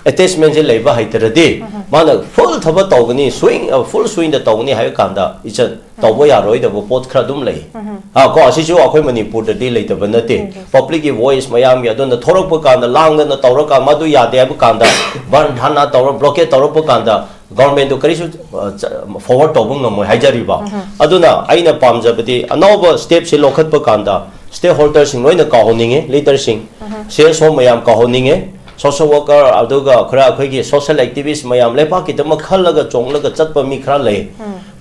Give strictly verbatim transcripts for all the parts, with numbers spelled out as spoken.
ꯑꯦꯇꯦꯆꯃꯦꯟꯁꯦ ꯂꯩꯕ ꯍꯩꯇ꯭ꯔꯗꯤ ꯃꯥꯅ ꯐꯨꯜ ꯊꯕꯛ ꯇꯧꯒꯅꯤ, ꯁ꯭ꯋꯤꯡ, ꯐꯨꯜ ꯁ꯭ꯋꯤꯡꯗ ꯇꯧꯒꯅꯤ ꯍꯥꯏꯕ ꯀꯥꯟꯗ ꯏꯆꯟ ꯇꯧꯕ ꯌꯥꯔꯣꯏꯗꯕ ꯄꯣꯠ ꯈꯔ ꯑꯗꯨꯝ ꯂꯩ꯫ ꯑꯥ, ꯀꯣ, ꯑꯁꯤꯁꯨ ꯑꯩꯈꯣꯏ ꯃꯅꯤꯄꯨꯔꯗꯗꯤ ꯂꯩꯇꯕ ꯅꯠꯇꯦ꯫ ꯄꯕ꯭ꯂꯤꯛꯀꯤ ꯚꯣꯏꯁ ꯃꯌꯥꯝꯒꯤ ꯑꯗꯨꯅ ꯊꯣꯔꯛꯄ ꯀꯥꯟꯗ, ꯂꯥꯡꯗꯅ ꯇꯧꯔꯀꯥꯟꯗ, ꯃꯗꯨ ꯌꯥꯗꯦ ꯍꯥꯏꯕ ꯀꯥꯟꯗ, ꯕꯟ ꯙꯔꯅꯥ ꯇꯧꯔ, ꯕ꯭ꯂꯣꯀꯦꯠ ꯇꯧꯔꯛꯄ ꯀꯥꯟꯗ ꯒꯣꯔꯃꯦꯟꯗꯨ ꯀꯔꯤꯁꯨ ꯐꯣꯔꯋꯥꯔꯗ ꯇꯧꯕ ꯉꯝꯃꯣꯏ ꯍꯥꯏꯖꯔꯤꯕ꯫ ꯑꯗꯨꯅ ꯑꯩꯅ ꯄꯥꯝꯖꯕꯗꯤ ꯑꯅꯧꯕ ꯁ꯭ꯇꯦꯞꯁꯤ ꯂꯧꯈꯠꯄ ꯀꯥꯟꯗ ꯁ꯭ꯇꯦꯛ ꯍꯣꯜꯗꯔꯁꯤꯡ ꯂꯣꯏꯅ ꯀꯥꯎꯍꯟꯅꯤꯡꯉꯤ, ꯂꯤꯗꯔꯁꯤꯡ, ꯁꯤ ꯑꯦꯁ ꯑꯣ ꯃꯌꯥꯝ ꯀꯥꯎꯍꯟꯅꯤꯡꯉꯦ, ꯁꯣꯁꯦꯜ ꯋꯥꯔꯀꯔ, ꯑꯗꯨꯒ ꯈꯔ ꯑꯩꯈꯣꯏꯒꯤ ꯁꯣꯁꯦꯜ ꯑꯦꯛꯇꯤꯚꯤꯁ ꯃꯌꯥꯝ, ꯂꯩꯕꯥꯛꯀꯤꯗꯃꯛ ꯈꯜꯂꯒ ꯆꯣꯡꯂꯒ ꯆꯠꯄ ꯃꯤ ꯈꯔ ꯂꯩ꯫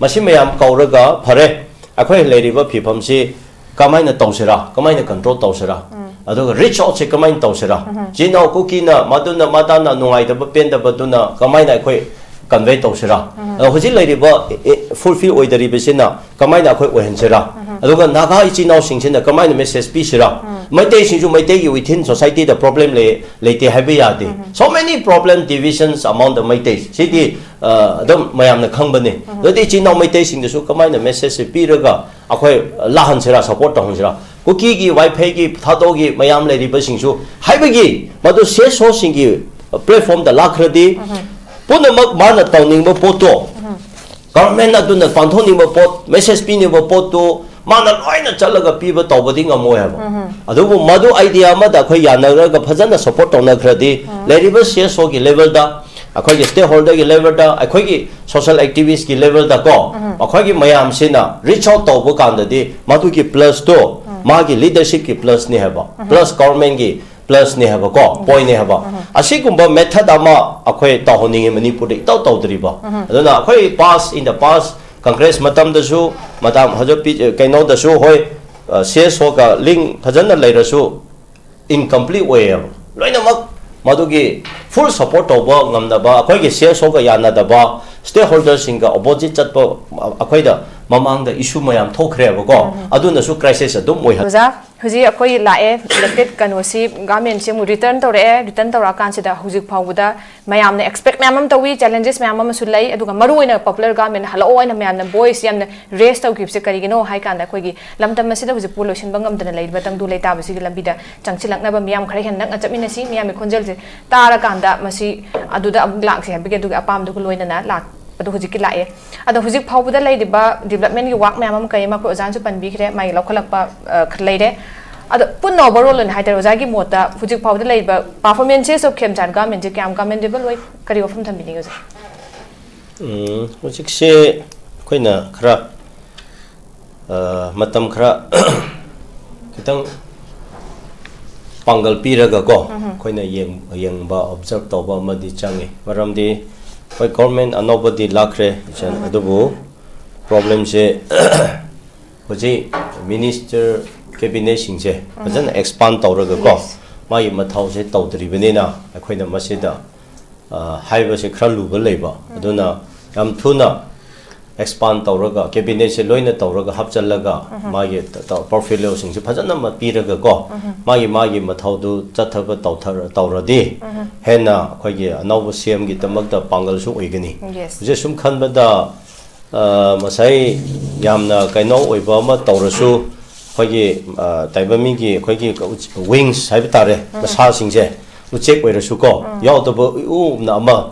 ꯃꯁꯤ ꯃꯌꯥꯝ ꯀꯧꯔꯒ, ꯐꯔꯦ, ꯑꯩꯈꯣꯏ ꯂꯩꯔꯤꯕ ꯐꯤꯕꯝꯁꯤ ꯀꯃꯥꯏꯅ ꯇꯧꯁꯤꯔꯥ, ꯀꯃꯥꯏꯅ ꯀꯟꯇ꯭ꯔꯣꯜ ꯇꯧꯁꯤꯔꯥ, ꯑꯗꯨꯒ ꯔꯤꯆ ꯑꯥꯎꯠꯁꯦ ꯀꯃꯥꯏꯅ ꯇꯧꯁꯤꯔꯥ, ꯆꯤꯜ ꯏꯅꯥꯎ ꯀꯨꯀꯤꯅ ꯃꯗꯨꯅ ꯃꯗꯥꯅ ꯅꯨꯡꯉꯥꯏꯇꯕ ꯄꯦꯟꯗꯕꯗꯨꯅ ꯀꯃꯥꯏꯅ ꯑꯩꯈꯣꯏ ꯀꯟꯚꯦ ꯇꯧꯁꯤꯔꯥ, ꯑꯗꯣ ꯍꯧꯖꯤꯛ ꯂꯩꯔꯤꯕ ꯐꯨꯜꯐꯤꯜ ꯑꯣꯏꯗꯔꯤꯕꯁꯤꯅ ꯀꯃꯥꯏꯅ ꯑꯩꯈꯣꯏ ꯑꯣꯏꯍꯟꯁꯤꯔꯥ, ꯑꯗꯨꯒ ꯅꯥꯒꯥ ꯏꯆꯤꯟ ꯏꯅꯥꯎꯁꯤꯡꯁꯤꯅ ꯀꯃꯥꯏꯅ ꯃꯦꯁꯦꯖ ꯄꯤꯁꯤꯔꯥ? ꯃꯩꯇꯩꯁꯤꯡꯁꯨ ꯃꯩꯇꯩꯒꯤ within society ꯗ ꯄ꯭ꯔꯣꯕ꯭ꯂꯦꯝ ꯂꯩ, ꯂꯩꯇꯦ ꯍꯥꯏꯕ ꯌꯥꯗꯦ꯫ So many problem divisions among the Meitei, ꯁꯤꯗꯤ ꯑ, ꯑꯗꯨꯝ ꯃꯌꯥꯝꯅ ꯈꯪꯕꯅꯤ꯫ ꯑꯗꯨꯗꯤ ꯏꯆꯤꯟ ꯏꯅꯥꯎ ꯃꯩꯇꯩꯁꯤꯡꯗꯁꯨ ꯀꯃꯥꯏꯅ ꯃꯦꯁꯦꯖꯁꯦ ꯄꯤꯔꯒ ꯑꯩꯈꯣꯏ ꯂꯥꯛꯍꯟꯁꯤꯔꯥ, ꯁꯄꯣꯔꯠ ꯇꯧꯍꯟꯁꯤꯔꯥ? ꯀꯨꯀꯤꯒꯤ, ꯋꯥꯏꯐꯩꯒꯤ, ꯊꯥꯗꯣꯒꯤ ꯃꯌꯥꯝ ꯂꯩꯔꯤꯕꯁꯤꯡꯁꯨ ꯍꯥꯏꯕꯒꯤ ꯃꯗꯨ ꯁꯤ ꯑꯦꯁ ꯑꯣꯁꯤꯡꯒꯤ ꯄ꯭ꯂꯦꯠꯐꯣꯝꯗ ꯂꯥꯛꯈ꯭ꯔꯗꯤ ꯄꯨꯝꯅꯃꯛ ꯃꯥꯅ ꯇꯧꯅꯤꯡꯕ ꯄꯣꯠꯇꯣ ꯒꯚꯔꯟꯃꯦꯟ ꯑꯗꯨꯅ ꯄꯥꯡꯊꯣꯛꯅꯤꯡꯕ ꯄꯣꯠ, ꯃꯦꯁꯦꯖ ꯄꯤꯅꯤꯡꯕ ꯄꯣꯠꯇꯨ ꯃꯥꯅ ꯂꯣꯏꯅ ꯆꯠꯂꯒ ꯄꯤꯕ ꯇꯧꯕꯗꯤ ꯉꯝꯃꯣꯏ ꯍꯥꯏꯕ꯫ ꯑꯗꯨꯕꯨ ꯃꯗꯨ ꯑꯥꯏꯗꯤꯌꯥ ꯑꯃꯗ ꯑꯩꯈꯣꯏ ꯌꯥꯅꯔꯒ ꯐꯖꯅ ꯁꯄꯣꯔꯠ ꯇꯧꯅꯈ꯭ꯔꯗꯤ ꯂꯩꯔꯤꯕ ꯁꯤ ꯑꯦꯁ ꯑꯣꯒꯤ ꯂꯦꯚꯦꯜꯗ, ꯑꯩꯈꯣꯏꯒꯤ ꯁ꯭ꯇꯦꯛ ꯍꯣꯜꯗꯔꯒꯤ ꯂꯦꯚꯦꯜꯗ, ꯑꯩꯈꯣꯏꯒꯤ ꯁꯣꯁꯦꯜ ꯑꯦꯛꯇꯤꯚꯤꯁ꯭ꯠꯀꯤ ꯂꯦꯚꯦꯜꯗ ꯀꯣ, ꯑꯩꯈꯣꯏꯒꯤ ꯃꯌꯥꯝꯁꯤꯅ ꯔꯤꯆ ꯑꯥꯎꯠ ꯇꯧꯕ ꯀꯥꯟꯗꯗꯤ ꯃꯗꯨꯒꯤ ꯄ꯭ꯂꯁꯇꯣ ꯃꯥꯒꯤ ꯂꯤꯗꯔꯁꯤꯞꯀꯤ ꯄ꯭ꯂꯁꯅꯤ ꯍꯥꯏꯕ, ꯄ꯭ꯂꯁ ꯒꯚꯔꯟꯃꯦꯟꯒꯤ ꯄ꯭ꯂꯁꯅꯦ ꯍꯥꯏꯕꯀꯣ, ꯄꯣꯏꯟꯅꯦ ꯍꯥꯏꯕ꯫ ꯑꯁꯤꯒꯨꯝꯕ ꯃꯦꯊꯗ ꯑꯃ ꯑꯩꯈꯣꯏ ꯇꯧꯍꯟꯅꯤꯡꯉꯤ ꯃꯅꯤꯄꯨꯔꯗ ꯏꯇꯧ ꯇꯧꯗ꯭ꯔꯤꯕ꯫ ꯑꯗꯨꯅ ꯑꯩꯈꯣꯏ past, in the past, Congress ꯃꯇꯝꯗꯁꯨ, ꯃꯇꯝ ꯍꯧꯖꯤꯛ ꯄꯤ-, ꯀꯩꯅꯣꯗꯁꯨ, ꯍꯣꯏ, ꯁꯤ ꯑꯦꯁ ꯑꯣꯒ ꯂꯤꯡ ꯐꯖꯅ ꯂꯩꯔꯁꯨ, ꯏꯟꯀꯝꯄ꯭ꯂꯤꯠ ꯑꯣꯏꯌꯦꯕ꯫ ꯂꯣꯏꯅꯃꯛ ꯃꯗꯨꯒꯤ ꯐꯨꯜ ꯁꯄꯣꯔꯠ ꯇꯧꯕ ꯉꯝꯗꯕ, ꯑꯩꯈꯣꯏꯒꯤ ꯁꯤ ꯑꯦꯁ ꯑꯣꯒ ꯌꯥꯅꯗꯕ, ꯁ꯭ꯇꯦꯛ ꯍꯣꯜꯗꯔꯁꯤꯡꯒ ꯑꯣꯄꯣꯖꯤꯠ ꯆꯠꯄ, ꯑꯩꯈꯣꯏꯗ ꯃꯃꯥꯡꯗ ꯏꯁꯨ ꯃꯌꯥꯝ ꯊꯣꯛꯈ꯭ꯔꯦꯕꯀꯣ꯫ ꯑꯗꯨꯅꯁꯨ ꯀ꯭ꯔꯥꯏꯁꯤꯁ ꯑꯗꯨꯝ ꯑꯣꯏꯍꯜ- ꯑꯣꯖꯥ, ꯍꯧꯖꯤꯛ ꯑꯩꯈꯣꯏ ꯂꯥꯛꯑꯦ, ꯏꯂꯦꯛꯇꯦꯠ ꯀꯩꯅꯣꯁꯤ, ꯒꯚꯔꯟꯃꯦꯟꯠꯁꯤ ꯑꯃꯨꯛ ꯔꯤꯇꯔꯟ ꯇꯧꯔꯛꯑꯦ꯫ ꯔꯤꯇꯔꯟ ꯇꯧꯔꯛꯑꯀꯥꯟꯁꯤꯗ ꯍꯧꯖꯤꯛ ꯐꯥꯎꯕꯗ ꯃꯌꯥꯝꯅ ꯑꯦꯛꯁꯄꯦꯛ ꯃꯌꯥꯝ ꯑꯃ ꯇꯧꯏ, ꯆꯦꯂꯦꯟꯖꯦꯁ ꯃꯌꯥꯝ ꯑꯃꯁꯨ ꯂꯩ, ꯑꯗꯨꯒ ꯃꯔꯨ ꯑꯣꯏꯅ ꯄꯣꯄꯨꯂꯔ ꯒꯚꯔꯟꯃꯦꯟꯠ ꯍꯜꯂꯛꯑꯣ ꯍꯥꯏꯅ ꯃꯌꯥꯝꯅ ꯚꯣꯏꯁ ꯌꯥꯝꯅ ꯔꯦꯁ ꯇꯧꯈꯤꯕꯁꯦ ꯀꯔꯤꯒꯤꯅꯣ ꯍꯥꯏ ꯀꯥꯟꯗ, ꯑꯩꯈꯣꯏꯒꯤ ꯂꯝꯗꯝ ꯑꯁꯤꯗ ꯍꯧꯖꯤꯛ ꯄꯣꯠ ꯂꯣꯏꯁꯤꯟꯕ ꯉꯝꯗꯅ ꯂꯩꯔꯤꯕ ꯇꯪꯗꯨ ꯂꯩꯇꯥꯕꯁꯤꯒꯤ ꯂꯝꯕꯤꯗ ꯆꯪꯁꯤꯜꯂꯛꯅꯕ ꯃꯤꯌꯥꯝ ꯈꯔ ꯍꯦꯟꯅ ꯅꯛꯅ ꯆꯠꯃꯤꯟꯅꯁꯤ, ꯃꯤꯌꯥꯝꯒꯤ ꯈꯣꯟꯖꯦꯜꯁꯦ ꯇꯥꯔꯀꯥꯟꯗ ꯃꯁꯤ ꯑꯗꯨꯗ ꯑꯃꯨꯛ ꯂꯥꯛꯁꯤ ꯍꯥꯏꯕꯒꯤ ꯑꯗꯨꯒꯤ ꯑꯄꯥꯝꯕꯗꯨꯒ ꯂꯣꯏꯅꯅ ꯂꯥꯛ ꯑꯗꯣ ꯍꯧꯖꯤꯛꯀꯤ ꯂꯥꯛꯑꯦ꯫ ꯑꯗꯣ ꯍꯧꯖꯤꯛ ꯐꯥꯎꯕꯗ ꯂꯩꯔꯤꯕ ꯗꯤꯕ꯭ꯂꯞꯃꯦꯟꯒꯤ ꯋꯥꯛ ꯃꯌꯥꯝ ꯑꯃ ꯀꯩ ꯑꯃ ꯑꯩꯈꯣꯏ ꯑꯣꯖꯥꯅꯁꯨ ꯄꯟꯕꯤꯈ꯭ꯔꯦ, ꯃꯥꯒꯤ ꯂꯧꯈꯠꯂꯛꯄ ꯑ, ꯈꯔ ꯂꯩꯔꯦ꯫ ꯑꯗꯣ ꯄꯨꯟꯅ ꯑꯣꯚꯔꯑꯣꯜ ꯑꯣꯏꯅ ꯍꯥꯏꯇꯥꯔꯦ, ꯑꯣꯖꯥꯒꯤ ꯃꯣꯠꯇ ꯍꯧꯖꯤꯛ ꯐꯥꯎꯕꯗ ꯂꯩꯔꯤꯕ ꯄꯥꯔꯐꯣꯔꯃꯦꯟꯁꯦꯁ ꯑꯣꯐ ꯈꯦꯝꯆꯥꯟ ꯒꯚꯔꯟꯃꯦꯟꯠꯁꯦ ꯀꯌꯥꯝ ꯀꯃꯦꯟꯗꯦꯕꯜ ꯑꯣꯏ, ꯀꯔꯤ ꯋꯥꯐꯝ ꯊꯝꯕꯤꯅꯤꯡꯉꯤ ꯑꯣꯖꯥ? ꯎꯝ, ꯍꯧꯖꯤꯛꯁꯦ ꯑꯩꯈꯣꯏꯅ ꯈꯔ ꯑ, ꯃꯇꯝ ꯈꯔ ꯈꯤꯇꯪ ꯄꯥꯡꯒꯜ ꯄꯤꯔꯒꯀꯣ, ꯑꯩꯈꯣꯏꯅ ꯌꯦꯡ- ꯌꯦꯡꯕ, ꯑꯣꯕꯖꯥꯔꯕ ꯇꯧꯕ ꯑꯃꯗꯤ ꯆꯪꯉꯤ꯫ ꯃꯔꯝꯗꯤ ꯍꯣꯏ, ꯒꯣꯔꯃꯦꯟ ꯑꯅꯧꯕꯗꯤ ꯂꯥꯛꯈ꯭ꯔꯦ, ꯏꯆꯟ, ꯑꯗꯨꯕꯨ ꯄ꯭ꯔꯣꯕ꯭ꯂꯦꯝꯁꯦ ꯍꯧꯖꯤꯛ ꯃꯤꯅꯤꯁꯇꯔ, ꯀꯦꯕꯤꯅꯦꯠꯁꯤꯡꯁꯦ ꯐꯖꯅ ꯑꯦꯛꯁꯄꯥꯟ ꯇꯧꯔꯒꯀꯣ, ꯃꯥꯒꯤ ꯃꯊꯧꯁꯦ ꯇꯧꯗ꯭ꯔꯤꯕꯅꯤꯅ ꯑꯩꯈꯣꯏꯅ ꯃꯁꯤꯗ ꯑ, ꯍꯥꯏꯕꯁꯦ ꯈꯔ ꯂꯨꯕ ꯂꯩꯕ꯫ ꯑꯗꯨꯅ ꯌꯥꯝ ꯊꯨꯅ ꯑꯦꯛꯁꯄꯥꯟ ꯇꯧꯔꯒ, ꯀꯦꯕꯤꯅꯦꯠꯁꯦ ꯂꯣꯏꯅ ꯇꯧꯔꯒ ꯍꯥꯞꯆꯜꯂꯒ, ꯃꯥꯒꯤ ꯄꯣꯔꯠꯐꯣꯂꯤꯑꯣꯁꯤꯡꯁꯦ ꯐꯖꯅ ꯑꯃ ꯄꯤꯔꯒꯀꯣ, ꯃꯥꯒꯤ ꯃꯥꯒꯤ ꯃꯊꯧꯗꯨ ꯆꯠꯊꯕ ꯇꯧꯊꯔ- ꯇꯧꯔꯗꯤ ꯍꯦꯟꯅ ꯑꯩꯈꯣꯏꯒꯤ ꯑꯅꯧꯕ ꯁꯤ ꯑꯦꯝꯒꯤꯗꯃꯛꯇ ꯄꯥꯡꯒꯜꯁꯨ ꯑꯣꯏꯒꯅꯤ꯫ Yes. ꯍꯧꯖꯤꯛ ꯁꯨꯝ ꯈꯟꯕꯗ, ꯑ, ꯉꯁꯥꯏ ꯌꯥꯝꯅ ꯀꯩꯅꯣ ꯑꯣꯏꯕ ꯑꯃ ꯇꯧꯔꯁꯨ, ꯑꯩꯈꯣꯏꯒꯤ ꯑ, ꯇꯥꯏꯕꯪ ꯃꯤꯒꯤ ꯑꯩꯈꯣꯏꯒꯤ ꯋꯤꯡꯁ ꯍꯥꯏꯕ ꯇꯥꯔꯦ, ꯃꯁꯥꯁꯤꯡꯁꯦ ꯎꯆꯦꯛ ꯑꯣꯏꯔꯁꯨꯀꯣ, ꯌꯥꯎꯗꯕ ꯏꯎꯅ ꯑꯃ,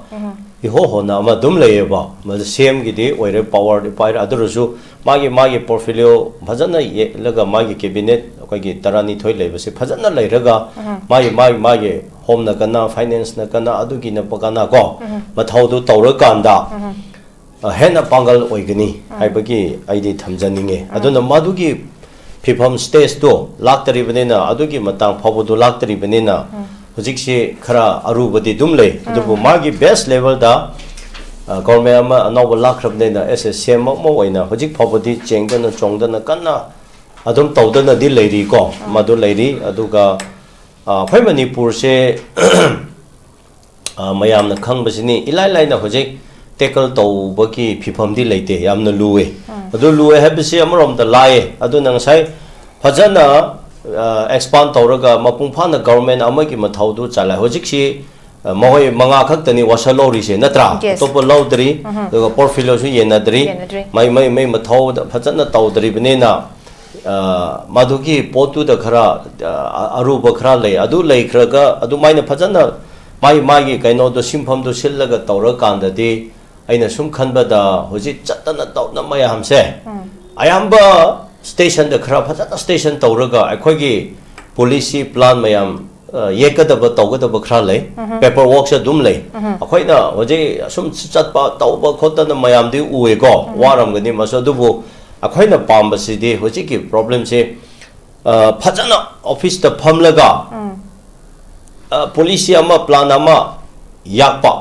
ꯏꯍꯣ ꯍꯣꯅ ꯑꯃ ꯑꯗꯨꯝ ꯂꯩꯌꯦꯕ꯫ ꯃꯗꯨ ꯁꯤ ꯑꯦꯝꯒꯤꯗꯤ ꯑꯣꯏꯔꯦ, ꯄꯥꯋꯔꯗꯤ ꯄꯥꯏꯔꯦ, ꯑꯗꯨ ꯑꯣꯏꯔꯁꯨ ꯃꯥꯒꯤ ꯃꯥꯒꯤ ꯄꯣꯔꯠꯐꯣꯂꯤꯑꯣ ꯐꯖꯅ ꯌꯦꯛꯂꯒ, ꯃꯥꯒꯤ ꯀꯦꯕꯤꯅꯦꯠ ꯑꯩꯈꯣꯏꯒꯤ ꯇꯔꯥꯅꯤꯊꯣꯏ ꯂꯩꯕꯁꯦ ꯐꯖꯅ ꯂꯩꯔꯒ, ꯃꯥꯒꯤ ꯃꯥꯒꯤ ꯃꯥꯒꯤ ꯍꯣꯝꯅ ꯀꯅꯥ, ꯐꯥꯏꯅꯥꯟꯁꯅ ꯀꯅꯥ, ꯑꯗꯨꯒꯤꯅ ꯀꯅꯥ ꯀꯣ, ꯃꯊꯧꯗꯨ ꯇꯧꯔꯀꯥꯟꯗ ꯑ, ꯍꯦꯟꯅ ꯄꯥꯡꯒꯜ ꯑꯣꯏꯒꯅꯤ ꯍꯥꯏꯕꯒꯤ ꯑꯩꯗꯤ ꯊꯝꯖꯅꯤꯡꯉꯦ꯫ ꯑꯗꯨꯅ ꯃꯗꯨꯒꯤ ꯐꯤꯕꯝ, ꯁ꯭ꯇꯦꯖꯇꯣ ꯂꯥꯛꯇꯔꯤꯕꯅꯤꯅ, ꯑꯗꯨꯒꯤ ꯃꯇꯥꯡ ꯐꯥꯎꯕꯗꯣ ꯂꯥꯛꯇꯔꯤꯕꯅꯤꯅ, ꯍꯧꯖꯤꯛꯁꯤ ꯈꯔ ꯑꯔꯨꯕꯗꯤ ꯑꯗꯨꯝ ꯂꯩ꯫ ꯑꯗꯨꯕꯨ ꯃꯥꯒꯤ ꯕꯦꯁ ꯂꯦꯚꯦꯜꯗ, ꯑ, ꯒꯣꯔꯃꯦꯟ ꯑꯃ ꯑꯅꯧꯕ ꯂꯥꯛꯈ꯭ꯔꯕꯅꯤꯅ, ꯑꯦꯁ ꯑꯦ ꯁꯤ ꯑꯦꯝ ꯑꯃ ꯑꯣꯏꯅ ꯍꯧꯖꯤꯛ ꯐꯥꯎꯕꯗꯤ ꯆꯦꯡꯗꯅ ꯆꯣꯡꯗꯅ ꯀꯟꯅ ꯑꯗꯨꯝ ꯇꯧꯗꯅꯗꯤ ꯂꯩꯔꯤꯀꯣ꯫ ꯃꯗꯨ ꯂꯩꯔꯤ꯫ ꯑꯗꯨꯒ, ꯑ, ꯑꯩꯈꯣꯏ ꯃꯅꯤꯄꯨꯔꯁꯦ ꯑ, ꯃꯌꯥꯝꯅ ꯈꯪꯕꯁꯤꯅꯤ, ꯏꯂꯥꯏ ꯂꯥꯏꯅ ꯍꯧꯖꯤꯛ ꯇꯦꯀꯜ ꯇꯧꯕꯒꯤ ꯐꯤꯕꯝꯗꯤ ꯂꯩꯇꯦ, ꯌꯥꯝꯅ ꯂꯨꯋꯦ꯫ ꯑꯗꯨ ꯂꯨꯋꯦ ꯍꯥꯏꯕꯁꯤ ꯑꯃꯔꯣꯝꯗ ꯂꯥꯏꯌꯦ, ꯑꯗꯨꯅ ꯉꯁꯥꯏ ꯐꯖꯅ ꯑꯦꯛꯁꯄꯥꯟ ꯇꯧꯔꯒ ꯃꯄꯨꯡ ꯐꯥꯅ ꯒꯚꯔꯟꯃꯦꯟ ꯑꯃꯒꯤ ꯃꯊꯧꯗꯨ ꯆꯂꯥꯏ꯫ ꯍꯧꯖꯤꯛꯁꯤ ꯑ, ꯃꯈꯣꯏ ꯃꯉꯥ ꯈꯛꯇꯅꯤ ꯋꯥꯁꯔ ꯂꯧꯔꯤꯁꯦ, ꯅꯠꯇ꯭ꯔꯥ? Yes. ꯑꯇꯣꯞꯄ ꯂꯧꯗ꯭ꯔꯤ꯫ ꯑꯗꯨꯒ ꯄꯣꯔꯠꯐꯣꯂꯤꯌꯣꯁꯨ ꯌꯦꯟꯅꯗ꯭ꯔꯤ꯫ ꯌꯦꯟꯅꯗ꯭ꯔꯤ꯫ ꯃꯩ ꯃꯩ ꯃꯩ ꯃꯊꯧꯗ ꯐꯖꯅ ꯇꯧꯗ꯭ꯔꯤꯕꯅꯤꯅ, ꯑ, ꯃꯗꯨꯒꯤ ꯄꯣꯠꯇꯨꯗ ꯈꯔ, ꯑ, ꯑꯔꯨꯕ ꯈꯔ ꯂꯩ꯫ ꯑꯗꯨ ꯂꯩꯈ꯭ꯔꯒ ꯑꯗꯨꯃꯥꯏꯅ ꯐꯖꯅ ꯃꯥꯒꯤ ꯃꯥꯒꯤ ꯀꯩꯅꯣꯗꯣ, ꯁꯤꯟꯐꯝꯗꯣ ꯁꯤꯜꯂꯒ ꯇꯧꯔꯀꯥꯟꯗꯗꯤ, ꯑꯩꯅ ꯁꯨꯝ ꯈꯟꯕꯗ, ꯍꯧꯖꯤꯛ ꯆꯠꯇꯅ ꯇꯧꯅ ꯃꯌꯥꯝꯁꯦ ꯑꯌꯥꯝꯕ ꯁ꯭ꯇꯦꯁꯟꯗ ꯈꯔ ꯐꯖꯅ ꯁ꯭ꯇꯦꯁꯟ ꯇꯧꯔꯒ ꯑꯩꯈꯣꯏꯒꯤ ꯄꯣꯂꯤꯁꯤ ꯄ꯭ꯂꯥꯟ ꯃꯌꯥꯝ, ꯑ, ꯌꯦꯛꯀꯗꯕ ꯇꯧꯒꯗꯕ ꯈꯔ ꯂꯩ꯫ ꯄꯦꯄꯔ ꯋꯥꯔꯛꯁꯦ ꯑꯗꯨꯝ ꯂꯩ꯫ ꯑꯩꯈꯣꯏꯅ ꯍꯧꯖꯤꯛ ꯑꯁꯨꯝ ꯆꯠꯄ ꯇꯧꯕ ꯈꯣꯠꯇꯅ ꯃꯌꯥꯝꯗꯤ ꯎꯏꯀꯣ, ꯋꯥꯔꯝꯒꯅꯤ ꯃꯁꯨ꯫ ꯑꯗꯨꯕꯨ ꯑꯩꯈꯣꯏꯅ ꯄꯥꯝꯕꯁꯤꯗꯤ ꯍꯧꯖꯤꯛꯀꯤ ꯄ꯭ꯔꯣꯕ꯭ꯂꯦꯝꯁꯦ, ꯑ, ꯐꯖꯅ ꯑꯣꯐꯤꯁꯇ ꯐꯝꯂꯒ, ꯑ, ꯄꯣꯂꯤꯁꯤ ꯑꯃ, ꯄ꯭ꯂꯥꯟ ꯑꯃ ꯌꯥꯛꯄ,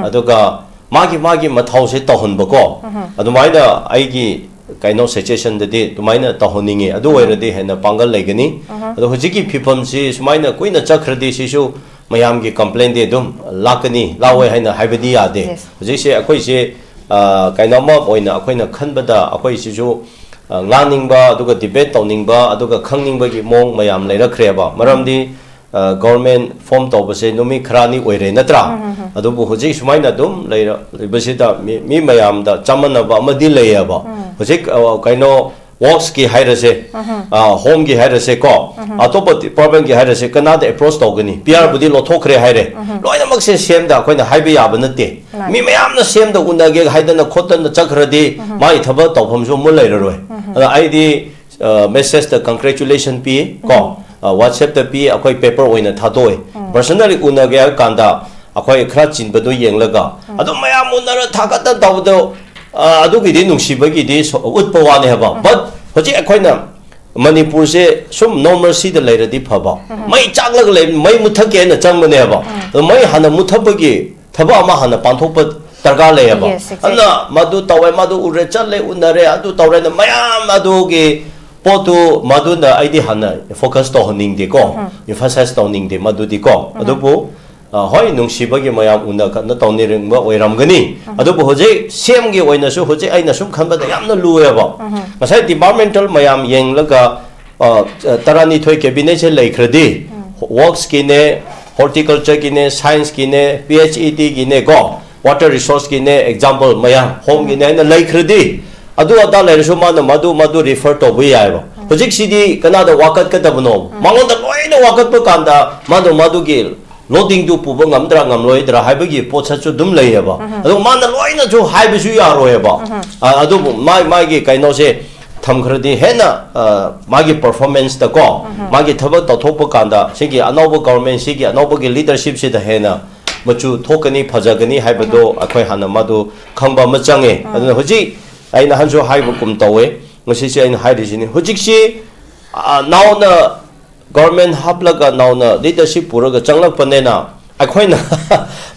ꯑꯗꯨꯒ ꯃꯥꯒꯤ ꯃꯥꯒꯤ ꯃꯊꯧꯁꯦ ꯇꯧꯍꯟꯕꯀꯣ꯫ ꯑꯗꯨꯃꯥꯏꯅ ꯑꯩꯒꯤ ꯀꯩꯅꯣ ꯁꯖꯦꯁꯟꯗꯗꯤ ꯑꯗꯨꯃꯥꯏꯅ ꯇꯧꯍꯟꯅꯤꯡꯉꯤ꯫ ꯑꯗꯨ ꯑꯣꯏꯔꯗꯤ ꯍꯦꯟꯅ ꯄꯥꯡꯒꯜ ꯂꯩꯒꯅꯤ꯫ ꯑꯗꯣ ꯍꯧꯖꯤꯛꯀꯤ ꯐꯤꯕꯝꯁꯤ ꯁꯨꯃꯥꯏꯅ ꯀꯨꯏꯅ ꯆꯠꯈ꯭ꯔꯗꯤ ꯁꯤꯁꯨ ꯃꯌꯥꯝꯒꯤ ꯀꯝꯄ꯭ꯂꯦꯟꯗꯤ ꯑꯗꯨꯝ ꯂꯥꯛꯀꯅꯤ, ꯂꯥꯛꯑꯣꯏ ꯍꯥꯏꯅ ꯍꯥꯏꯕꯗꯤ ꯌꯥꯗꯦ꯫ Yes. ꯍꯧꯖꯤꯛꯁꯦ ꯑꯩꯈꯣꯏꯁꯦ, ꯑ, ꯀꯩꯅꯣꯝꯃ ꯑꯣꯏꯅ ꯑꯩꯈꯣꯏꯅ ꯈꯟꯕꯗ ꯑꯩꯈꯣꯏꯁꯤꯁꯨ, ꯑ, ꯉꯥꯡꯅꯤꯡꯕ, ꯑꯗꯨꯒ ꯗꯤꯕꯦꯠ ꯇꯧꯅꯤꯡꯕ, ꯑꯗꯨꯒ ꯈꯪꯅꯤꯡꯕꯒꯤ ꯃꯑꯣꯡ ꯃꯌꯥꯝ ꯂꯩꯔꯛꯈ꯭ꯔꯦꯕ꯫ ꯃꯔꯝꯗꯤ, ꯑ, ꯒꯣꯔꯃꯦꯟ ꯐꯣꯝ ꯇꯧꯕꯁꯦ ꯅꯨꯃꯤꯠ ꯈꯔꯅꯤ ꯑꯣꯏꯔꯦ, ꯅꯠꯇ꯭ꯔꯥ? ꯑꯗꯨꯕꯨ ꯍꯧꯖꯤꯛ ꯁꯨꯃꯥꯏꯅ ꯑꯗꯨꯝ ꯂꯩꯔ-, ꯂꯩꯕꯁꯤꯗ ꯃꯤ, ꯃꯤ ꯃꯌꯥꯝꯗ ꯆꯃꯝꯅꯕ ꯑꯃꯗꯤ ꯂꯩꯌꯦꯕ꯫ ꯍꯧꯖꯤꯛ, ꯑ, ꯀꯩꯅꯣ, ꯋꯥꯔꯛꯁꯀꯤ ꯍꯥꯏꯔꯁꯦ, ꯑ, ꯍꯣꯝꯒꯤ ꯍꯥꯏꯔꯁꯦ ꯀꯣ, ꯑꯇꯣꯞꯄ ꯗꯤꯄꯥꯔꯠꯃꯦꯟꯒꯤ ꯍꯥꯏꯔꯁꯦ, ꯀꯅꯥꯗ ꯑꯦꯄ꯭ꯔꯣꯁ ꯇꯧꯒꯅꯤ? ꯄꯤ ꯑꯥꯔꯕꯨꯗꯤ ꯂꯧꯊꯣꯛꯈ꯭ꯔꯦ ꯍꯥꯏꯔꯦ꯫ ꯂꯣꯏꯅꯃꯛꯁꯦ ꯁꯤ ꯑꯦꯝꯗ ꯑꯩꯈꯣꯏꯅ ꯍꯥꯏꯕ ꯌꯥꯕ ꯅꯠꯇꯦ꯫ ꯃꯥꯅꯤ꯫ ꯃꯤ ꯃꯌꯥꯝꯅ ꯁꯤ ꯑꯦꯝꯗ ꯎꯅꯒꯦ ꯍꯥꯏꯗꯅ ꯈꯣꯠꯇꯅ ꯆꯠꯈ꯭ꯔꯗꯤ ꯃꯥꯒꯤ ꯊꯕꯛ ꯇꯧꯐꯝꯁꯨ ꯑꯃꯨꯛ ꯂꯩꯔꯔꯣꯏ꯫ ꯑꯗ ꯑꯩꯗꯤ, ꯑ, ꯃꯦꯁꯦꯖꯇ ꯀꯪꯒ꯭ꯔꯦꯆꯨꯂꯦꯁꯟ ꯄꯤ ꯀꯣ, ꯑ, ꯋꯥꯆꯦꯞꯇ ꯄꯤ, ꯑꯩꯈꯣꯏ ꯄꯦꯄꯔ ꯑꯣꯏꯅ ꯊꯥꯗꯣꯛꯑꯦ꯫ ꯄꯔꯁꯅꯦꯜꯂꯤ ꯎꯅꯒꯦ ꯍꯥꯏꯕ ꯀꯥꯟꯗ ꯑꯩꯈꯣꯏ ꯈꯔ ꯆꯤꯟꯕꯗꯣ ꯌꯦꯡꯂꯒ ꯑꯗꯨꯝ ꯃꯌꯥꯝ ꯎꯅꯔ ꯊꯥꯒꯠꯇꯅ ꯇꯧꯕꯗꯣ, ꯑ, ꯑꯗꯨꯒꯤꯗꯤ ꯅꯨꯡꯁꯤꯕꯒꯤꯗꯤ ꯁꯣ-, ꯎꯠꯄ ꯋꯥꯅꯤ ꯍꯥꯏꯕ꯫ But ꯍꯧꯖꯤꯛ ꯑꯩꯈꯣꯏꯅ ꯃꯅꯤꯄꯨꯔꯁꯦ ꯁꯨꯝ ꯅꯣꯔꯃꯦꯜꯁꯤꯗ ꯂꯩꯔꯗꯤ ꯐꯕ꯫ ꯃꯩ ꯆꯥꯛꯂꯒ ꯂꯩꯕ, ꯃꯩ ꯃꯨꯊꯠꯀꯦ ꯍꯥꯏꯅ ꯆꯪꯕꯅꯦꯕ꯫ ꯑꯗꯣ ꯃꯩ ꯍꯥꯟꯅ ꯃꯨꯊꯠꯄꯒꯤ ꯊꯕꯛ ꯑꯃ ꯍꯥꯟꯅ ꯄꯥꯡꯊꯣꯛꯄ ꯗꯔꯀꯥꯔ ꯂꯩꯌꯦꯕ꯫ Yes, exactly. ꯑꯗꯨꯅ ꯃꯗꯨ ꯇꯧꯋꯦ, ꯃꯗꯨ ꯎꯔꯦ, ꯆꯠꯂꯦ, ꯎꯅꯔꯦ, ꯑꯗꯨ ꯇꯧꯔꯦꯅ ꯃꯌꯥꯝ ꯑꯗꯨꯒꯤ ꯄꯣꯠꯇꯨ ꯃꯗꯨꯅ ꯑꯩꯗꯤ ꯍꯥꯟꯅ ꯐꯣꯀꯁ ꯇꯧꯍꯟꯅꯤꯡꯗꯦꯀꯣ, ꯏꯝꯐꯁꯥꯏꯁ ꯇꯧꯅꯤꯡꯗꯦ ꯃꯗꯨꯗꯤꯀꯣ꯫ ꯑꯗꯨꯕꯨ, ꯑ, ꯍꯣꯏ, ꯅꯨꯡꯁꯤꯕꯒꯤ ꯃꯌꯥꯝ ꯎꯅ ꯈꯠꯅ ꯇꯧꯅꯤꯡꯕ ꯑꯣꯏꯔꯝꯒꯅꯤ꯫ ꯑꯗꯨꯕꯨ ꯍꯧꯖꯤꯛ ꯁꯤ ꯑꯦꯝꯒꯤ ꯑꯣꯏꯅꯁꯨ ꯍꯧꯖꯤꯛ ꯑꯩꯅ ꯁꯨꯝ ꯈꯟꯕꯗ ꯌꯥꯝꯅ ꯂꯨꯑꯦꯕ꯫ ꯉꯁꯥꯏ ꯗꯤꯄꯥꯔꯠꯃꯦꯟꯇꯦꯜ ꯃꯌꯥꯝ ꯌꯦꯡꯂꯒ ꯑ, ꯇꯔꯥꯅꯤꯊꯣꯏ cabinet ꯁꯦ ꯂꯩꯈ꯭ꯔꯗꯤ, works ꯀꯤꯅꯦ, horticulture ꯒꯤꯅꯦ, science ꯀꯤꯅꯦ, P H E D ꯒꯤꯅꯦ ꯀꯣ, water resource ꯀꯤꯅꯦ, example ꯃꯌꯥꯝ, home ꯒꯤꯅꯦ ꯍꯥꯏꯅ ꯂꯩꯈ꯭ꯔꯗꯤ, ꯑꯗꯨ ꯑꯗꯥ ꯂꯩꯔꯁꯨ ꯃꯥꯅ ꯃꯗꯨ, ꯃꯗꯨ refer ꯇꯧꯕ ꯌꯥꯏꯕ꯫ ꯍꯧꯖꯤꯛꯁꯤꯗꯤ ꯀꯅꯥꯗ ꯋꯥꯀꯠꯀꯗꯕꯅꯣ? ꯃꯉꯣꯟꯗ ꯂꯣꯏꯅ ꯋꯥꯀꯠꯄ ꯀꯥꯟꯗ ꯃꯥꯅ ꯃꯗꯨꯒꯤ loading ꯗꯨ ꯄꯨꯕ ꯉꯝꯗ꯭ꯔꯥ ꯉꯝꯂꯣꯏꯗ꯭ꯔꯥ ꯍꯥꯏꯕꯒꯤ ꯄꯣꯠꯁꯛꯁꯨ ꯑꯗꯨꯝ ꯂꯩꯌꯦꯕ꯫ ꯑꯗꯨ ꯃꯥꯅ ꯂꯣꯏꯅꯁꯨ ꯍꯥꯏꯕꯁꯨ ꯌꯥꯔꯣꯏꯌꯦꯕ꯫ ꯑ, ꯑꯗꯨꯕꯨ ꯃꯥ-, ꯃꯥꯒꯤ ꯀꯩꯅꯣꯁꯦ ꯊꯝꯈ꯭ꯔꯗꯤ ꯍꯦꯟꯅ, ꯑ, ꯃꯥꯒꯤ performance ꯇ ꯀꯣ, ꯃꯥꯒꯤ ꯊꯕꯛ ꯇꯧꯊꯣꯛꯄ ꯀꯥꯟꯗ ꯁꯤꯒꯤ ꯑꯅꯧꯕ government, ꯁꯤꯒꯤ ꯑꯅꯧꯕꯒꯤ leadership ꯁꯤꯗ ꯍꯦꯟꯅ ꯃꯆꯨ ꯊꯣꯛꯀꯅꯤ, ꯐꯖꯒꯅꯤ ꯍꯥꯏꯕꯗꯣ ꯑꯩꯈꯣꯏ ꯍꯥꯟꯅ ꯃꯗꯨ ꯈꯪꯕ ꯑꯃ ꯆꯪꯉꯦ꯫ ꯑꯗꯨꯅ ꯍꯧꯖꯤꯛ ꯑꯩꯅ ꯍꯟꯁꯨ ꯍꯥꯏꯕꯒꯨꯝ ꯇꯧꯋꯦ, ꯉꯁꯤꯁꯦ ꯑꯩꯅ ꯍꯥꯏꯔꯤꯁꯤꯅꯤ꯫ ꯍꯧꯖꯤꯛꯁꯤ, ꯑ, ꯅꯧꯅ government ꯍꯥꯞꯂꯒ ꯅꯧꯅ leadership ꯄꯨꯔꯒ ꯆꯪꯂꯛꯄꯅꯤꯅ ꯑꯩꯈꯣꯏꯅ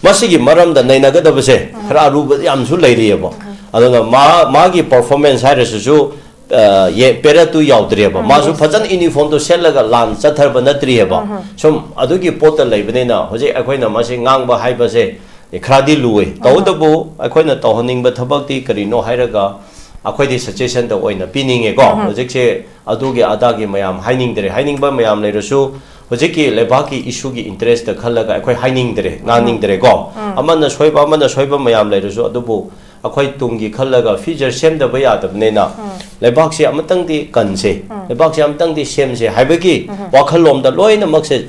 ꯃꯁꯤꯒꯤ ꯃꯔꯝꯗ ꯅꯩꯅꯒꯗꯕꯁꯦ ꯈꯔ ꯑꯔꯨꯕ ꯌꯥꯝꯁꯨ ꯂꯩꯔꯤꯑꯕ꯫ ꯑꯗꯨꯅ ꯃꯥ-, ꯃꯥꯒꯤ performance ꯍꯥꯏꯔꯁꯤꯁꯨ, ꯑ, ꯌꯦ-, ꯄꯦꯔꯠꯇꯨ ꯌꯥꯎꯗ꯭ꯔꯦꯕ꯫ ꯃꯥꯁꯨ ꯐꯖꯅ uniform ꯗꯣ ꯁꯦꯠꯂꯒ ꯂꯥꯟ ꯆꯠꯊꯔꯕ ꯅꯠꯇ꯭ꯔꯤꯑꯕ꯫ ꯁꯨꯝ ꯑꯗꯨꯒꯤ ꯄꯣꯠꯇ ꯂꯩꯕꯅꯤꯅ ꯍꯧꯖꯤꯛ ꯑꯩꯈꯣꯏꯅ ꯃꯁꯤ ꯉꯥꯡꯕ ꯍꯥꯏꯕꯁꯦ ꯈꯔꯗꯤ ꯂꯨꯏ꯫ ꯇꯧꯕꯇꯕꯨ ꯑꯩꯈꯣꯏꯅ ꯇꯧꯍꯟꯅꯤꯡꯕ ꯊꯕꯛꯇꯤ ꯀꯔꯤꯅꯣ ꯍꯥꯏꯔꯒ ꯑꯩꯈꯣꯏꯗꯤ suggestion ꯗ ꯑꯣꯏꯅ ꯄꯤꯅꯤꯡꯉꯦꯀꯣ꯫ ꯍꯧꯖꯤꯛꯁꯦ ꯑꯗꯨꯒꯤ ꯑꯗꯥꯒꯤ ꯃꯌꯥꯝ ꯍꯥꯏꯅꯤꯡꯗ꯭ꯔꯦ꯫ ꯍꯥꯏꯅꯤꯡꯕ ꯃꯌꯥꯝ ꯂꯩꯔꯁꯨ ꯍꯧꯖꯤꯛꯀꯤ ꯂꯩꯕꯥꯛꯀꯤ issue ꯒꯤ interest ꯇ ꯈꯜꯂꯒ ꯑꯩꯈꯣꯏ ꯍꯥꯏꯅꯤꯡꯗ꯭ꯔꯦ, ꯉꯥꯡꯅꯤꯡꯗ꯭ꯔꯦꯀꯣ꯫ ꯑꯃꯅ ꯁꯣꯏꯕ, ꯑꯃꯅ ꯁꯣꯏꯕ ꯃꯌꯥꯝ ꯂꯩꯔꯁꯨ, ꯑꯗꯨꯕꯨ ꯑꯩꯈꯣꯏ ꯇꯨꯡꯒꯤ ꯈꯜꯂꯒ future ꯁꯦꯝꯗꯕ ꯌꯥꯗꯕꯅꯤꯅ ꯂꯩꯕꯥꯛꯁꯦ ꯑꯃꯇꯪꯗꯤ ꯀꯟꯁꯦ, ꯂꯩꯕꯥꯛꯁꯦ ꯑꯃꯇꯪꯗꯤ ꯁꯦꯝꯁꯦ ꯍꯥꯏꯕꯒꯤ ꯋꯥꯈꯜꯂꯣꯝꯗ ꯂꯣꯏꯅꯃꯛꯁꯦ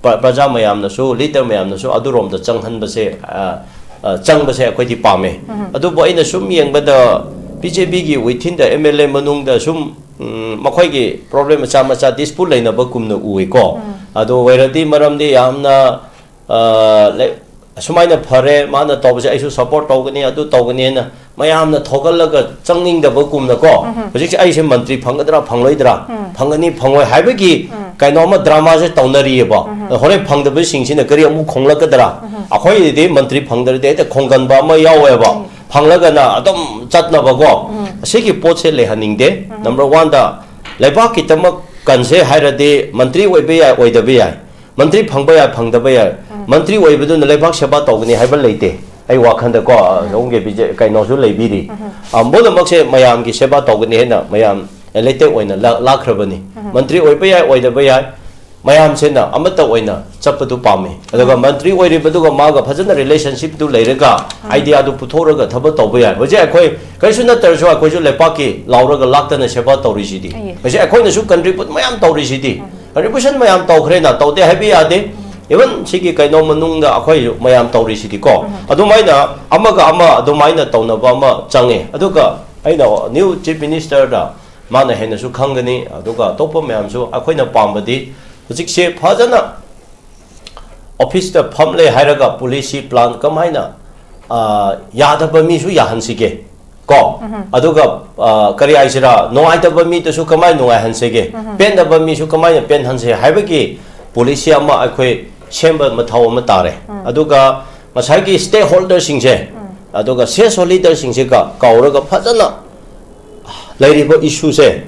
ꯄ꯭ꯔ-, ꯄ꯭ꯔꯖꯥ ꯃꯌꯥꯝꯅꯁꯨ, leader ꯃꯌꯥꯝꯅꯁꯨ ꯑꯗꯨꯔꯣꯝꯗ ꯆꯪꯍꯟꯕꯁꯦ, ꯑ, ꯑ, ꯆꯪꯕꯁꯦ ꯑꯩꯈꯣꯏꯗꯤ ꯄꯥꯝꯃꯦ꯫ ꯑꯗꯨꯕꯨ ꯑꯩꯅ ꯁꯨꯝ ꯌꯦꯡꯕꯗ B J P ꯒꯤ within the M L A ꯃꯅꯨꯡꯗ ꯁꯨꯝ, ꯎꯝ, ꯃꯈꯣꯏꯒꯤ problem ꯃꯆꯥ ꯃꯆꯥ dispute ꯂꯩꯅꯕ ꯀꯨꯝꯅ ꯎꯏꯀꯣ꯫ ꯑꯗꯨ ꯑꯣꯏꯔꯗꯤ ꯃꯔꯝꯗꯤ ꯌꯥꯝꯅ, ꯑ, ꯂꯩ-, ꯑꯁꯨꯃꯥꯏꯅ ꯐꯔꯦ, ꯃꯥꯅ ꯇꯧꯕꯁꯦ ꯑꯩꯁꯨ support ꯇꯧꯒꯅꯤ, ꯑꯗꯨ ꯇꯧꯒꯅꯤ ꯍꯥꯏꯅ ꯃꯌꯥꯝꯅ ꯊꯣꯛꯍꯜꯂꯒ ꯆꯪꯅꯤꯡꯗꯕꯒꯨꯝꯅꯀꯣ꯫ ꯍꯧꯖꯤꯛꯁꯦ ꯑꯩꯁꯦ ꯃꯟꯇ꯭ꯔꯤ ꯐꯪꯒꯗ꯭ꯔꯥ ꯐꯪꯂꯣꯏꯗ꯭ꯔꯥ? ꯐꯪꯒꯅꯤ ꯐꯪꯉꯣꯏ ꯍꯥꯏꯕꯒꯤ ꯀꯩꯅꯣ ꯑꯃ drama ꯁꯦ ꯇꯧꯅꯔꯤꯑꯕ꯫ ꯍꯣꯔꯦꯟ ꯐꯪꯗꯕꯁꯤꯡꯁꯤꯅ ꯀꯔꯤ ꯑꯃꯨꯛ ꯈꯣꯡꯂꯛꯀꯗ꯭ꯔꯥ? ꯑꯩꯈꯣꯏꯗꯤ ꯃꯟꯇ꯭ꯔꯤ ꯐꯪꯗ꯭ꯔꯗꯤ ꯍꯦꯛꯇ ꯈꯣꯡꯒꯟꯕ ꯑꯃ ꯌꯥꯎꯋꯦꯕ꯫ ꯐꯪꯂꯒꯅ ꯑꯗꯨꯝ ꯆꯠꯅꯕꯀꯣ꯫ ꯑꯁꯤꯒꯤ ꯄꯣꯠꯁꯦ ꯂꯩꯍꯟꯅꯤꯡꯗꯦ꯫ Number one ꯗ ꯂꯩꯕꯥꯛꯀꯤꯗꯃꯛ ꯀꯟꯁꯦ ꯍꯥꯏꯔꯗꯤ ꯃꯟꯇ꯭ꯔꯤ ꯑꯣꯏꯕ ꯌꯥꯏ, ꯑꯣꯏꯗꯕ ꯌꯥꯏ꯫ ꯃꯟꯇ꯭ꯔꯤ ꯐꯪꯕ ꯌꯥꯏ, ꯐꯪꯗꯕ ꯌꯥꯏ꯫ ꯃꯟꯇ꯭ꯔꯤ ꯑꯣꯏꯕꯗꯨꯅ ꯂꯩꯕꯥꯛ ꯁꯦꯕꯥ ꯇꯧꯒꯅꯤ ꯍꯥꯏꯕ ꯂꯩꯇꯦ꯫ ꯑꯩ ꯋꯥꯈꯜꯗꯀꯣ, ꯁꯣꯝꯒꯤ ꯕꯤ ꯖꯦ-, ꯀꯩꯅꯣꯁꯨ ꯂꯩꯕꯤꯔꯤ꯫ ꯑ, ꯄꯨꯝꯅꯃꯛꯁꯦ ꯃꯌꯥꯝꯒꯤ ꯁꯦꯕꯥ ꯇꯧꯒꯅꯤ ꯍꯥꯏꯅ ꯃꯌꯥꯝ elected ꯑꯣꯏꯅ ꯂꯥ-, ꯂꯥꯛꯈ꯭ꯔꯕꯅꯤ꯫ ꯃꯟꯇ꯭ꯔꯤ ꯑꯣꯏꯕ ꯌꯥꯏ, ꯑꯣꯏꯗꯕ ꯌꯥꯏ, ꯃꯌꯥꯝꯁꯤꯅ ꯑꯃꯠꯇ ꯑꯣꯏꯅ ꯆꯠꯄꯗꯨ ꯄꯥꯝꯃꯤ꯫ ꯑꯗꯨꯒ ꯃꯟꯇ꯭ꯔꯤ ꯑꯣꯏꯔꯤꯕꯗꯨꯒ ꯃꯥꯒ ꯐꯖꯅ relationship ꯇꯨ ꯂꯩꯔꯒ, idea ꯗꯨ ꯄꯨꯊꯣꯛꯂꯒ ꯊꯕꯛ ꯇꯧꯕ ꯌꯥꯏ꯫ ꯍꯧꯖꯤꯛ ꯑꯩꯈꯣꯏ ꯀꯔꯤꯁꯨ ꯅꯠꯇ꯭ꯔꯁꯨ ꯑꯩꯈꯣꯏꯁꯨ ꯂꯩꯄꯥꯛꯀꯤ ꯂꯥꯎꯔꯒ ꯂꯥꯛꯇꯅ ꯁꯦꯕꯥ ꯇꯧꯔꯤꯁꯤꯗꯤ꯫ ꯍꯧꯖꯤꯛ ꯑꯩꯈꯣꯏꯅꯁꯨ contribute ꯃꯌꯥꯝ ꯇꯧꯔꯤꯁꯤꯗꯤ꯫ Contribution ꯃꯌꯥꯝ ꯇꯧꯈ꯭ꯔꯦꯅ, ꯇꯧꯗꯦ ꯍꯥꯏꯕ ꯌꯥꯗꯦ꯫ Even ꯁꯤꯒꯤ ꯀꯩꯅꯣ ꯃꯅꯨꯡꯗ ꯑꯩꯈꯣꯏ ꯃꯌꯥꯝ ꯇꯧꯔꯤꯁꯤꯗꯤꯀꯣ꯫ ꯑꯗꯨꯃꯥꯏꯅ ꯑꯃꯒ ꯑꯃ ꯑꯗꯨꯃꯥꯏꯅ ꯇꯧꯅꯕ ꯑꯃ ꯆꯪꯉꯦ꯫ ꯑꯗꯨꯒ ꯑꯩꯅ new Chief Minister ꯗ ꯃꯥꯅ ꯍꯦꯟꯅꯁꯨ ꯈꯪꯒꯅꯤ, ꯑꯗꯨꯒ ꯑꯇꯣꯞꯄ ꯃꯌꯥꯝꯁꯨ꯫ ꯑꯩꯈꯣꯏꯅ ꯄꯥꯝꯕꯗꯤ ꯍꯧꯖꯤꯛꯁꯦ ꯐꯖꯅ office ꯇ ꯐꯝꯂꯦ ꯍꯥꯏꯔꯒ policy plan ꯀꯃꯥꯏꯅ, ꯑ, ꯌꯥꯗꯕ ꯃꯤꯁꯨ ꯌꯥꯍꯟꯁꯤꯒꯦ ꯀꯣ, ꯑꯗꯨꯒ, ꯑ, ꯀꯔꯤ ꯍꯥꯏꯁꯤꯔꯥ, ꯅꯨꯡꯉꯥꯏꯇꯕ ꯃꯤꯗꯁꯨ ꯀꯃꯥꯏꯅ ꯅꯨꯡꯉꯥꯏꯍꯟꯁꯤꯒꯦ, ꯄꯦꯟꯗꯕ ꯃꯤꯁꯨ ꯀꯃꯥꯏꯅ ꯄꯦꯟꯍꯟꯁꯤ ꯍꯥꯏꯕꯒꯤ policy ꯑꯃ ꯑꯩꯈꯣꯏ ꯁꯦꯝꯕ ꯃꯊꯧ ꯑꯃ ꯇꯥꯔꯦ꯫ ꯑꯗꯨꯒ ꯉꯁꯥꯏꯒꯤ stakeholder ꯁꯤꯡꯁꯦ, ꯑꯗꯨꯒ C S O leader ꯁꯤꯡꯁꯤꯒ ꯀꯧꯔꯒ ꯐꯖꯅ ꯂꯩꯔꯤꯕ issue ꯁꯦ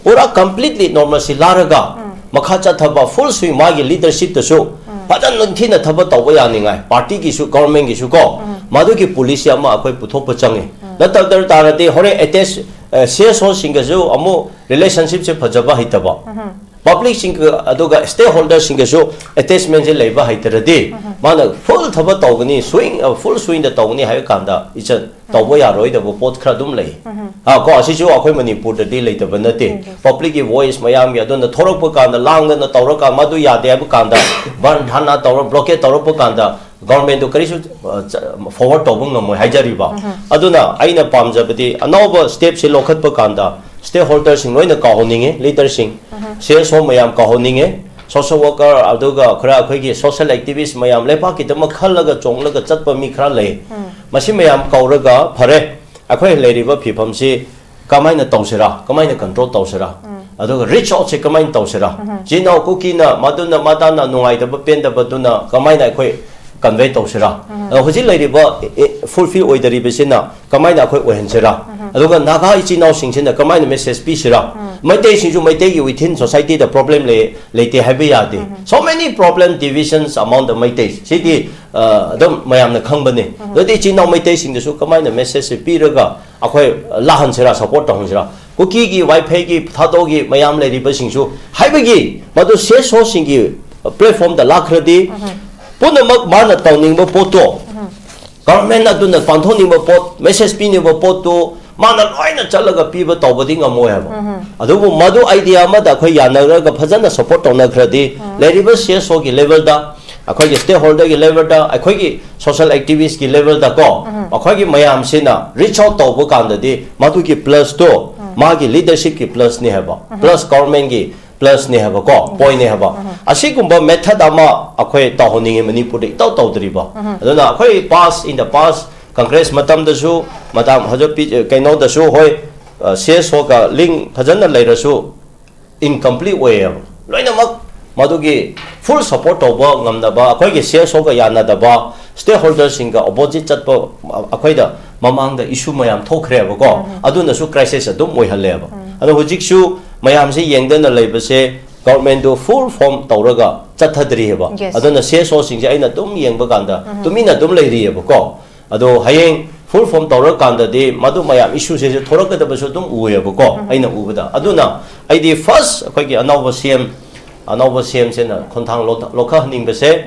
ꯄꯨꯔꯥ completely normalcy ꯂꯥꯛꯂꯒ ꯃꯈꯥ ꯆꯠꯊꯕ full swing ꯃꯥꯒꯤ leadership ꯇꯁꯨ ꯐꯖꯅ ꯅꯤꯡꯊꯤꯅ ꯊꯕꯛ ꯇꯧꯕ ꯌꯥꯅꯤꯡꯉꯥꯏ, party ꯒꯤꯁꯨ, government ꯒꯤꯁꯨ ꯀꯣ, ꯃꯗꯨꯒꯤ policy ꯑꯃ ꯑꯩꯈꯣꯏ ꯄꯨꯊꯣꯛꯄ ꯆꯪꯉꯤ꯫ ꯅꯠꯇꯕ ꯇꯥꯔꯗꯤ ꯍꯣꯔꯦꯟ attach, ꯑ, C S O ꯁꯤꯡꯒꯁꯨ ꯑꯃꯨꯛ relationship ꯁꯦ ꯐꯖꯕ ꯍꯩꯇꯕ, public ꯁꯤꯡꯒ ꯑꯗꯨꯒ stakeholder ꯁꯤꯡꯒꯁꯨ attachment ꯁꯦ ꯂꯩꯕ ꯍꯩꯇ꯭ꯔꯗꯤ, ꯃꯥꯅ full ꯊꯕꯛ ꯇꯧꯒꯅꯤ, swing, ꯑ, full swing ꯗ ꯇꯧꯒꯅꯤ ꯍꯥꯏꯕ ꯀꯥꯟꯗ ꯏꯆꯟ ꯇꯧꯕ ꯌꯥꯔꯣꯏꯗꯕ ꯄꯣꯠ ꯈꯔ ꯑꯗꯨꯝ ꯂꯩ꯫ ꯑ, ꯀꯣ, ꯑꯁꯤꯁꯨ ꯑꯩꯈꯣꯏ ꯃꯅꯤꯄꯨꯔꯗꯗꯤ ꯂꯩꯇꯕ ꯅꯠꯇꯦ꯫ Public ꯀꯤ voice ꯃꯌꯥꯝꯒꯤ ꯑꯗꯨꯅ ꯊꯣꯔꯛꯄ ꯀꯥꯟꯗ, ꯂꯥꯡꯗꯅ ꯇꯧꯔꯀꯥꯟꯗ, ꯃꯗꯨ ꯌꯥꯗꯦ ꯍꯥꯏꯕ ꯀꯥꯟꯗ, ꯕꯟ ꯙꯔꯅꯥ ꯇꯧꯔ, blockade ꯇꯧꯔꯛꯄ ꯀꯥꯟꯗ, government ꯇꯨ ꯀꯔꯤꯁꯨ, ꯑ, ꯆ-, forward ꯇꯧꯕ ꯉꯝꯃꯣꯏ ꯍꯥꯏꯖꯔꯤꯕ꯫ ꯑꯗꯨꯅ ꯑꯩꯅ ꯄꯥꯝꯖꯕꯗꯤ ꯑꯅꯧꯕ step ꯁꯦ ꯂꯧꯈꯠꯄ ꯀꯥꯟꯗ stakeholder ꯁꯤꯡ ꯂꯣꯏꯅ ꯀꯧꯍꯟꯅꯤꯡꯉꯤ, leader ꯁꯤꯡ, C S O ꯃꯌꯥꯝ ꯀꯧꯍꯟꯅꯤꯡꯉꯤ, social worker, ꯑꯗꯨꯒ ꯈꯔ ꯑꯩꯈꯣꯏꯒꯤ social activist ꯃꯌꯥꯝ, ꯂꯩꯄꯥꯛꯀꯤꯗꯃꯛ ꯈꯜꯂꯒ ꯆꯣꯡꯂꯒ ꯆꯠꯄ ꯃꯤ ꯈꯔ ꯂꯩ꯫ ꯃꯁꯤ ꯃꯌꯥꯝ ꯀꯧꯔꯒ, ꯐꯔꯦ, ꯑꯩꯈꯣꯏ ꯂꯩꯔꯤꯕ ꯐꯤꯕꯝꯁꯤ ꯀꯃꯥꯏꯅ ꯇꯧꯁꯤꯔꯥ, ꯀꯃꯥꯏꯅ control ꯇꯧꯁꯤꯔꯥ, ꯑꯗꯨꯒ reach out ꯁꯦ ꯀꯃꯥꯏꯅ ꯇꯧꯁꯤꯔꯥ, ꯏꯆꯤꯟ ꯏꯅꯥꯎ ꯀꯨꯀꯤꯅ ꯃꯗꯨꯅ ꯃꯗꯥꯅ ꯅꯨꯡꯉꯥꯏꯇꯕ ꯄꯦꯟꯗꯕꯗꯨꯅ ꯀꯃꯥꯏꯅ ꯑꯩꯈꯣꯏ convey ꯇꯧꯁꯤꯔꯥ, ꯑꯗꯣ ꯍꯧꯖꯤꯛ ꯂꯩꯔꯤꯕ, ꯑꯦ, fulfill ꯑꯣꯏꯗꯔꯤꯕꯁꯤꯅ ꯀꯃꯥꯏꯅ ꯑꯩꯈꯣꯏ ꯑꯣꯏꯍꯟꯁꯤꯔꯥ, ꯑꯗꯨꯒ ꯅꯥꯒꯥ ꯏꯆꯤꯟ ꯏꯅꯥꯎꯁꯤꯡꯁꯤꯅ ꯀꯃꯥꯏꯅ message ꯄꯤꯁꯤꯔꯥ, ꯃꯩꯇꯩꯁꯤꯡꯁꯨ ꯃꯩꯇꯩꯒꯤ within society ꯗ problem ꯂꯩ, ꯂꯩꯇꯦ ꯍꯥꯏꯕ ꯌꯥꯗꯦ꯫ So many problem, divisions among the Meitei, ꯁꯤꯗꯤ, ꯑ, ꯑꯗꯨꯝ ꯃꯌꯥꯝꯅ ꯈꯪꯕꯅꯤ꯫ ꯑꯗꯨꯗꯤ ꯏꯆꯤꯟ ꯏꯅꯥꯎ ꯃꯩꯇꯩꯁꯤꯡꯗꯁꯨ ꯀꯃꯥꯏꯅ message ꯁꯦ ꯄꯤꯔꯒ ꯑꯩꯈꯣꯏ ꯂꯥꯛꯍꯟꯁꯤꯔꯥ, support ꯇꯧꯍꯟꯁꯤꯔꯥ? ꯀꯨꯀꯤꯒꯤ, ꯋꯥꯏꯐꯩꯒꯤ, ꯊꯥꯗꯣꯒꯤ ꯃꯌꯥꯝ ꯂꯩꯔꯤꯕꯁꯤꯡꯁꯨ ꯍꯥꯏꯕꯒꯤ ꯃꯗꯨ ꯁꯤ ꯑꯦꯁ ꯑꯣꯁꯤꯡꯒꯤ ꯄ꯭ꯂꯦꯠꯐꯣꯝꯗ ꯂꯥꯛꯈ꯭ꯔꯗꯤ ꯄꯨꯝꯅꯃꯛ ꯃꯥꯅ ꯇꯧꯅꯤꯡꯕ ꯄꯣꯠꯇꯣ ꯒꯚꯔꯟꯃꯦꯟ ꯑꯗꯨꯅ ꯄꯥꯡꯊꯣꯛꯅꯤꯡꯕ ꯄꯣꯠ, ꯃꯦꯁꯦꯖ ꯄꯤꯅꯤꯡꯕ ꯄꯣꯠꯇꯨ ꯃꯥꯅ ꯂꯣꯏꯅ ꯆꯠꯂꯒ ꯄꯤꯕ ꯇꯧꯕꯗꯤ ꯉꯝꯃꯣꯏ ꯍꯥꯏꯕ꯫ ꯑꯗꯨꯕꯨ ꯃꯗꯨ ꯑꯥꯏꯗꯤꯌꯥ ꯑꯃꯗ ꯑꯩꯈꯣꯏ ꯌꯥꯅꯔꯒ ꯐꯖꯅ ꯁꯞꯄꯣꯔꯠ ꯇꯧꯅꯈ꯭ꯔꯗꯤ ꯂꯩꯔꯤꯕ ꯁꯤ ꯑꯦꯁ ꯑꯣꯒꯤ ꯂꯦꯚꯦꯜꯗ, ꯑꯩꯈꯣꯏꯒꯤ ꯁ꯭ꯇꯦꯛ ꯍꯣꯜꯗꯔꯒꯤ ꯂꯦꯚꯦꯜꯗ, ꯑꯩꯈꯣꯏꯒꯤ ꯁꯣꯁꯤꯌꯦꯜ ꯑꯦꯛꯇꯤꯚꯤꯁ꯭ꯠꯀꯤ ꯂꯦꯚꯦꯜꯗ ꯀꯣ, ꯑꯩꯈꯣꯏꯒꯤ ꯃꯌꯥꯝꯁꯤꯅ ꯔꯤꯆ ꯑꯥꯎꯠ ꯇꯧꯕ ꯀꯥꯟꯗꯗꯤ ꯃꯗꯨꯒꯤ ꯄ꯭ꯂꯁꯇꯣ ꯃꯥꯒꯤ ꯂꯤꯗꯔꯁꯤꯞꯀꯤ ꯄ꯭ꯂꯁꯅꯤ ꯍꯥꯏꯕ, ꯄ꯭ꯂꯁ ꯒꯚꯔꯟꯃꯦꯟꯒꯤ ꯄ꯭ꯂꯁꯅꯦ ꯍꯥꯏꯕꯀꯣ, ꯄꯣꯏꯟꯅꯦ ꯍꯥꯏꯕ꯫ ꯑꯁꯤꯒꯨꯝꯕ ꯃꯦꯊꯗ ꯑꯃ ꯑꯩꯈꯣꯏ ꯇꯧꯍꯟꯅꯤꯡꯉꯤ ꯃꯅꯤꯄꯨꯔꯗ ꯏꯇꯧ ꯇꯧꯗ꯭ꯔꯤꯕ꯫ ꯑꯗꯨꯅ ꯑꯩꯈꯣꯏ pass, in the past, Congress ꯃꯇꯝꯗꯁꯨ, ꯃꯇꯝ ꯍꯧꯖꯤꯛ ꯄꯤ-, ꯀꯩꯅꯣꯗꯁꯨ ꯍꯣꯏ, ꯁꯤ ꯑꯦꯁ ꯑꯣꯒ ꯂꯤꯡ ꯐꯖꯅ ꯂꯩꯔꯁꯨ ꯏꯟꯀꯝꯄ꯭ꯂꯤꯠ ꯑꯣꯏꯌꯦꯕ꯫ ꯂꯣꯏꯅꯃꯛ ꯃꯗꯨꯒꯤ ꯐꯨꯜ ꯁꯞꯄꯣꯔꯠ ꯇꯧꯕ ꯉꯝꯗꯕ, ꯑꯩꯈꯣꯏꯒꯤ ꯁꯤ ꯑꯦꯁ ꯑꯣꯒ ꯌꯥꯅꯗꯕ, ꯁ꯭ꯇꯦꯛ ꯍꯣꯜꯗꯔꯁꯤꯡꯒ ꯑꯣꯄꯣꯖꯤꯠ ꯆꯠꯄ, ꯑꯩꯈꯣꯏꯗ ꯃꯃꯥꯡꯗ ꯏꯁꯨ ꯃꯌꯥꯝ ꯊꯣꯛꯈ꯭ꯔꯦꯕꯀꯣ꯫ ꯑꯗꯨꯅꯁꯨ ꯀ꯭ꯔꯥꯏꯁꯤꯁ ꯑꯗꯨꯝ ꯑꯣꯏꯍꯜꯂꯦꯕ꯫ ꯑꯗꯣ ꯍꯧꯖꯤꯛꯁꯨ ꯃꯌꯥꯝꯁꯦ ꯌꯦꯡꯗꯅ ꯂꯩꯕꯁꯦ ꯒꯚꯔꯟꯃꯦꯟꯠꯇꯨ ꯐꯨꯜ ꯐꯣꯔꯝ ꯇꯧꯔꯒ ꯆꯠꯊꯗ꯭ꯔꯤꯑꯕ꯫ Yes. ꯑꯗꯨꯅ ꯁꯤ ꯑꯦꯁ ꯑꯣꯁꯤꯡꯁꯦ ꯑꯩꯅ ꯑꯗꯨꯝ ꯌꯦꯡꯕ ꯀꯥꯟꯗ ꯇꯨꯃꯤꯟꯅ ꯑꯗꯨꯝ ꯂꯩꯔꯤꯑꯕꯀꯣ꯫ ꯑꯗꯣ ꯍꯌꯦꯡ ꯐꯨꯜ ꯐꯣꯔꯝ ꯇꯧꯔꯀꯥꯟꯗꯗꯤ ꯃꯗꯨ ꯃꯌꯥꯝ ꯏꯁꯨꯁꯦ ꯊꯣꯔꯛꯀꯗꯕꯁꯨ ꯑꯗꯨꯝ ꯎꯏꯌꯦꯕꯀꯣ, ꯑꯩꯅ ꯎꯕꯗ꯫ ꯑꯗꯨꯅ ꯑꯩꯗꯤ ꯐꯥꯔꯁ ꯑꯩꯈꯣꯏꯒꯤ ꯑꯅꯧꯕ ꯁꯤ ꯑꯦꯝ, ꯑꯅꯧꯕ ꯁꯤ ꯑꯦꯝꯁꯤꯅ ꯈꯣꯡꯊꯥꯡ ꯂꯧ-, ꯂꯧꯈꯠꯍꯟꯅꯤꯡꯕꯁꯦ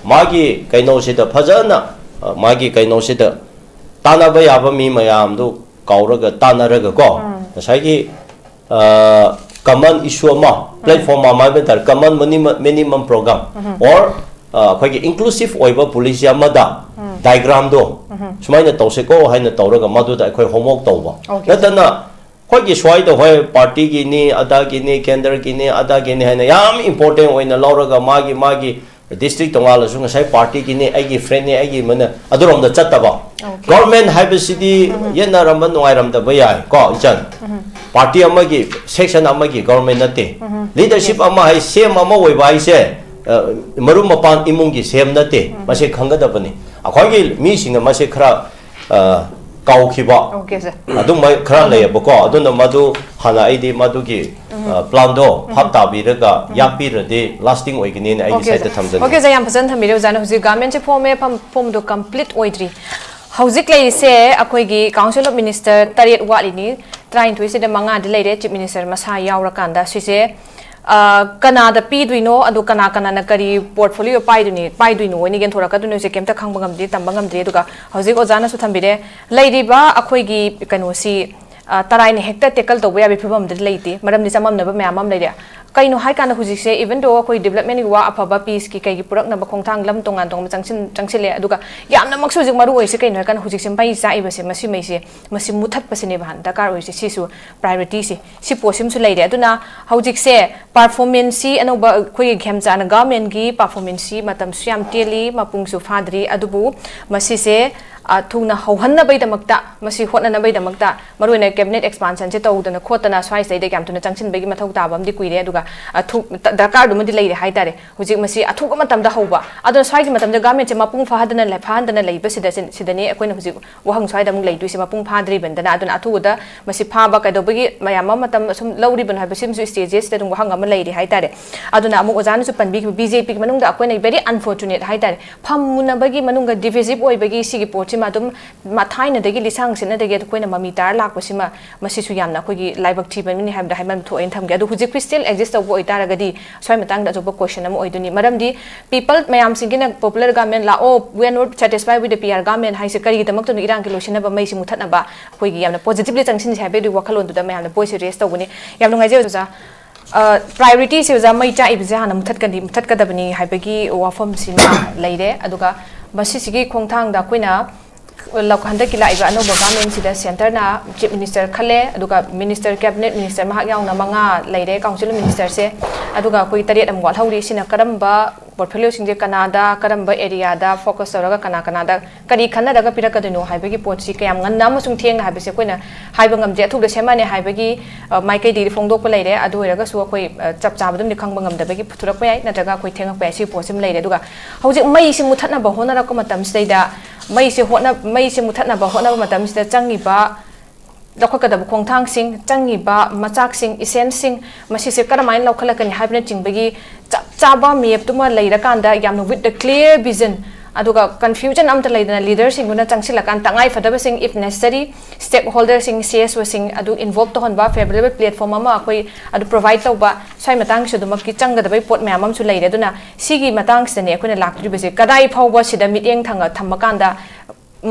ꯃꯥꯒꯤ ꯀꯩꯅꯣꯁꯤꯗ ꯐꯖꯅ, ꯑ, ꯃꯥꯒꯤ ꯀꯩꯅꯣꯁꯤꯗ ꯇꯥꯟꯅꯕ ꯌꯥꯕ ꯃꯤ ꯃꯌꯥꯝꯗꯨ ꯀꯧꯔꯒ ꯇꯥꯟꯅꯔꯒꯀꯣ, ꯉꯁꯥꯏꯒꯤ, ꯑ, ꯀꯃꯟ ꯏꯁꯨ ꯑꯃ, ꯄ꯭ꯂꯦꯠꯐꯣꯝ ꯑꯃ ꯍꯥꯏꯕ ꯇꯥꯔꯦ, ꯀꯃꯟ ꯃꯤꯅꯤꯃꯝ, ꯃꯤꯅꯤꯃꯝ ꯄ꯭ꯔꯣꯒ꯭ꯔꯥꯝ, ꯑꯣꯔ, ꯑ, ꯑꯩꯈꯣꯏꯒꯤ ꯏꯟꯀ꯭ꯂꯨꯁꯤꯞ ꯑꯣꯏꯕ ꯄꯣꯂꯤꯁꯤ ꯑꯃꯗ ꯗꯥꯏꯒ꯭ꯔꯥꯝꯗꯣ ꯁꯨꯃꯥꯏꯅ ꯇꯧꯁꯤꯀꯣ ꯍꯥꯏꯅ ꯇꯧꯔꯒ ꯃꯗꯨꯗ ꯑꯩꯈꯣꯏ ꯍꯣꯝꯋꯥꯔꯛ ꯇꯧꯕ꯫ Okay. ꯅꯠꯇꯅ ꯑꯩꯈꯣꯏꯒꯤ ꯁ꯭ꯋꯥꯏꯗ ꯍꯣꯏ ꯄꯥꯔꯇꯤꯒꯤꯅꯤ, ꯑꯗꯥꯒꯤꯅꯤ, ꯀꯦꯟꯗ꯭ꯔꯒꯤꯅꯤ, ꯑꯗꯥꯒꯤꯅꯤ ꯍꯥꯏꯅ ꯌꯥꯝ ꯏꯝꯄꯣꯔꯇꯦꯟ ꯑꯣꯏꯅ ꯂꯧꯔꯒ ꯃꯥꯒꯤ, ꯃꯥꯒꯤ ꯗꯤꯁꯇ꯭ꯔꯤꯛ ꯇꯣꯉꯥꯜꯂꯁꯨ ꯉꯁꯥꯏ ꯄꯥꯔꯇꯤꯒꯤꯅꯤ, ꯑꯩꯒꯤ ꯐ꯭ꯔꯦꯟꯅꯤ, ꯑꯩꯒꯤ ꯃꯅ-, ꯑꯗꯨꯔꯣꯝꯗ ꯆꯠꯇꯕ꯫ Okay. ꯒꯚꯔꯟꯃꯦꯟꯠ ꯍꯥꯏꯕꯁꯤꯗꯤ ꯌꯦꯠꯅꯔꯝꯕ ꯅꯨꯡꯉꯥꯏꯔꯝꯗꯕ ꯌꯥꯏ ꯀꯣ, ꯏꯆꯟ꯫ ꯄꯥꯔꯇꯤ ꯑꯃꯒꯤ, ꯁꯦꯛꯁꯟ ꯑꯃꯒꯤ ꯒꯚꯔꯟꯃꯦꯟꯠ ꯅꯠꯇꯦ꯫ ꯂꯤꯗꯔꯁꯤꯞ ꯑꯃ ꯍꯥꯏ, ꯁꯤ ꯑꯦꯝ ꯑꯃ ꯑꯣꯏꯕ ꯍꯥꯏꯁꯦ, ꯑ, ꯃꯔꯨꯞ ꯃꯄꯥꯡ ꯏꯃꯨꯡꯒꯤ ꯁꯤ ꯑꯦꯝ ꯅꯠꯇꯦ꯫ ꯃꯁꯤ ꯈꯪꯒꯗꯕꯅꯤ꯫ ꯑꯩꯈꯣꯏꯒꯤ ꯃꯤꯁꯤꯡꯅ ꯃꯁꯤ ꯈꯔ, ꯑ, ꯀꯥꯎꯈꯤꯕ Okay, sir. ꯑꯗꯨꯝꯕ ꯈꯔ ꯂꯩꯌꯦꯕꯀꯣ꯫ ꯑꯗꯨꯅ ꯃꯗꯨ ꯍꯥꯟꯅ ꯑꯩꯗꯤ ꯃꯗꯨꯒꯤ, ꯑ, ꯄ꯭ꯂꯥꯟꯗꯣ ꯚꯥꯞ ꯇꯥꯕꯤꯔꯒ ꯌꯥꯠꯄꯤꯔꯗꯤ ꯂꯥꯁꯇꯤꯡ ꯑꯣꯏꯒꯅꯤꯅ ꯑꯩꯒꯤ Okay, ꯁꯥꯏꯠꯇ sir. ꯊꯝꯖꯅꯤꯡꯉꯤ꯫ Okay, sir, ꯌꯥꯝ ꯐꯖꯅ ꯊꯝꯕꯤꯔꯦ ꯑꯣꯖꯥꯅ꯫ ꯍꯧꯖꯤꯛ ꯒꯚꯔꯟꯃꯦꯟꯠꯁꯦ ꯐꯣꯝꯃꯦ, ꯐꯝ-, ꯐꯣꯝꯗꯣ ꯀꯝꯄ꯭ꯂꯤꯠ ꯑꯣꯏꯗ꯭ꯔꯤ꯫ ꯍꯧꯖꯤꯛ ꯂꯩꯔꯤꯁꯦ ꯑꯩꯈꯣꯏꯒꯤ Council of Minister ꯇꯔꯦꯠ ꯋꯥꯠꯂꯤꯅꯤ꯫ ꯇꯔꯥꯅꯤꯊꯣꯏꯁꯤꯗ ꯃꯉꯥꯗꯤ ꯂꯩꯔꯦ, Chief Minister ꯃꯁꯥ ꯌꯥꯎꯔꯀꯥꯟꯗ꯫ ꯁꯤꯁꯦ, ꯑ, ꯀꯅꯥꯗ ꯄꯤꯗꯣꯏꯅꯣ, ꯑꯗꯨ ꯀꯅꯥ ꯀꯅꯥꯅ ꯀꯔꯤ portfolio ꯄꯥꯏꯗꯣꯏꯅꯤ, ꯄꯥꯏꯗꯣꯏꯅꯣ ꯍꯥꯏꯅ ꯌꯦꯟꯊꯣꯔꯛꯀꯗꯣꯏꯅꯣꯁꯦ ꯀꯩꯝꯇ ꯈꯪꯕ ꯉꯝꯗꯦ, ꯇꯝꯕ ꯉꯝꯗ꯭ꯔꯤ꯫ ꯑꯗꯨꯒ ꯍꯧꯖꯤꯛ ꯑꯣꯖꯥꯅꯁꯨ ꯊꯝꯕꯤꯔꯦ, ꯂꯩꯔꯤꯕ ꯑꯩꯈꯣꯏꯒꯤ ꯀꯩꯅꯣꯁꯤ, ꯑ, ꯇꯔꯥꯏꯅ ꯍꯦꯛꯇ tackle ꯇꯧꯕ ꯌꯥꯕꯒꯤ ꯐꯤꯕꯝ ꯑꯃꯗꯗꯤ ꯂꯩꯇꯦ, ꯃꯔꯝꯗꯤ ꯆꯃꯝꯅꯕ ꯃꯌꯥꯝ ꯑꯃ ꯂꯩꯔꯦ꯫ ꯀꯩꯅꯣ ꯍꯥꯏꯀꯥꯟꯗ ꯍꯧꯖꯤꯛꯁꯦ, even though ꯑꯩꯈꯣꯏ developmentꯒꯤ ꯋꯥ ꯑꯐꯕ, peaceꯀꯤ ꯀꯩꯒꯤ ꯄꯨꯔꯛꯅꯕ ꯈꯣꯡꯊꯥꯡ ꯂꯝ ꯇꯣꯉꯥꯟ ꯇꯣꯉꯥꯟꯕ ꯆꯪꯁꯤꯟ-, ꯆꯪꯁꯤꯜꯂꯦ, ꯑꯗꯨꯒ ꯌꯥꯝꯅꯃꯛꯁꯨ ꯍꯧꯖꯤꯛ ꯃꯔꯨ ꯑꯣꯏꯔꯤꯁꯦ ꯀꯩꯅꯣ ꯍꯥꯏꯀꯥꯟꯗ ꯍꯧꯖꯤꯛꯁꯦ ꯃꯩ ꯆꯥꯛꯏꯕꯁꯦ, ꯃꯁꯤ ꯃꯩꯁꯦ, ꯃꯁꯤ ꯃꯨꯊꯠꯄꯁꯤꯅꯦꯕ ꯍꯥꯟꯅ ꯗꯔꯀꯥꯔ ꯑꯣꯏꯔꯤꯁꯦ, ꯁꯤꯁꯨ priorityꯁꯦ, ꯁꯤ ꯄꯣꯠꯁꯤꯃꯁꯨ ꯂꯩꯔꯦ꯫ ꯑꯗꯨꯅ ꯍꯧꯖꯤꯛꯁꯦ performanceꯁꯤ ꯑꯅꯧꯕ ꯑꯩꯈꯣꯏꯒꯤ ꯈꯦꯝꯆꯥꯟ governmentꯀꯤ performanceꯁꯤ ꯃꯇꯝꯁꯨ ꯌꯥꯝ ꯇꯦꯜꯂꯤ, ꯃꯄꯨꯡꯁꯨ ꯐꯥꯗ꯭ꯔꯤ, ꯑꯗꯨꯕꯨ ꯃꯁꯤꯁꯦ, ꯑ, ꯊꯨꯅ ꯍꯧꯍꯟꯅꯕꯒꯤꯗꯃꯛꯇ, ꯃꯁꯤ ꯍꯣꯠꯅꯅꯕꯒꯤꯗꯃꯛꯇ ꯃꯔꯨꯑꯣꯏꯅ cabinet expansionꯁꯦ ꯇꯧꯗꯅ ꯈꯣꯠꯇꯅ ꯁ꯭ꯋꯥꯏꯁꯤꯗꯩꯗ ꯌꯥꯝ ꯊꯨꯅ ꯆꯪꯁꯤꯟꯕꯒꯤ ꯃꯊꯧ ꯇꯥꯕ ꯑꯃꯗꯤ ꯀꯨꯏꯔꯦ꯫ ꯑꯗꯨꯒ, ꯑ, ꯊꯨ-, ꯗ-, ꯗꯔꯀꯥꯔꯗꯨꯃꯗꯤ ꯂꯩꯔꯦ ꯍꯥꯏꯇꯥꯔꯦ꯫ ꯍꯧꯖꯤꯛ ꯃꯁꯤ ꯑꯊꯨꯕ ꯃꯇꯝꯗ ꯍꯧꯕ, ꯑꯗꯨꯅ ꯁ꯭ꯋꯥꯏꯒꯤ ꯃꯇꯝꯗ governmentꯁꯦ ꯃꯄꯨꯡ ꯐꯥꯍꯟꯗꯅ ꯂꯩ-, ꯐꯥꯍꯟꯗꯅ ꯂꯩꯕꯁꯤꯗ ꯁꯤ-, ꯁꯤꯗꯅꯤ ꯑꯩꯈꯣꯏꯅ ꯍꯧꯖꯤꯛ ꯋꯥꯍꯪ ꯁ꯭ꯋꯥꯏꯗ ꯑꯃꯨꯛ ꯂꯩꯗꯣꯏꯁꯦ, ꯃꯄꯨꯡ ꯐꯥꯗ꯭ꯔꯤꯕꯅꯤꯅ꯫ ꯑꯗꯨꯅ ꯑꯊꯨꯕꯗ ꯃꯁꯤ ꯐꯥꯕ ꯀꯩꯗꯧꯕꯒꯤ ꯃꯌꯥꯝ ꯑꯃ ꯃꯇꯝ ꯑꯁꯨꯝ ꯂꯧꯔꯤꯕꯅꯣ ꯍꯥꯏꯕꯁꯤꯃꯁꯨ stageꯁꯤꯗ ꯑꯗꯨꯝ ꯋꯥꯍꯪ ꯑꯃ ꯂꯩꯔꯤ ꯍꯥꯏꯇꯥꯔꯦ꯫ ꯑꯗꯨꯅ ꯑꯃꯨꯛ ꯑꯣꯖꯥꯅꯁꯨ ꯄꯟꯕꯤꯈꯤꯕ BJPꯒꯤ ꯃꯅꯨꯡꯗ ꯑꯩꯈꯣꯏꯅ very unfortunate ꯍꯥꯏꯇꯥꯔꯦ, ꯐꯝꯃꯨꯅꯕꯒꯤ ꯃꯅꯨꯡꯗ divisive ꯑꯣꯏꯕꯒꯤ ꯁꯤꯒꯤ ꯄꯣꯠꯁꯤꯃ ꯑꯗꯨꯝ ꯃ-, ꯊꯥꯏꯅꯗꯒꯤ ꯂꯤꯁꯥꯡ ꯁꯤꯠꯅꯗꯒꯤ ꯑꯩꯈꯣꯏꯅ ꯃꯃꯤ ꯇꯥꯔ ꯂꯥꯛꯄꯁꯤꯃ, ꯃꯁꯤꯁꯨ ꯌꯥꯝꯅ ꯑꯩꯈꯣꯏꯒꯤ ꯂꯥꯏꯕꯛ ꯊꯤꯕꯅꯤ ꯍꯥꯏꯕꯗ ꯍꯥꯏꯃꯟ ꯊꯣꯛꯑꯦꯅ ꯊꯝꯒꯦ꯫ ꯑꯗꯨ ꯍꯧꯖꯤꯛ still exist ꯇꯧꯕ ꯑꯣꯏꯇꯥꯔꯒꯗꯤ ꯁ꯭ꯋꯥꯏ ꯃꯇꯥꯡꯗ ꯑꯆꯧꯕ question ꯑꯃ ꯑꯣꯏꯗꯣꯏꯅꯤ꯫ ꯃꯔꯝꯗꯤ people ꯃꯌꯥꯝꯁꯤꯡꯒꯤꯅ popular government ꯂꯥꯛꯑꯣ, we are not satisfied with the PR government ꯍꯥꯏꯁꯦ ꯀꯔꯤꯒꯤꯗꯃꯛꯇꯅꯣ? ꯏꯔꯥꯡꯒꯤ ꯂꯣꯏꯁꯤꯟꯅꯕ, ꯃꯩꯁꯤ ꯃꯨꯊꯠꯅꯕ, ꯑꯩꯈꯣꯏꯒꯤ ꯌꯥꯝꯅ positively ꯆꯪꯁꯤꯟꯁꯦ ꯍꯥꯏꯕꯒꯤ ꯋꯥꯈꯜꯂꯣꯟꯗꯨꯗ ꯃꯌꯥꯝꯅ voice raise ꯇꯧꯕꯅꯤ꯫ ꯌꯥꯝ ꯅꯨꯡꯉꯥꯏꯖꯩ ꯑꯣꯖꯥ꯫ ꯑ, priorityꯁꯦ ꯑꯣꯖꯥ, ꯃꯩ ꯆꯥꯛꯏꯕꯁꯦ ꯍꯥꯟꯅ ꯃꯨꯊꯠꯀꯅꯤ, ꯃꯨꯊꯠꯀꯗꯕꯅꯤ ꯍꯥꯏꯕꯒꯤ ꯋꯥꯐꯝꯁꯤꯃ ꯂꯩꯔꯦ꯫ ꯑꯗꯨꯒ ꯃꯁꯤꯁꯤꯒꯤ ꯈꯣꯡꯊꯥꯡꯗ ꯑꯩꯈꯣꯏꯅ ꯂꯧ-, ꯍꯟꯗꯛꯀꯤ ꯂꯥꯛꯏꯕ ꯑꯅꯧꯕ governmentꯁꯤꯗ centreꯅ Chief Minister ꯈꯜꯂꯦ, ꯑꯗꯨꯒ minister, cabinet minister ꯃꯍꯥꯛ ꯌꯥꯎꯅ ꯃꯉꯥ ꯂꯩꯔꯦ, council ministerꯁꯦ, ꯑꯗꯨꯒ ꯑꯩꯈꯣꯏ ꯇꯔꯦꯠ ꯑꯃꯨꯛ ꯋꯥꯠꯍꯧꯔꯤ꯫ ꯁꯤꯅ ꯀꯔꯝꯕ portfolioꯁꯤꯡꯁꯦ ꯀꯅꯥꯗ, ꯀꯔꯝꯕ areaꯗ focus ꯇꯧꯔꯒ ꯀꯅꯥ ꯀꯅꯥꯗ ꯀꯔꯤ ꯈꯟꯅꯔꯒ ꯄꯤꯔꯛꯀꯗꯣꯏꯅꯣ ꯍꯥꯏꯕꯒꯤ ꯄꯣꯠꯁꯤ ꯀꯌꯥꯝ ꯉꯟꯅ ꯑꯃꯁꯨꯡ ꯊꯦꯡꯅ ꯍꯥꯏꯕꯁꯦ ꯑꯩꯈꯣꯏꯅ ꯍꯥꯏꯕ ꯉꯝꯗꯦ꯫ ꯑꯊꯨꯕꯗ ꯁꯦꯝꯃꯅꯤ ꯍꯥꯏꯕꯒꯤ, ꯑ, ꯃꯥꯏꯀꯩꯗꯒꯤ ꯐꯣꯡꯗꯣꯛꯄ ꯂꯩꯔꯦ꯫ ꯑꯗꯨ ꯑꯣꯏꯔꯒꯁꯨ ꯑꯩꯈꯣꯏ, ꯑ, ꯆꯞ ꯆꯥꯕꯗꯨꯝꯗꯤ ꯈꯪꯕ ꯉꯝꯗꯕꯒꯤ ꯊꯨꯔꯛꯄ ꯌꯥꯏ, ꯅꯠꯇ꯭ꯔꯒ ꯑꯩꯈꯣꯏ ꯊꯦꯡꯉꯛꯄ ꯌꯥꯏ꯫ ꯁꯤ ꯄꯣꯠꯁꯤꯃ ꯂꯩꯔꯦ꯫ ꯑꯗꯨꯒ ꯍꯧꯖꯤꯛ ꯃꯩꯁꯤ ꯃꯨꯊꯠꯅꯕ ꯍꯣꯠꯅꯔꯛꯄ ꯃꯇꯝꯁꯤꯗꯩꯗ ꯃꯩꯁꯦ ꯍꯣꯠꯅ-, ꯃꯩꯁꯦ ꯃꯨꯊꯠꯅꯕ ꯍꯣꯠꯅꯕ ꯃꯇꯝꯁꯤꯗ ꯆꯪꯉꯤꯕ, ꯂꯧꯈꯠꯀꯗꯕ ꯈꯣꯡꯊꯥꯡꯁꯤꯡ, ꯆꯪꯉꯤꯕ ꯃꯆꯥꯛꯁꯤꯡ, essentialꯁꯤꯡ, ꯃꯁꯤꯁꯦ ꯀꯔꯝꯍꯥꯏꯅ ꯂꯧꯈꯠꯂꯛꯀꯅꯤ ꯍꯥꯏꯕꯅꯆꯤꯡꯕꯒꯤ ꯆꯞ ꯆꯥꯕ mapꯇꯨꯃ ꯂꯩꯔꯀꯥꯟꯗ, ꯌꯥꯝꯅ with the clear vision, ꯑꯗꯨꯒ ꯀꯟꯐ꯭ꯌꯨꯖꯟ ꯑꯝꯇ ꯂꯩꯗꯅ ꯂꯤꯗꯔꯁꯤꯡꯗꯨꯅ ꯆꯪꯁꯤꯜꯂꯀꯥꯟꯗ ꯇꯉꯥꯏ ꯐꯗꯕꯁꯤꯡ, if necessary, stakeholderꯁꯤꯡ, ꯁꯤ ꯑꯦꯁ ꯑꯣꯁꯤꯡ ꯑꯗꯨ ꯏꯟꯚꯣꯜꯕ ꯇꯧꯍꯟꯕ, ꯐꯦꯕꯔꯦꯕꯜ ꯄ꯭ꯂꯦꯠꯐꯣꯝ ꯑꯃ ꯑꯩꯈꯣꯏ ꯑꯗꯨ ꯄ꯭ꯔꯣꯚꯥꯏꯗ ꯇꯧꯕ, ꯁ꯭ꯋꯥꯏ ꯃꯇꯥꯡꯁꯤꯗꯃꯛꯀꯤ ꯆꯪꯒꯗꯕꯩ ꯄꯣꯠ ꯃꯌꯥꯝ ꯑꯃꯁꯨ ꯂꯩꯔꯦ꯫ ꯑꯗꯨꯅ ꯁꯤꯒꯤ ꯃꯇꯥꯡꯁꯤꯗꯅꯦ ꯑꯩꯈꯣꯏꯅ ꯂꯥꯛꯇꯣꯔꯤꯕꯁꯦ, ꯀꯗꯥꯏ ꯐꯥꯎꯕ ꯁꯤꯗ ꯃꯤꯠꯌꯦꯡ ꯊꯪꯉ ꯊꯝꯃꯀꯥꯟꯗ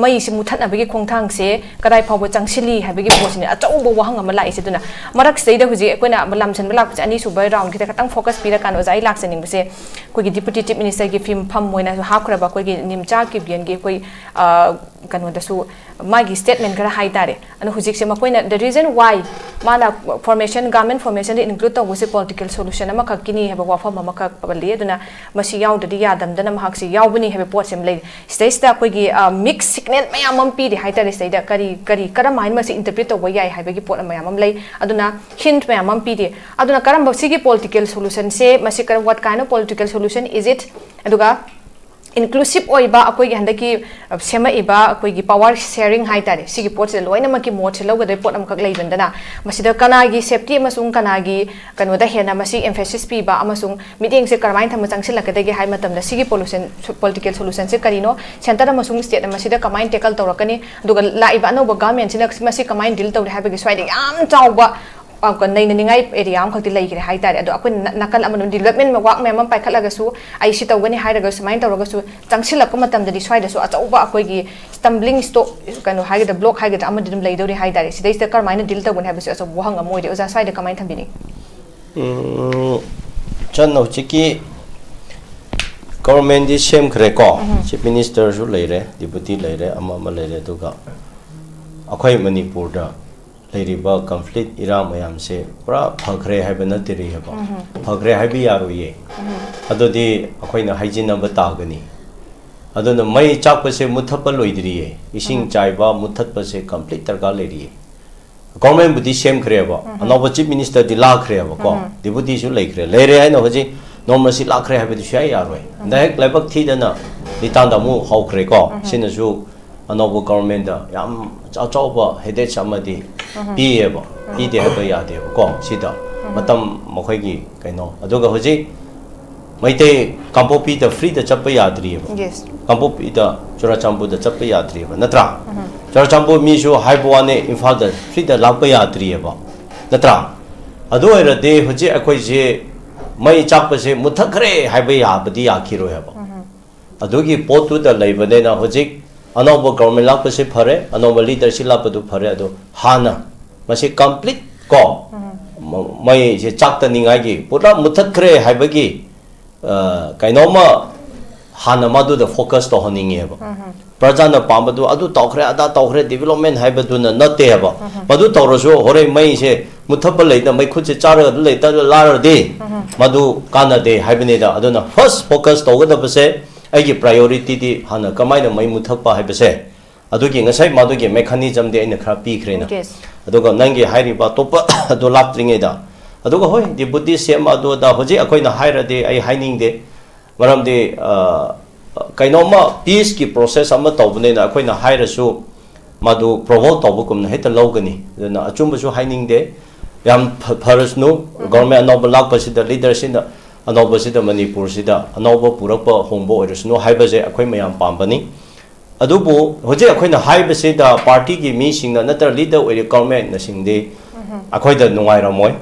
ꯃꯩꯁꯤ ꯃꯨꯊꯠꯅꯕꯒꯤ ꯈꯣꯡꯊꯥꯡꯁꯦ ꯀꯗꯥꯏ ꯐꯥꯎꯕ ꯆꯪꯁꯤꯜꯂꯤ ꯍꯥꯏꯕꯒꯤ ꯄꯣꯠꯁꯤꯅꯦ ꯑꯆꯧꯕ ꯋꯥꯍꯪ ꯑꯃ ꯂꯥꯛꯏꯁꯦ꯫ ꯑꯗꯨꯅ ꯃꯔꯛꯁꯤꯗꯩꯗ ꯍꯧꯖꯤꯛ ꯑꯩꯈꯣꯏꯅ ꯂꯥꯝꯁꯤꯟꯕ ꯂꯥꯛꯄꯁꯦ, ꯑꯅꯤꯁꯨꯕ ꯔꯥꯎꯟꯒꯤꯗ ꯈꯇꯪ ꯐꯣꯀꯁ ꯄꯤꯔꯀꯥꯟꯗ ꯑꯣꯖꯥ ꯑꯩ ꯂꯥꯛꯆꯅꯤꯡꯕꯁꯦ, ꯑꯩꯈꯣꯏꯒꯤ ꯗꯤꯄꯨꯇꯤ ꯆꯤꯐ ꯃꯤꯅꯤꯁꯇꯔꯒꯤ ꯐꯤꯝꯐꯝ ꯑꯣꯏꯅꯁꯨ ꯍꯥꯞꯈ꯭ꯔꯕ ꯑꯩꯈꯣꯏꯒꯤ ꯅꯤꯝꯆꯥ ꯀꯤꯞꯒꯦꯟꯒꯤ ꯑꯩꯈꯣꯏ, ꯑ, ꯀꯩꯅꯣꯗꯁꯨ ꯃꯥꯒꯤ ꯁ꯭ꯇꯦꯠꯃꯦꯟ ꯈꯔ ꯍꯥꯏꯇꯥꯔꯦ꯫ ꯑꯗꯣ ꯍꯧꯖꯤꯛꯁꯦ ꯃꯈꯣꯏꯅ the reason why ꯃꯥꯅ ꯐꯣꯔꯃꯦꯁꯟ, ꯒꯥꯔꯃꯦꯟ ꯐꯣꯔꯃꯦꯁꯟꯗ ꯏꯟꯀ꯭ꯂꯨꯗ ꯇꯧꯕꯁꯦ ꯄꯣꯂꯤꯇꯤꯀꯦꯜ ꯁꯣꯂꯨꯁꯟ ꯑꯃꯈꯛꯀꯤꯅꯤ ꯍꯥꯏꯕ ꯋꯥꯐꯝ ꯑꯃꯈꯛ ꯄꯜꯂꯤ꯫ ꯑꯗꯨꯅ ꯃꯁꯤ ꯌꯥꯎꯗ꯭ꯔꯗꯤ ꯌꯥꯗꯝꯗꯅ ꯃꯍꯥꯛꯁꯤ ꯌꯥꯎꯕꯅꯤ ꯍꯥꯏꯕ ꯄꯣꯠꯁꯤ ꯑꯃ ꯂꯩꯔꯤ꯫ ꯁꯤꯗꯩꯁꯤꯗ ꯑꯩꯈꯣꯏꯒꯤ, ꯑ, ꯃꯤꯛꯁ ꯁꯤꯒꯅꯦꯜ ꯃꯌꯥꯝ ꯑꯃ ꯄꯤꯔꯤ ꯍꯥꯏꯇꯥꯔꯦ꯫ ꯁꯤꯗꯩꯗ ꯀꯔꯤ, ꯀꯔꯤ, ꯀꯔꯝ ꯍꯥꯏꯅ ꯃꯁꯤ ꯏꯟꯇꯔꯄ꯭ꯔꯤꯠ ꯇꯧꯕ ꯌꯥꯏ ꯍꯥꯏꯕꯒꯤ ꯄꯣꯠ ꯃꯌꯥꯝ ꯑꯃ ꯂꯩ꯫ ꯑꯗꯨꯅ ꯍꯤꯟꯠ ꯃꯌꯥꯝ ꯑꯃ ꯄꯤꯔꯤ꯫ ꯑꯗꯨꯅ ꯀꯔꯝꯕ ꯁꯤꯒꯤ ꯄꯣꯂꯤꯇꯤꯀꯦꯜ ꯁꯣꯂꯨꯁꯟꯁꯦ, ꯃꯁꯤ ꯀꯔꯝ, what kind of political solution is it? ꯑꯗꯨꯒ ꯏꯟꯀ꯭ꯂꯨꯁꯤꯞ ꯑꯣꯏꯕ ꯑꯩꯈꯣꯏꯒꯤ ꯍꯟꯗꯛꯀꯤ, ꯑ, ꯁꯦꯝꯃꯛꯏꯕ ꯑꯩꯈꯣꯏꯒꯤ ꯄꯋꯥꯔ ꯁꯦꯌꯔꯤꯡ ꯍꯥꯏꯇꯥꯔꯦ, ꯁꯤꯒꯤ ꯄꯣꯠꯁꯤꯗ ꯂꯣꯏꯅꯃꯛꯀꯤ ꯃꯣꯠꯁꯦ ꯂꯧꯒꯗꯕ ꯄꯣꯠ ꯑꯃꯈꯛ ꯂꯩꯕꯅꯤꯅ, ꯃꯁꯤꯗ ꯀꯅꯥꯒꯤ ꯁꯦꯐꯇꯤ ꯑꯃꯁꯨꯡ ꯀꯅꯥꯒꯤ ꯀꯩꯅꯣꯗ ꯍꯦꯟꯅ ꯃꯁꯤ ꯑꯦꯝꯐꯦꯁꯤꯁ ꯄꯤꯕ ꯑꯃꯁꯨꯡ ꯃꯤꯠꯌꯦꯡꯁꯦ ꯀꯔꯝꯍꯥꯏꯅ ꯊꯝꯕ ꯆꯪꯁꯤꯜꯂꯛꯀꯗꯒꯦ ꯍꯥꯏꯕ ꯃꯇꯝꯗ, ꯁꯤꯒꯤ ꯄꯣꯂꯨꯁꯟ, ꯄꯣꯂꯤꯇꯤꯀꯦꯜ ꯁꯣꯂꯨꯁꯟꯁꯦ ꯀꯔꯤꯅꯣ, ꯁꯦꯟꯇꯔ ꯑꯃꯁꯨꯡ ꯁ꯭ꯇꯦꯠꯅ ꯃꯁꯤꯗ ꯀꯃꯥꯏꯅ ꯇꯦꯀꯜ ꯇꯧꯔꯛꯀꯅꯤ, ꯑꯗꯨꯒ ꯂꯥꯛꯏꯕ ꯑꯅꯧꯕ ꯒꯚꯔꯟꯃꯦꯟꯠꯁꯤꯅ ꯃꯁꯤ ꯀꯃꯥꯏꯅ ꯗꯤꯜ ꯇꯧꯔꯤ ꯍꯥꯏꯕꯒꯤ ꯁ꯭ꯋꯥꯏꯗ ꯌꯥꯝ ꯆꯥꯎꯕ, ꯑ, ꯀ-, ꯅꯩꯅꯅꯤꯡꯉꯥꯏ ꯑꯦꯔꯤꯌꯥ ꯑꯃꯈꯛꯇꯤ ꯂꯩꯈ꯭ꯔꯦ ꯍꯥꯏꯇꯥꯔꯦ꯫ ꯑꯗꯣ ꯑꯩꯈꯣꯏꯅ ꯅ-, ꯅꯥꯀꯜ ꯑꯃꯗ ꯗꯤꯕꯂꯞꯃꯦꯟꯠ ꯋꯥꯛ ꯃꯌꯥꯝ ꯑꯃ ꯄꯥꯏꯈꯠꯂꯒꯁꯨ, ꯑꯩ ꯁꯤ ꯇꯧꯒꯅꯤ ꯍꯥꯏꯔꯒꯁꯨ, ꯁꯨꯃꯥꯏꯅ ꯇꯧꯔꯒꯁꯨ, ꯆꯪꯁꯤꯜꯂꯛꯄ ꯃꯇꯝꯗꯗꯤ ꯁ꯭ꯋꯥꯏꯗꯁꯨ ꯑꯆꯧꯕ ꯑꯩꯈꯣꯏꯒꯤ ꯁ꯭ꯇꯝꯕ꯭ꯂꯤꯡ ꯁ꯭ꯇꯣꯛ, ꯀꯩꯅꯣ ꯍꯥꯏꯒꯗ꯭ꯔꯥ, ꯕ꯭ꯂꯣꯛ ꯍꯥꯏꯒꯗ꯭ꯔꯥ, ꯑꯃꯗꯤ ꯑꯗꯨꯝ ꯂꯩꯗꯧꯔꯤ ꯍꯥꯏꯇꯥꯔꯦ꯫ ꯁꯤꯗꯩꯁꯤꯗ ꯀꯔꯝꯍꯥꯏꯅ ꯗꯤꯜ ꯇꯧꯒꯅꯤ ꯍꯥꯏꯕꯁꯤ ꯑꯆꯧꯕ ꯋꯥꯍꯪ ꯑꯃ ꯑꯣꯏꯔꯦ꯫ ꯑꯣꯖꯥ, ꯁ꯭ꯋꯥꯏꯗ ꯀꯃꯥꯏꯅ ꯊꯝꯕꯤꯅꯤꯡꯉꯤ? ꯎꯝ, ꯆꯟ, ꯍꯧꯖꯤꯛꯀꯤ ꯒꯣꯚꯔꯟꯃꯦꯟꯠꯇꯤ ꯁꯦꯝꯈ꯭ꯔꯦꯀꯣ, ꯎꯝ꯫ ꯆꯤꯐ ꯃꯤꯅꯤꯁꯇꯔꯁꯨ ꯂꯩꯔꯦ, ꯗꯤꯄꯨꯇꯤ ꯂꯩꯔꯦ, ꯑꯃ ꯑꯃ ꯂꯩꯔꯦ, ꯑꯗꯨꯒ ꯑꯩꯈꯣꯏ ꯃꯅꯤꯄꯨꯔꯗ ꯂꯩꯔꯤꯕ ꯀꯟꯐ꯭ꯂꯤꯛ ꯏꯔꯥꯡ ꯃꯌꯥꯝꯁꯦ ꯄꯨꯔꯥ ꯐꯈ꯭ꯔꯦ ꯍꯥꯏꯕ ꯅꯠꯇ꯭ꯔꯤꯑꯕ꯫ ꯎꯝ꯫ ꯐꯈ꯭ꯔꯦ ꯍꯥꯏꯕ ꯌꯥꯔꯣꯏꯌꯦ꯫ ꯎꯝ꯫ ꯑꯗꯨꯗꯤ ꯑꯩꯈꯣꯏꯅ ꯍꯥꯏꯖꯤꯟꯅꯕ ꯇꯥꯒꯅꯤ꯫ ꯑꯗꯨꯅ ꯃꯩ ꯆꯥꯛꯄꯁꯦ ꯃꯨꯠꯊꯠꯄ ꯂꯣꯏꯗ꯭ꯔꯤꯌꯦ꯫ ꯏꯁꯤꯡ ꯎꯝ꯫ ꯆꯥꯏꯕ ꯃꯨꯠꯊꯠꯄꯁꯦ ꯀꯝꯄ꯭ꯂꯤꯠ ꯗꯔꯀꯥꯔ ꯂꯩꯔꯤꯌꯦ꯫ ꯒꯣꯚꯔꯟꯃꯦꯟꯠꯕꯨꯗꯤ ꯁꯦꯝꯈ꯭ꯔꯦꯕ, ꯎꯝ꯫ ꯑꯅꯧꯕ ꯆꯤꯐ ꯃꯤꯅꯤꯁꯇꯔꯗꯤ ꯂꯥꯛꯈ꯭ꯔꯦꯕꯀꯣ, ꯎꯝ꯫ ꯗꯤꯄꯨꯇꯤꯁꯨ ꯂꯩꯈ꯭ꯔꯦ꯫ ꯂꯩꯔꯦ ꯍꯥꯏꯅ ꯍꯧꯖꯤꯛ ꯅꯣꯡꯃꯁꯤ ꯂꯥꯛꯈ꯭ꯔꯦ ꯍꯥꯏꯕꯗꯤ ꯁꯨꯡꯌꯥ ꯌꯥꯔꯣꯏ꯫ ꯎꯝ꯫ ꯗꯥꯏꯔꯦꯛ ꯂꯥꯏꯕꯛ ꯊꯤꯗꯅ ꯂꯤꯇꯥꯟꯗ ꯑꯃꯨꯛ ꯍꯧꯈ꯭ꯔꯦꯀꯣ꯫ ꯎꯝ꯫ ꯁꯤꯅꯁꯨ ꯑꯅꯧꯕ ꯒꯣꯚꯔꯟꯃꯦꯟꯠꯇ ꯌꯥꯝ ꯑꯆꯧꯕ ꯍꯦꯗꯦꯛꯁ ꯑꯃꯗꯤ ꯎꯝ꯫ ꯄꯤꯌꯦꯕ꯫ ꯎꯝ꯫ ꯄꯤꯗꯦ ꯍꯥꯏꯕ ꯌꯥꯗꯦꯕꯀꯣ꯫ ꯁꯤꯗ ꯎꯝ꯫ ꯃꯇꯝ ꯃꯈꯣꯏꯒꯤ ꯀꯩꯅꯣ, ꯑꯗꯨꯒ ꯍꯧꯖꯤꯛ ꯃꯩꯇꯩ ꯀꯥꯡꯄꯣꯛꯄꯤꯗ ꯐ꯭ꯔꯤꯗ ꯆꯠꯄ ꯌꯥꯗ꯭ꯔꯤꯑꯕ꯫ ꯌꯦꯁ꯫ ꯀꯥꯡꯄꯣꯛꯄꯤꯗ, ꯆꯨꯔꯥꯆꯥꯟꯄꯨꯔꯗ ꯆꯠꯄ ꯌꯥꯗ꯭ꯔꯤꯕ ꯅꯠꯇ꯭ꯔꯥ? ꯆꯨꯔꯥꯆꯥꯟꯄꯨꯔ ꯃꯤꯁꯨ ꯍꯥꯏꯕ ꯋꯥꯅꯤ, ꯏꯝꯐꯥꯜꯗ ꯐ꯭ꯔꯤꯗ ꯂꯥꯛꯄ ꯌꯥꯗ꯭ꯔꯤꯑꯕ ꯅꯠꯇ꯭ꯔꯥ? ꯑꯗꯨ ꯑꯣꯏꯔꯗꯤ ꯍꯧꯖꯤꯛ ꯑꯩꯈꯣꯏꯁꯦ ꯃꯩ ꯆꯥꯛꯄꯁꯦ ꯃꯨꯠꯊꯠꯈ꯭ꯔꯦ ꯍꯥꯏꯕ ꯌꯥꯕꯗꯤ ꯌꯥꯈꯤꯔꯣꯏ ꯍꯥꯏꯕ꯫ ꯑꯗꯨꯒꯤ ꯄꯣꯠꯇꯨꯗ ꯂꯩꯕꯅꯤꯅ ꯍꯧꯖꯤꯛ ꯑꯅꯧꯕ ꯒꯣꯔꯃꯦꯟ ꯂꯥꯛꯄꯁꯦ ꯐꯔꯦ, ꯑꯅꯧꯕ ꯂꯤꯗꯔꯁꯤꯞ ꯂꯥꯛꯄꯗꯨ ꯐꯔꯦ꯫ ꯑꯗꯣ ꯍꯥꯟꯅ ꯃꯁꯤ ꯀꯝꯄ꯭ꯂꯤꯠ ꯀꯣ, ꯃ- ꯃꯩꯁꯦ ꯆꯥꯛꯇꯅꯤꯡꯉꯥꯏꯒꯤ ꯄꯨꯔꯥ ꯃꯨꯠꯊꯠꯈ꯭ꯔꯦ ꯍꯥꯏꯕꯒꯤ ꯑ, ꯀꯩꯅꯣꯝꯃ ꯍꯥꯟꯅ ꯃꯗꯨꯗ ꯐꯣꯀꯁ ꯇꯧꯍꯟꯅꯤꯡꯉꯦꯕ꯫ ꯄ꯭ꯔꯖꯥꯅ ꯄꯥꯝꯕꯗꯨ ꯑꯗꯨ ꯇꯧꯈ꯭ꯔꯦ, ꯑꯗꯥ ꯇꯧꯈ꯭ꯔꯦ, ꯗꯤꯕꯂꯞꯃꯦꯟ ꯍꯥꯏꯕꯗꯨꯅ ꯅꯠꯇꯦꯕ꯫ ꯃꯗꯨ ꯇꯧꯔꯁꯨ ꯍꯣꯔꯦꯟ ꯃꯩꯁꯦ ꯃꯨꯠꯊꯠꯄ ꯂꯩꯗꯅ, ꯃꯩꯈꯨꯠꯁꯦ ꯆꯥꯔꯒ ꯑꯗꯨꯝ ꯂꯩꯇ ꯂꯥꯔꯗꯤ ꯃꯗꯨ ꯀꯥꯟꯅꯗꯦ ꯍꯥꯏꯕꯅꯤꯗ꯫ ꯑꯗꯨꯅ ꯐꯥꯔꯁ ꯐꯣꯀꯁ ꯇꯧꯒꯗꯕꯁꯦ, ꯑꯩꯒꯤ ꯄ꯭ꯔꯥꯏꯌꯣꯔꯤꯇꯤꯗꯤ ꯍꯥꯟꯅ ꯀꯃꯥꯏꯅ ꯃꯩ ꯃꯨꯠꯊꯠꯄ ꯍꯥꯏꯕꯁꯦ, ꯑꯗꯨꯒꯤ ꯉꯁꯥꯏ ꯃꯗꯨꯒꯤ ꯃꯦꯀꯥꯅꯤꯖꯝꯗꯤ ꯑꯩꯅ ꯈꯔ ꯄꯤꯈ꯭ꯔꯦꯅ꯫ Yes. ꯑꯗꯨꯒ ꯅꯪꯒꯤ ꯍꯥꯏꯔꯤꯕ ꯑꯇꯣꯞꯄ ꯑꯗꯨ ꯂꯥꯛꯇ꯭ꯔꯤꯉꯩꯗ, ꯑꯗꯨꯒ ꯍꯣꯏ, ꯗꯤꯄꯨꯇꯤ ꯁꯤ ꯑꯦꯝ ꯑꯗꯨ ꯑꯗꯥ ꯍꯧꯖꯤꯛ ꯑꯩꯈꯣꯏꯅ ꯍꯥꯏꯔꯗꯤ ꯑꯩ ꯍꯥꯏꯅꯤꯡꯗꯦ꯫ ꯃꯔꯝꯗꯤ ꯑ, ꯀꯩꯅꯣꯝꯃ ꯄꯤꯁꯀꯤ ꯄ꯭ꯔꯣꯁꯦꯁ ꯑꯃ ꯇꯧꯕꯅꯤꯅ ꯑꯩꯈꯣꯏꯅ ꯍꯥꯏꯔꯁꯨ ꯃꯗꯨ ꯄ꯭ꯔꯣꯚꯣꯛ ꯇꯧꯕꯒꯨꯝꯅ ꯍꯦꯛꯇ ꯂꯧꯒꯅꯤ꯫ ꯑꯗꯨꯅ ꯑꯆꯨꯝꯕꯁꯨ ꯍꯥꯏꯅꯤꯡꯗꯦ꯫ ꯌꯥꯝ ꯐ- ꯐꯔꯁꯅꯨ꯫ ꯒꯣꯔꯃꯦꯟ ꯑꯅꯧꯕ ꯂꯥꯛꯄꯁꯤꯗ, ꯂꯤꯗꯔꯁꯤꯅ ꯑꯅꯧꯕꯁꯤꯗ, ꯃꯅꯤꯄꯨꯔꯁꯤꯗ ꯑꯅꯧꯕ ꯄꯨꯔꯛꯄ ꯍꯣꯡꯕ ꯑꯣꯏꯔꯁꯅꯨ ꯍꯥꯏꯕꯁꯦ ꯑꯩꯈꯣꯏ ꯃꯌꯥꯝ ꯄꯥꯝꯕꯅꯤ꯫ ꯑꯗꯨꯕꯨ ꯍꯧꯖꯤꯛ ꯑꯩꯈꯣꯏꯅ ꯍꯥꯏꯕꯁꯤꯗ ꯄꯥꯔꯇꯤꯒꯤ ꯃꯤꯁꯤꯡꯅ ꯅꯠꯇ꯭ꯔꯒ ꯂꯤꯗꯔ ꯑꯣꯏꯔꯤꯕ ꯒꯚꯔꯟꯃꯦꯟꯠꯅꯁꯤꯡꯗꯤ ꯑꯩꯈꯣꯏꯗ ꯅꯨꯡꯉꯥꯏꯔꯝꯃꯣꯏ꯫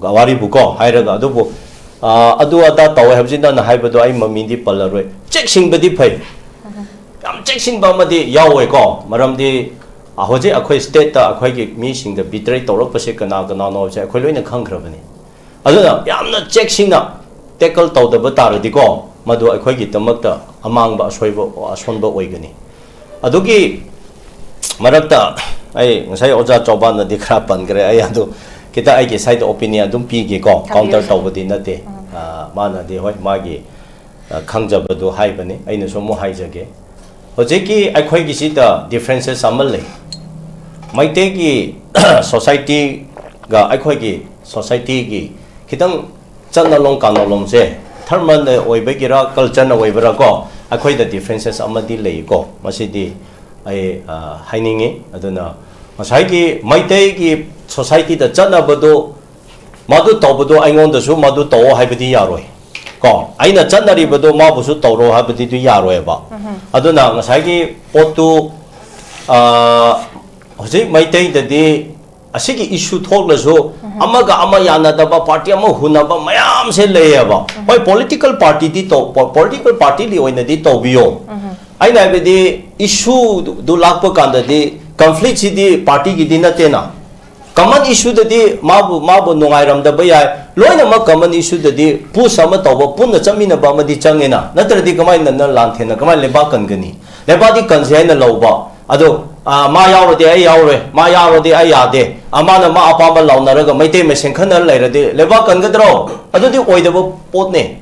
ꯋꯥꯔꯤꯕꯨꯀꯣ ꯍꯥꯏꯔꯒ, ꯑꯗꯨꯕꯨ ꯑ, ꯑꯗꯨ ꯑꯗꯥ ꯇꯧꯋꯦ ꯍꯥꯏꯕꯁꯤ ꯅꯪꯅ ꯍꯥꯏꯕꯗꯣ ꯑꯩ ꯃꯃꯤꯡꯗꯤ ꯄꯜꯂꯔꯣꯏ꯫ ꯆꯦꯛꯁꯤꯡꯕꯗꯤ ꯐꯩ꯫ ꯌꯥꯝ ꯆꯦꯛꯁꯤꯟꯕ ꯑꯃꯗꯤ ꯌꯥꯎꯋꯦꯀꯣ꯫ ꯃꯔꯝꯗꯤ ꯑ, ꯍꯧꯖꯤꯛ ꯑꯩꯈꯣꯏ ꯁ꯭ꯇꯦꯠꯇ ꯑꯩꯈꯣꯏꯒꯤ ꯃꯤꯁꯤꯡꯗ ꯕꯤꯇ꯭ꯔꯦ ꯇꯧꯔꯛꯄꯁꯦ ꯀꯅꯥ ꯀꯅꯥꯅꯣ ꯍꯥꯏꯕꯁꯦ ꯑꯩꯈꯣꯏ ꯂꯣꯏꯅ ꯈꯪꯈ꯭ꯔꯕꯅꯤ꯫ ꯑꯗꯨꯅ ꯌꯥꯝꯅ ꯆꯦꯛꯁꯤꯟꯅ ꯇꯦꯀꯜ ꯇꯧꯗꯕ ꯇꯥꯔꯗꯤꯀꯣ, ꯃꯗꯨ ꯑꯩꯈꯣꯏꯒꯤꯗꯃꯛꯇ ꯑꯃꯥꯡꯕ, ꯑꯁꯣꯏꯕ, ꯑꯁꯣꯟꯕ ꯑꯣꯏꯒꯅꯤ꯫ ꯑꯗꯨꯒꯤ ꯃꯔꯛꯇ ꯑꯩ ꯉꯁꯥꯏ ꯑꯣꯖꯥ ꯆꯧꯕꯥꯅꯗꯤ ꯈꯔ ꯄꯟꯈ꯭ꯔꯦ, ꯑꯩ ꯑꯗꯨ ꯈꯤꯇ ꯑꯩꯒꯤ ꯁꯥꯏꯗ ꯑꯣꯄꯤꯅꯤꯌꯟ ꯑꯗꯨꯝ ꯄꯤꯒꯦꯀꯣ꯫ ꯊꯝꯕꯤꯌꯨ, ꯀꯥꯎꯟꯇꯔ ꯁꯥꯔ꯫ ꯇꯧꯕꯗꯤ ꯅꯠꯇꯦ꯫ ꯑ, ꯃꯥꯅꯗꯤ ꯍꯣꯏ, ꯃꯥꯒꯤ ꯑ, ꯈꯪꯖꯕꯗꯨ ꯍꯥꯏꯕꯅꯤ, ꯑꯩꯅꯁꯨ ꯑꯃꯨꯛ ꯍꯥꯏꯖꯒꯦ꯫ ꯍꯧꯖꯤꯛꯀꯤ ꯑꯩꯈꯣꯏꯒꯤꯁꯤꯗ ꯗꯤꯐ꯭ꯔꯦꯟꯁꯦꯁ ꯑꯃ ꯂꯩ꯫ ꯃꯩꯇꯩꯒꯤ ꯁꯣꯁꯥꯏꯇꯤꯒ ꯑꯩꯈꯣꯏꯒꯤ ꯁꯣꯁꯥꯏꯇꯤꯒꯤ ꯈꯤꯇꯪ ꯆꯠꯅꯂꯣꯡ ꯀꯥꯅꯣꯂꯣꯡꯁꯦ, ꯙꯔꯃꯅ ꯑꯣꯏꯕꯒꯤꯔ ꯀꯜꯆꯔꯅ ꯑꯣꯏꯕꯔꯥ ꯀꯣ, ꯑꯩꯈꯣꯏꯗ ꯗꯤꯐ꯭ꯔꯦꯟꯁꯦꯁ ꯑꯃꯗꯤ ꯂꯩꯀꯣ꯫ ꯃꯁꯤꯗꯤ ꯑꯩ ꯑ, ꯍꯥꯏꯅꯤꯡꯉꯤ꯫ ꯑꯗꯨꯅ ꯉꯁꯥꯏꯒꯤ ꯃꯩꯇꯩꯒꯤ ꯁꯣꯁꯥꯏꯇꯤꯗ ꯆꯠꯅꯕꯗꯨ, ꯃꯗꯨ ꯇꯧꯕꯗꯨ ꯑꯩꯉꯣꯟꯗꯁꯨ ꯃꯗꯨ ꯇꯧꯑꯣ ꯍꯥꯏꯕꯗꯤ ꯌꯥꯔꯣꯏ꯫ ꯀꯣ, ꯑꯩꯅ ꯆꯠꯅꯔꯤꯕꯗꯣ ꯃꯥꯕꯨꯁꯨ ꯇꯧꯔꯣ ꯍꯥꯏꯕꯗꯨꯗꯤ ꯌꯥꯔꯣꯏꯕ꯫ ꯑꯗꯨꯅ ꯉꯁꯥꯏꯒꯤ ꯄꯣꯠꯇꯨ, ꯑ, ꯍꯧꯖꯤꯛ ꯃꯩꯇꯩꯗꯗꯤ ꯑꯁꯤꯒꯤ issue ꯊꯣꯛꯂꯁꯨ ꯑꯃꯒ ꯑꯃ ꯌꯥꯅꯗꯕ, party ꯑꯃ ꯍꯨꯟꯅꯕ ꯃꯌꯥꯝꯁꯦ ꯂꯩꯌꯦꯕ꯫ ꯍꯣꯏ, political partyꯗꯤ ꯇꯧ, political partyꯒꯤ ꯑꯣꯏꯅꯗꯤ ꯇꯧꯕꯤꯌꯣ꯫ ꯑꯩꯅ ꯍꯥꯏꯕꯗꯤ, issueꯗꯨ ꯂꯥꯛꯄ ꯀꯥꯟꯗꯗꯤ conflictꯁꯤꯗꯤ partyꯒꯤꯗꯤ ꯅꯠꯇꯦꯅ꯫ Common issueꯗꯗꯤ ꯃꯥꯕꯨ, ꯃꯥꯕꯨ ꯅꯨꯡꯉꯥꯏꯔꯝꯗꯕ ꯌꯥꯏ꯫ ꯂꯣꯏꯅꯃꯛ common issueꯗꯗꯤ push ꯑꯃ ꯇꯧꯕ, ꯄꯨꯟꯅ ꯆꯠꯃꯤꯟꯅꯕ ꯑꯃꯗꯤ ꯆꯪꯉꯦꯅ꯫ ꯅꯠꯇ꯭ꯔꯗꯤ ꯀꯃꯥꯏꯅ ꯅꯪ ꯂꯥꯟꯊꯦꯡꯅ ꯀꯃꯥꯏꯅ ꯂꯩꯕꯥꯛ ꯀꯟꯒꯅꯤ? ꯂꯩꯕꯥꯛꯇꯤ ꯀꯟꯁꯦ ꯍꯥꯏꯅ ꯂꯧꯕ꯫ ꯑꯗꯣ, ꯑ, ꯃꯥ ꯌꯥꯎꯔꯗꯤ ꯑꯩ ꯌꯥꯎꯔꯣꯏ, ꯃꯥ ꯌꯥꯎꯔꯗꯤ ꯑꯩ ꯌꯥꯗꯦ, ꯑꯃꯅ ꯃꯥ ꯑꯄꯥꯝꯕ ꯂꯥꯎꯅꯔꯒ ꯃꯩꯇꯩ ꯃꯁꯦꯟ ꯈꯠꯅ ꯂꯩꯔꯗꯤ ꯂꯩꯕꯥꯛ ꯀꯟꯒꯗ꯭ꯔꯣ? ꯑꯗꯨꯗꯤ ꯑꯣꯏꯗꯕ ꯄꯣꯠꯅꯦ꯫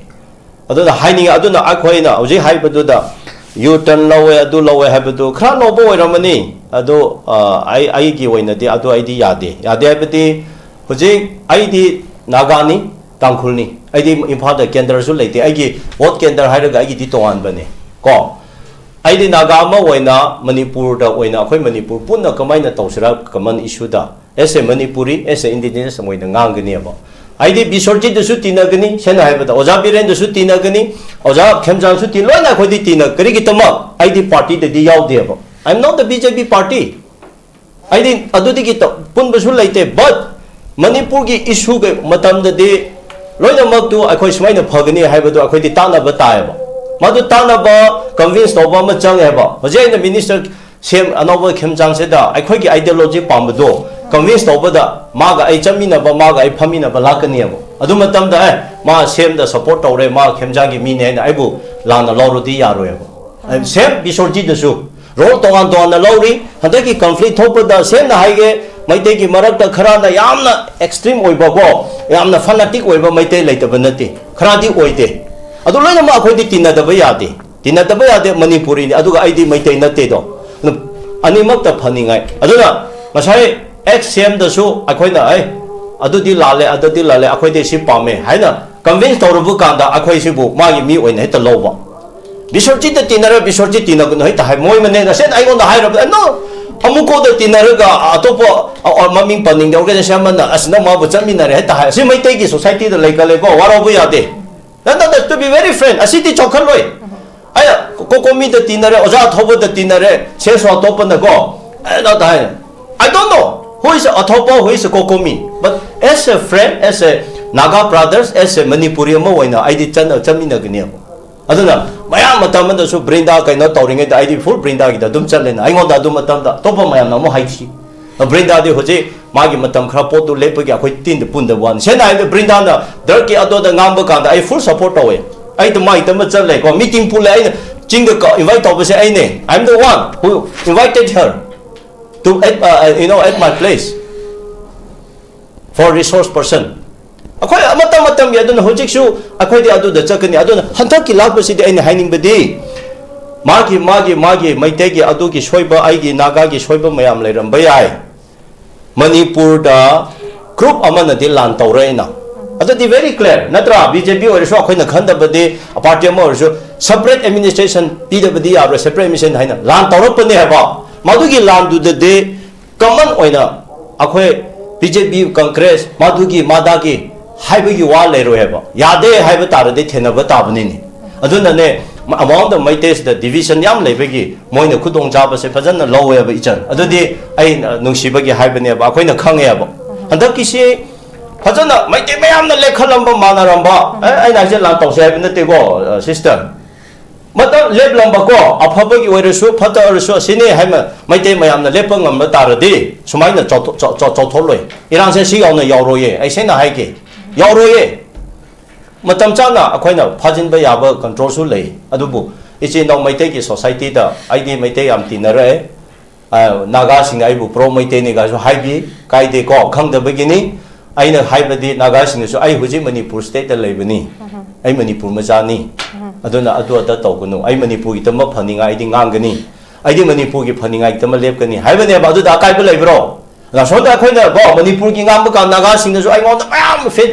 ꯑꯗꯨꯅ ꯍꯥꯏꯅꯤꯡꯉꯤ, ꯑꯗꯨꯅ ꯑꯩꯈꯣꯏꯅ ꯍꯧꯖꯤꯛ ꯍꯥꯏꯕꯗꯨꯗ U-turn ꯂꯧꯋꯦ, ꯑꯗꯨ ꯂꯧꯋꯦ ꯍꯥꯏꯕꯗꯨ ꯈꯔ ꯅꯧꯕ ꯑꯣꯏꯔꯝꯃꯅꯤ꯫ ꯑꯗꯨ, ꯑ, ꯑꯩ, ꯑꯩꯒꯤ ꯑꯣꯏꯅꯗꯤ ꯑꯗꯨ ꯑꯩꯗꯤ ꯌꯥꯗꯦ꯫ ꯌꯥꯗꯦ ꯍꯥꯏꯕꯗꯤ ꯍꯧꯖꯤꯛ ꯑꯩꯗꯤ ꯅꯥꯒꯥꯅꯤ, ꯇꯥꯡꯈꯨꯜꯅꯤ꯫ ꯑꯩꯗꯤ ꯏꯝꯐꯥꯜꯗ ꯀꯦꯟꯗ꯭ꯔꯁꯨ ꯂꯩꯇꯦ꯫ ꯑꯩꯒꯤ vote ꯀꯦꯟꯗ꯭ꯔ ꯍꯥꯏꯔꯒ ꯑꯩꯒꯤꯗꯤ ꯇꯣꯉꯥꯟꯕꯅꯦ꯫ ꯀꯣ, ꯑꯩꯗꯤ ꯅꯥꯒꯥ ꯑꯃ ꯑꯣꯏꯅ ꯃꯅꯤꯄꯨꯔꯗ ꯑꯣꯏꯅ ꯑꯩꯈꯣꯏ ꯃꯅꯤꯄꯨꯔ ꯄꯨꯟꯅ ꯀꯃꯥꯏꯅ ꯇꯧꯁꯤꯔꯥ common issueꯗ? As a Manipuri, as a indigenous ꯑꯃ ꯑꯣꯏꯅ ꯉꯥꯡꯒꯅꯦꯕ꯫ ꯑꯩꯗꯤ ꯕꯤꯁ꯭ꯋꯔꯖꯤꯠꯇꯁꯨ ꯇꯤꯟꯅꯒꯅꯤ, ꯁꯦꯡꯅ ꯍꯥꯏꯕꯗ ꯑꯣꯖꯥ ꯕꯤꯔꯦꯟꯗꯁꯨ ꯇꯤꯟꯅꯒꯅꯤ, ꯑꯣꯖꯥ ꯈꯦꯝꯆꯥꯟꯁꯨ ꯇꯤ-, ꯂꯣꯏꯅ ꯑꯩꯈꯣꯏꯗꯤ ꯇꯤꯟꯅ-, ꯀꯔꯤꯒꯤꯗꯃꯛ? ꯑꯩꯗꯤ partyꯗꯗꯤ ꯌꯥꯎꯗꯦꯕ꯫ I am not the B J P party꯫ ꯑꯩꯗꯤ ꯑꯗꯨꯗꯒꯤ ꯇ-, ꯄꯨꯟꯕꯁꯨ ꯂꯩꯇꯦ꯫ But ꯃꯅꯤꯄꯨꯔꯒꯤ issueꯒꯤ ꯃꯇꯝꯗꯗꯤ ꯂꯣꯏꯅꯃꯛꯇꯨ ꯑꯩꯈꯣꯏ ꯁꯨꯃꯥꯏꯅ ꯐꯒꯅꯤ ꯍꯥꯏꯕꯗꯨ ꯑꯩꯈꯣꯏꯗꯤ ꯇꯥꯟꯅꯕ ꯇꯥꯏꯌꯦꯕ꯫ ꯃꯗꯨ ꯇꯥꯟꯅꯕ, convince ꯇꯧꯕ ꯑꯃ ꯆꯪꯉꯦꯕ꯫ ꯍꯧꯖꯤꯛ ꯑꯩꯅ minister ꯁꯦꯝ ꯑꯅꯧꯕ ꯈꯦꯝꯆꯥꯡꯁꯤꯗ ꯑꯩꯈꯣꯏꯒꯤ ideology ꯄꯥꯝꯕꯗꯣ convince ꯇꯧꯕꯗ ꯃꯥꯒ ꯑꯩ ꯆꯠꯃꯤꯟꯅꯕ, ꯃꯥꯒ ꯑꯩ ꯐꯝꯃꯤꯟꯅꯕ ꯂꯥꯛꯀꯅꯦꯕ꯫ ꯑꯗꯨ ꯃꯇꯝꯗ, "ꯑꯦ, ꯃꯥ ꯁꯦꯝꯗ support ꯇꯧꯔꯦ, ꯃꯥ ꯈꯦꯝꯆꯥꯡꯒꯤ ꯃꯤꯅꯦ" ꯍꯥꯏꯅ ꯑꯩꯕꯨ ꯂꯥꯟꯅ ꯂꯧꯔꯨꯗꯤ ꯌꯥꯔꯣꯏꯕ꯫ ꯑꯩ same ꯕꯤꯁ꯭ꯋꯔꯖꯤꯠꯇꯁꯨ role ꯇꯣꯉꯥꯟ ꯇꯣꯉꯥꯟꯅ ꯂꯧꯔꯤ꯫ ꯍꯟꯗꯛꯀꯤ conflict ꯊꯣꯛꯄꯗ ꯁꯦꯡꯅ ꯍꯥꯏꯒꯦ, ꯃꯩꯇꯩꯒꯤ ꯃꯔꯛꯇ ꯈꯔꯅ ꯌꯥꯝꯅ extreme ꯑꯣꯏꯕꯀꯣ, ꯌꯥꯝꯅ fanatic ꯑꯣꯏꯕ ꯃꯩꯇꯩ ꯂꯩꯇꯕ ꯅꯠꯇꯦ, ꯈꯔꯗꯤ ꯑꯣꯏꯗꯦ꯫ ꯑꯗꯨ ꯂꯣꯏꯅꯃꯛ ꯑꯩꯈꯣꯏꯗꯤ ꯇꯤꯟꯅꯗꯕ ꯌꯥꯗꯦ꯫ ꯇꯤꯟꯅꯗꯕ ꯌꯥꯗꯦ, ꯃꯅꯤꯄꯨꯔꯤꯅꯤ, ꯑꯗꯨꯒ ꯑꯩꯗꯤ ꯃꯩꯇꯩ ꯅꯠꯇꯦꯗꯣ꯫ ꯑꯗꯨꯝ ꯑꯅꯤꯃꯛꯇ ꯐꯅꯤꯡꯉꯥꯏ꯫ ꯑꯗꯨꯅ ꯉꯁꯥꯏ ex-CM ꯗꯁꯨ ꯑꯩꯈꯣꯏꯅ, "ꯑꯩ, ꯑꯗꯨꯗꯤ ꯂꯥꯜꯂꯦ, ꯑꯗꯨꯗꯤ ꯂꯥꯜꯂꯦ, ꯑꯩꯈꯣꯏꯗꯤ ꯁꯤ ꯄꯥꯝꯃꯦ" ꯍꯥꯏꯅ convince ꯇꯧꯔꯕ ꯀꯥꯟꯗ ꯑꯩꯈꯣꯏꯁꯤꯕꯨ ꯃꯥꯒꯤ ꯃꯤ ꯑꯣꯏꯅ ꯍꯦꯛꯇ ꯂꯧꯕ꯫ "ꯕꯤꯁ꯭ꯋꯔꯖꯤꯠꯇ ꯇꯤꯟꯅꯔ ꯕꯤꯁ꯭ꯋꯔꯖꯤꯠ ꯇꯤꯟꯅꯒꯅꯨ" ꯍꯦꯛꯇ ꯍꯥꯏ꯫ ꯃꯣꯏ ꯃꯅꯦ ꯉꯁꯥꯏꯅ ꯑꯩꯉꯣꯟꯗ ꯍꯥꯏꯔꯕꯗ, "No, ꯑꯃꯨꯛꯀꯣꯗ ꯇꯤꯟꯅꯔꯒ ꯑꯇꯣꯞꯄ, ꯑ, ꯑ, ꯃꯃꯤꯡ ꯄꯟꯅꯤꯡꯗꯦ, organization ꯑꯃꯅ ꯑꯁ ꯅꯪ ꯃꯥꯕꯨ ꯆꯠꯃꯤꯟꯅꯔꯦ" ꯍꯦꯛꯇ ꯍꯥꯏ꯫ ꯑꯁꯤ ꯃꯩꯇꯩꯒꯤ society ꯗ ꯂꯩꯒꯜꯂꯦꯀꯣ, ꯋꯥꯔꯧꯕ ꯌꯥꯗꯦ꯫ That, that, that, to be very frank, ꯑꯁꯤꯗꯤ ꯆꯥꯎꯈꯠꯂꯣꯏ꯫ ꯑꯩ ꯀꯣꯀꯣꯃꯤꯗ ꯇꯤꯟꯅꯔꯦ, ꯑꯣꯖꯥ ꯑꯊꯧꯕꯗ ꯇꯤꯟꯅꯔꯦ, ꯁꯦꯁꯣ ꯑꯇꯣꯞꯄꯅꯀꯣ, ꯑꯦ, ꯅ ꯇꯥꯏ꯫ I don't know who is Athopa, who is Kokomi, but as a friend, as a Naga brothers, as a Manipuri ꯑꯃ ꯑꯣꯏꯅ ꯑꯩꯗꯤ ꯆꯠꯅ ꯆꯠꯃꯤꯟꯅꯒꯅꯦꯕ꯫ ꯑꯗꯨꯅ ꯃꯌꯥꯝ ꯃꯇꯝ ꯑꯃꯗꯁꯨ ꯕ꯭ꯔꯤꯟꯗꯥ ꯀꯩꯅꯣ ꯇꯧꯔꯤꯉꯩꯗ ꯑꯩꯗꯤ ꯐꯨꯜ ꯕ꯭ꯔꯤꯟꯗꯥꯒꯤꯗ ꯑꯗꯨꯝ ꯆꯠꯂꯦꯅ꯫ ꯑꯩꯉꯣꯟꯗ ꯑꯗꯨ ꯃꯇꯝꯗ ꯑꯇꯣꯞꯄ ꯃꯌꯥꯝꯅ ꯑꯃꯨꯛ ꯍꯥꯏꯈꯤ꯫ ꯕ꯭ꯔꯤꯟꯗꯥꯗꯤ ꯍꯧꯖꯤꯛ ꯃꯥꯒꯤ ꯃꯇꯝ ꯈꯔ ꯄꯣꯠꯇꯨ ꯂꯦꯞꯄꯒꯤ ꯑꯩꯈꯣꯏ ꯇꯤꯟꯗ ꯄꯨꯟꯗꯕ ꯋꯥꯅꯤ꯫ ꯁꯦꯡꯅ ꯍꯥꯏꯕꯗ ꯕ꯭ꯔꯤꯟꯗꯥꯅ ꯗ꯭ꯔꯛꯀꯤ ꯑꯗꯨꯗ ꯉꯥꯡꯕ ꯀꯥꯟꯗ ꯑꯩ ꯐꯨꯜ ꯁꯞꯄꯣꯔꯠ ꯇꯧꯋꯦ꯫ ꯑꯩꯗ ꯃꯥꯏꯇ ꯑꯃ ꯆꯠꯂꯦꯀꯣ, ꯃꯤꯇꯤꯡ ꯄꯨꯜꯂꯦ, ꯑꯩꯅ ꯆꯤꯡꯗ ꯏꯟꯚꯥꯏꯠ ꯇꯧꯕꯁꯦ ꯑꯩꯅꯦ꯫ I am the one who invited her to at, uh, you know, at my place for resource person. ꯑꯩꯈꯣꯏ ꯃꯇꯝ ꯃꯇꯝꯒꯤ ꯑꯗꯨꯅ ꯍꯧꯖꯤꯛꯁꯨ ꯑꯩꯈꯣꯏꯗꯤ ꯑꯗꯨꯗ ꯆꯠꯀꯅꯤ꯫ ꯑꯗꯨꯅ ꯍꯟꯗꯛꯀꯤ ꯂꯥꯛꯄꯁꯤꯗꯤ ꯑꯩꯅ ꯍꯥꯏꯅꯤꯡꯕꯗꯤ ꯃꯥꯒꯤ ꯃꯥꯒꯤ ꯃꯥꯒꯤ ꯃꯩꯇꯩꯒꯤ ꯑꯗꯨꯒꯤ ꯁꯣꯏꯕ, ꯑꯩꯒꯤ ꯅꯥꯒꯥꯒꯤ ꯁꯣꯏꯕ ꯃꯌꯥꯝ ꯂꯩꯔꯝꯕ ꯌꯥꯏ꯫ ꯃꯅꯤꯄꯨꯔꯗ ꯒ꯭ꯔꯨꯞ ꯑꯃꯅꯗꯤ ꯂꯥꯟ ꯇꯧꯔꯦꯅ꯫ ꯑꯗꯨꯗꯤ very clear ꯅꯠꯇ꯭ꯔꯥ? ꯕꯤ ꯖꯦ ꯄꯤ ꯑꯣꯏꯔꯁꯨ ꯑꯩꯈꯣꯏꯅ ꯈꯟꯗꯕꯗꯤ ꯄꯥꯔꯇꯤ ꯑꯃ ꯑꯣꯏꯔꯁꯨ separate administration ꯄꯤꯗꯕꯗꯤ ꯌꯥꯔꯣꯏ, separate administration ꯍꯥꯏꯅ ꯂꯥꯟ ꯇꯧꯔꯛꯄꯅꯦ ꯍꯥꯏꯕ꯫ ꯃꯗꯨꯒꯤ ꯂꯥꯟꯗꯨꯗꯗꯤ ꯀꯃꯟ ꯑꯣꯏꯅ ꯑꯩꯈꯣꯏ ꯕꯤ ꯖꯦ ꯄꯤ, ꯀꯪꯒ꯭ꯔꯦꯁ, ꯃꯗꯨꯒꯤ ꯃꯥꯗꯥꯒꯤ ꯍꯥꯏꯕꯒꯤ ꯋꯥ ꯂꯩꯔꯣꯏ ꯍꯥꯏꯕ꯫ ꯌꯥꯗꯦ ꯍꯥꯏꯕ ꯇꯥꯔꯗꯤ ꯊꯦꯡꯅꯕ ꯇꯥꯕꯅꯤꯅꯦ꯫ ꯑꯗꯨꯅꯅꯦ, among the ꯃꯩꯇꯩꯁꯤꯗ division ꯌꯥꯝ ꯂꯩꯕꯒꯤ ꯃꯣꯏꯅ ꯈꯨꯗꯣꯡꯆꯥꯕꯁꯦ ꯐꯖꯅ ꯂꯧꯋꯦꯕ ꯏꯆꯟ꯫ ꯑꯗꯨꯗꯤ ꯑꯩ ꯅꯨꯡꯁꯤꯕꯒꯤ ꯍꯥꯏꯕꯅꯦꯕ, ꯑꯩꯈꯣꯏꯅ ꯈꯪꯉꯦꯕ꯫ ꯍꯟꯗꯛꯀꯤꯁꯤ ꯐꯖꯅ ꯃꯩꯇꯩ ꯃꯌꯥꯝꯅ ꯂꯦꯞꯈꯠꯂꯝꯕ, ꯃꯥꯟꯅꯔꯝꯕ, ꯑꯦ, ꯑꯩꯅ ꯍꯥꯏꯁꯦ ꯂꯥꯟ ꯇꯧꯁꯦ ꯍꯥꯏꯕ ꯅꯠꯇꯦꯀꯣ, ꯑ, ꯁꯤꯁꯇꯔ꯫ ꯃꯇꯝ ꯂꯦꯞꯂꯝꯕꯀꯣ, ꯑꯐꯕꯒꯤ ꯑꯣꯏꯔꯁꯨ ꯐꯠꯇ ꯑꯣꯏꯔꯁꯨ ꯑꯁꯤꯅꯤ ꯍꯥꯏꯅ ꯃꯩꯇꯩ ꯃꯌꯥꯝꯅ ꯂꯦꯞꯄ ꯉꯝꯕ ꯇꯥꯔꯗꯤ ꯁꯨꯃꯥꯏꯅ ꯆꯥꯎꯊꯣꯛ-, ꯆꯥꯎ-, ꯆꯥꯎ-, ꯆꯥꯎꯊꯣꯛꯂꯣꯏ꯫ ꯏꯔꯥꯡꯁꯦ ꯁꯤ ꯌꯥꯎꯅ ꯌꯥꯎꯔꯣꯏꯌꯦ, ꯑꯩ ꯁꯦꯡꯅ ꯍꯥꯏꯒꯦ, ꯌꯥꯎꯔꯣꯏꯌꯦ꯫ ꯃꯇꯝ ꯆꯥꯅ ꯑꯩꯈꯣꯏꯅ ꯐꯥꯖꯤꯟꯕ ꯌꯥꯕ ꯀꯟꯇ꯭ꯔꯣꯜꯁꯨ ꯂꯩ꯫ ꯑꯗꯨꯕꯨ ꯏꯆꯤꯟ ꯏꯅꯥꯎ ꯃꯩꯇꯩꯒꯤ ꯁꯣꯁꯥꯏꯇꯤꯗ ꯑꯩꯗꯤ ꯃꯩꯇꯩ ꯌꯥꯝ ꯇꯤꯟꯅꯔꯛꯑꯦ꯫ ꯑ, ꯅꯥꯒꯥꯁꯤꯡꯅ ꯑꯩꯕꯨ ꯄ꯭ꯔꯣ ꯃꯩꯇꯩꯅꯤꯒꯁꯨ ꯍꯥꯏꯕꯤ, ꯀꯥꯏꯗꯦꯀꯣ, ꯈꯪꯗꯕꯒꯤꯅꯤ꯫ ꯑꯩꯅ ꯍꯥꯏꯕꯗꯤ ꯅꯥꯒꯥꯁꯤꯡꯅꯁꯨ ꯑꯩ ꯍꯧꯖꯤꯛ ꯃꯅꯤꯄꯨꯔ ꯁ꯭ꯇꯦꯠꯇ ꯂꯩꯕꯅꯤ, ꯑꯩ ꯃꯅꯤꯄꯨꯔ ꯃꯆꯥꯅꯤ, ꯑꯗꯨꯅ ꯑꯗꯨ ꯑꯗꯥ ꯇꯧꯒꯅꯨ, ꯑꯩ ꯃꯅꯤꯄꯨꯔꯒꯤꯗꯃꯛ ꯐꯅꯤꯡꯉꯥꯏ ꯑꯩꯗꯤ ꯉꯥꯡꯒꯅꯤ, ꯑꯩꯗꯤ ꯃꯅꯤꯄꯨꯔꯒꯤ ꯐꯅꯤꯡꯉꯥꯏꯒꯤꯗꯃꯛ ꯂꯦꯞꯀꯅꯤ ꯍꯥꯏꯕꯅꯦꯕ꯫ ꯑꯗꯨꯗ ꯑꯀꯥꯏꯕ ꯂꯩꯕ꯭ꯔꯣ? ꯁꯣꯝꯗ ꯑꯩꯈꯣꯏꯅ ꯀꯣ ꯃꯅꯤꯄꯨꯔꯒꯤ ꯉꯥꯡꯕ ꯀꯥꯟꯗ ꯅꯥꯒꯥꯁꯤꯡꯅꯁꯨ ꯑꯩꯉꯣꯟꯗ ꯃꯌꯥꯝ ꯐꯦꯠ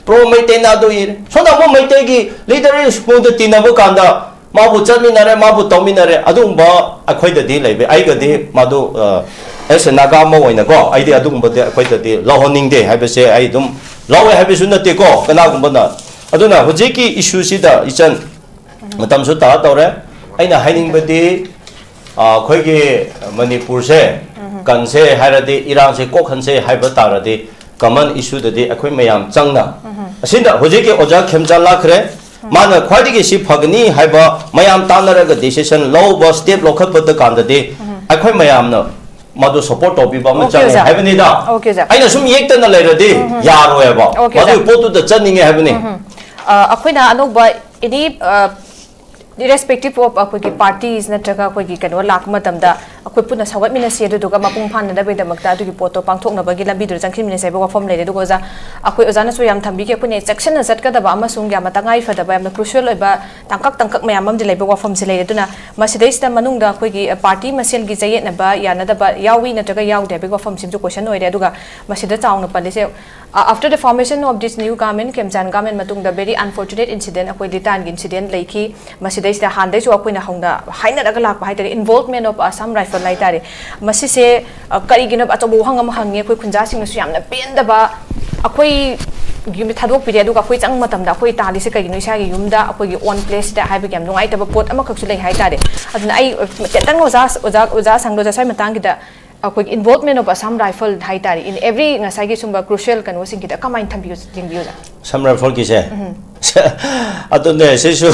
ꯄ꯭ꯔꯣ ꯃꯩꯇꯩꯅ ꯑꯗꯨ ꯏꯔꯦ꯫ ꯁꯣꯝꯗ ꯑꯃꯨꯛ ꯃꯩꯇꯩꯒꯤ ꯂꯤꯗꯔ ꯁ꯭ꯀꯨꯜꯗ ꯇꯤꯟꯅꯕ ꯀꯥꯟꯗ ꯃꯥꯕꯨ ꯆꯠꯃꯤꯟꯅꯔꯦ, ꯃꯥꯕꯨ ꯇꯧꯃꯤꯟꯅꯔꯦ꯫ ꯑꯗꯨꯒꯨꯝꯕ ꯑꯩꯈꯣꯏꯗꯗꯤ ꯂꯩꯕ, ꯑꯩꯒꯗꯤ ꯃꯥꯗꯨ, ꯑ, as a ꯅꯥꯒꯥ ꯑꯃ ꯑꯣꯏꯅꯀꯣ, ꯑꯩꯗꯤ ꯑꯗꯨꯒꯨꯝꯕꯗꯤ ꯑꯩꯈꯣꯏꯗꯗꯤ ꯂꯧꯍꯟꯅꯤꯡꯗꯦ ꯍꯥꯏꯕꯁꯦ ꯑꯩ ꯑꯗꯨꯝ ꯂꯧꯋꯦ ꯍꯥꯏꯕꯁꯨ ꯅꯠꯇꯦꯀꯣ꯫ ꯀꯅꯥꯒꯨꯝꯕꯅ ꯑꯗꯨꯅ ꯍꯧꯖꯤꯛꯀꯤ ꯏꯁꯨꯁꯤꯗ ꯏꯆꯟ, ꯃꯇꯝꯁꯨ ꯇꯥ ꯇꯧꯔꯦ꯫ ꯑꯩꯅ ꯍꯥꯏꯅꯤꯡꯕꯗꯤ, ꯑ, ꯑꯩꯈꯣꯏꯒꯤ ꯃꯅꯤꯄꯨꯔꯁꯦ ꯀꯟꯁꯦ ꯍꯥꯏꯔꯗꯤ, ꯏꯔꯥꯡꯁꯦ ꯀꯣꯛꯍꯟꯁꯦ ꯍꯥꯏꯕ ꯇꯥꯔꯗꯤ, ꯀꯃꯟ ꯏꯁꯨꯗꯗꯤ ꯑꯩꯈꯣꯏ ꯃꯌꯥꯝ ꯆꯪꯅ, ꯑꯁꯤꯗ ꯍꯧꯖꯤꯛꯀꯤ ꯑꯣꯖꯥ ꯈꯦꯝꯆꯥꯟ ꯂꯥꯛꯈ꯭ꯔꯦ, ꯃꯥꯅ ꯈ꯭ꯋꯥꯏꯗꯒꯤ ꯁꯤ ꯐꯒꯅꯤ ꯍꯥꯏꯕ, ꯃꯌꯥꯝ ꯇꯥꯟꯅꯔꯒ ꯗꯤꯁꯤꯁꯟ ꯂꯧꯕ, ꯁ꯭ꯇꯦꯞ ꯂꯧꯈꯠꯄꯗ ꯀꯥꯟꯗꯗꯤ ꯑꯩꯈꯣꯏ ꯃꯌꯥꯝꯅ ꯃꯗꯨ ꯁꯄꯣꯔꯠ ꯇꯧꯕꯤꯕ ꯑꯃ OK, ꯆꯪꯉꯦ ꯑꯣꯖꯥ꯫ ꯍꯥꯏꯕꯅꯤꯗ꯫ OK, ꯑꯣꯖꯥ꯫ ꯑꯩꯅ ꯁꯨꯝ ꯌꯦꯛꯇꯅ ꯂꯩꯔꯗꯤ ꯌꯥꯔꯣꯏꯕ꯫ OK, ꯑꯣꯖꯥ꯫ ꯃꯗꯨꯒꯤ ꯄꯣꯠꯇꯨꯗ ꯆꯠꯅꯤꯡꯉꯦ ꯍꯥꯏꯕꯅꯤ꯫ ꯑ, ꯑꯩꯈꯣꯏꯅ ꯑꯅꯧꯕ any, ꯑ, irrespective of ꯑꯩꯈꯣꯏꯒꯤ parties ꯅꯠꯇ꯭ꯔꯒ ꯑꯩꯈꯣꯏꯒꯤ ꯀꯩꯅꯣ ꯂꯥꯛꯄ ꯃꯇꯝꯗ ꯑꯩꯈꯣꯏ ꯄꯨꯟꯅ ꯁꯧꯒꯠꯃꯤꯟꯅꯁꯤ, ꯑꯗꯨꯗꯨꯒ ꯃꯄꯨꯡ ꯐꯥꯅꯅꯕꯒꯤꯗꯃꯛꯇ ꯑꯗꯨꯒꯤ ꯄꯣꯠꯇꯣ ꯄꯥꯡꯊꯣꯛꯅꯕꯒꯤ ꯂꯝꯕꯤꯗꯨꯗ ꯆꯪꯁꯤꯟꯃꯤꯟꯅꯁꯤ ꯍꯥꯏꯕ ꯋꯥꯐꯝ ꯂꯩꯔꯦ꯫ ꯑꯗꯨꯒ ꯑꯣꯖꯥ, ꯑꯩꯈꯣꯏ ꯑꯣꯖꯥꯅꯁꯨ ꯌꯥꯝ ꯊꯝꯕꯤꯈꯤ, ꯑꯩꯈꯣꯏꯅ ꯆꯦꯛꯁꯤꯟꯅ ꯆꯠꯀꯗꯕ ꯑꯃꯁꯨꯡ ꯌꯥꯝꯅ ꯇꯉꯥꯏ ꯐꯗꯕ, ꯌꯥꯝꯅ crucial ꯑꯣꯏꯕ ꯇꯥꯡꯀꯛ ꯇꯥꯡꯀꯛ ꯃꯌꯥꯝ ꯑꯃꯗꯤ ꯂꯩꯕ ꯋꯥꯐꯝꯁꯦ ꯂꯩꯔꯦ꯫ ꯑꯗꯨꯅ ꯃꯁꯤꯗꯩꯁꯤꯗ ꯃꯅꯨꯡꯗ ꯑꯩꯈꯣꯏꯒꯤ, ꯑ, party ꯃꯁꯦꯟꯒꯤ ꯆꯌꯦꯠꯅꯕ ꯌꯥꯅꯗꯕ ꯌꯥꯎꯏ ꯅꯠꯇ꯭ꯔꯒ ꯌꯥꯎꯗꯦ ꯍꯥꯏꯕꯒꯤ ꯋꯥꯐꯝꯁꯤꯃꯁꯨ question ꯑꯣꯏꯔꯦ꯫ ꯑꯗꯨꯒ ꯃꯁꯤꯗ ꯆꯥꯎꯅ ꯄꯜꯂꯤꯁꯦ, ꯑ, after the formation of this new government, ꯈꯦꯝꯆꯥꯟ government ꯃꯇꯨꯡꯗ very unfortunate incident, ꯑꯩꯈꯣꯏ ꯂꯤꯇꯥꯟꯒꯤ incident ꯂꯩꯈꯤ꯫ ꯃꯁꯤꯗꯩꯁꯤꯗ ꯍꯥꯟꯅꯗꯩꯁꯨ ꯑꯩꯈꯣꯏꯅ ꯍꯧꯅ ꯍꯥꯏꯅꯔꯒ ꯂꯥꯛꯄ ꯍꯥꯏꯇꯥꯔꯦ, involvement of Assam Rifle ꯍꯥꯏꯇꯥꯔꯦ꯫ ꯃꯁꯤꯁꯦ, ꯑ, ꯀꯔꯤꯒꯤꯅꯣ? ꯑꯆꯧꯕ ꯋꯥꯍꯪ ꯑꯃ ꯍꯪꯉꯦ꯫ ꯑꯩꯈꯣꯏ ꯈꯨꯟꯖꯥꯁꯤꯡꯅꯁꯨ ꯌꯥꯝꯅ ꯄꯦꯟꯗꯕ, ꯑꯩꯈꯣꯏ ꯌꯨꯝꯗ ꯊꯥꯗꯣꯛꯄꯤꯔꯦ, ꯑꯗꯨꯒ ꯑꯩꯈꯣꯏ ꯆꯪꯕ ꯃꯇꯝꯗ ꯑꯩꯈꯣꯏ ꯇꯥꯜꯂꯤꯁꯦ ꯀꯩꯒꯤꯅꯣ? ꯏꯁꯥꯒꯤ ꯌꯨꯝꯗ, ꯑꯩꯈꯣꯏꯒꯤ own placeꯁꯤꯗ ꯍꯥꯏꯕꯒꯤ ꯌꯥꯝ ꯅꯨꯡꯉꯥꯏꯇꯕ ꯄꯣꯠ ꯑꯃꯈꯛꯁꯨ ꯂꯩ ꯍꯥꯏꯇꯥꯔꯦ꯫ ꯑꯗꯨꯅ ꯑꯩ, ꯑ, ꯈꯤꯇꯪ ꯑꯣꯖꯥ, ꯑꯣꯖꯥ, ꯑꯣꯖꯥ ꯁꯪꯗꯣ, ꯑꯣꯖꯥ, ꯁ꯭ꯋꯥꯏ ꯃꯇꯥꯡꯒꯤꯗ ꯑꯩꯈꯣꯏꯒꯤ involvement of Assam Rifle ꯍꯥꯏꯇꯥꯔꯦ, in every ꯉꯁꯥꯏꯒꯤ ꯁꯨꯝꯕ crucial ꯀꯩꯅꯣꯁꯤꯡꯁꯤꯗ ꯀꯃꯥꯏꯅ ꯊꯝꯕꯤꯌꯨ, ꯌꯦꯡꯕꯤꯌꯨ, ꯑꯣꯖꯥ? Assam Rifleꯒꯤꯁꯦ? ꯑꯗꯨꯅꯦ, ꯁꯤꯁꯨ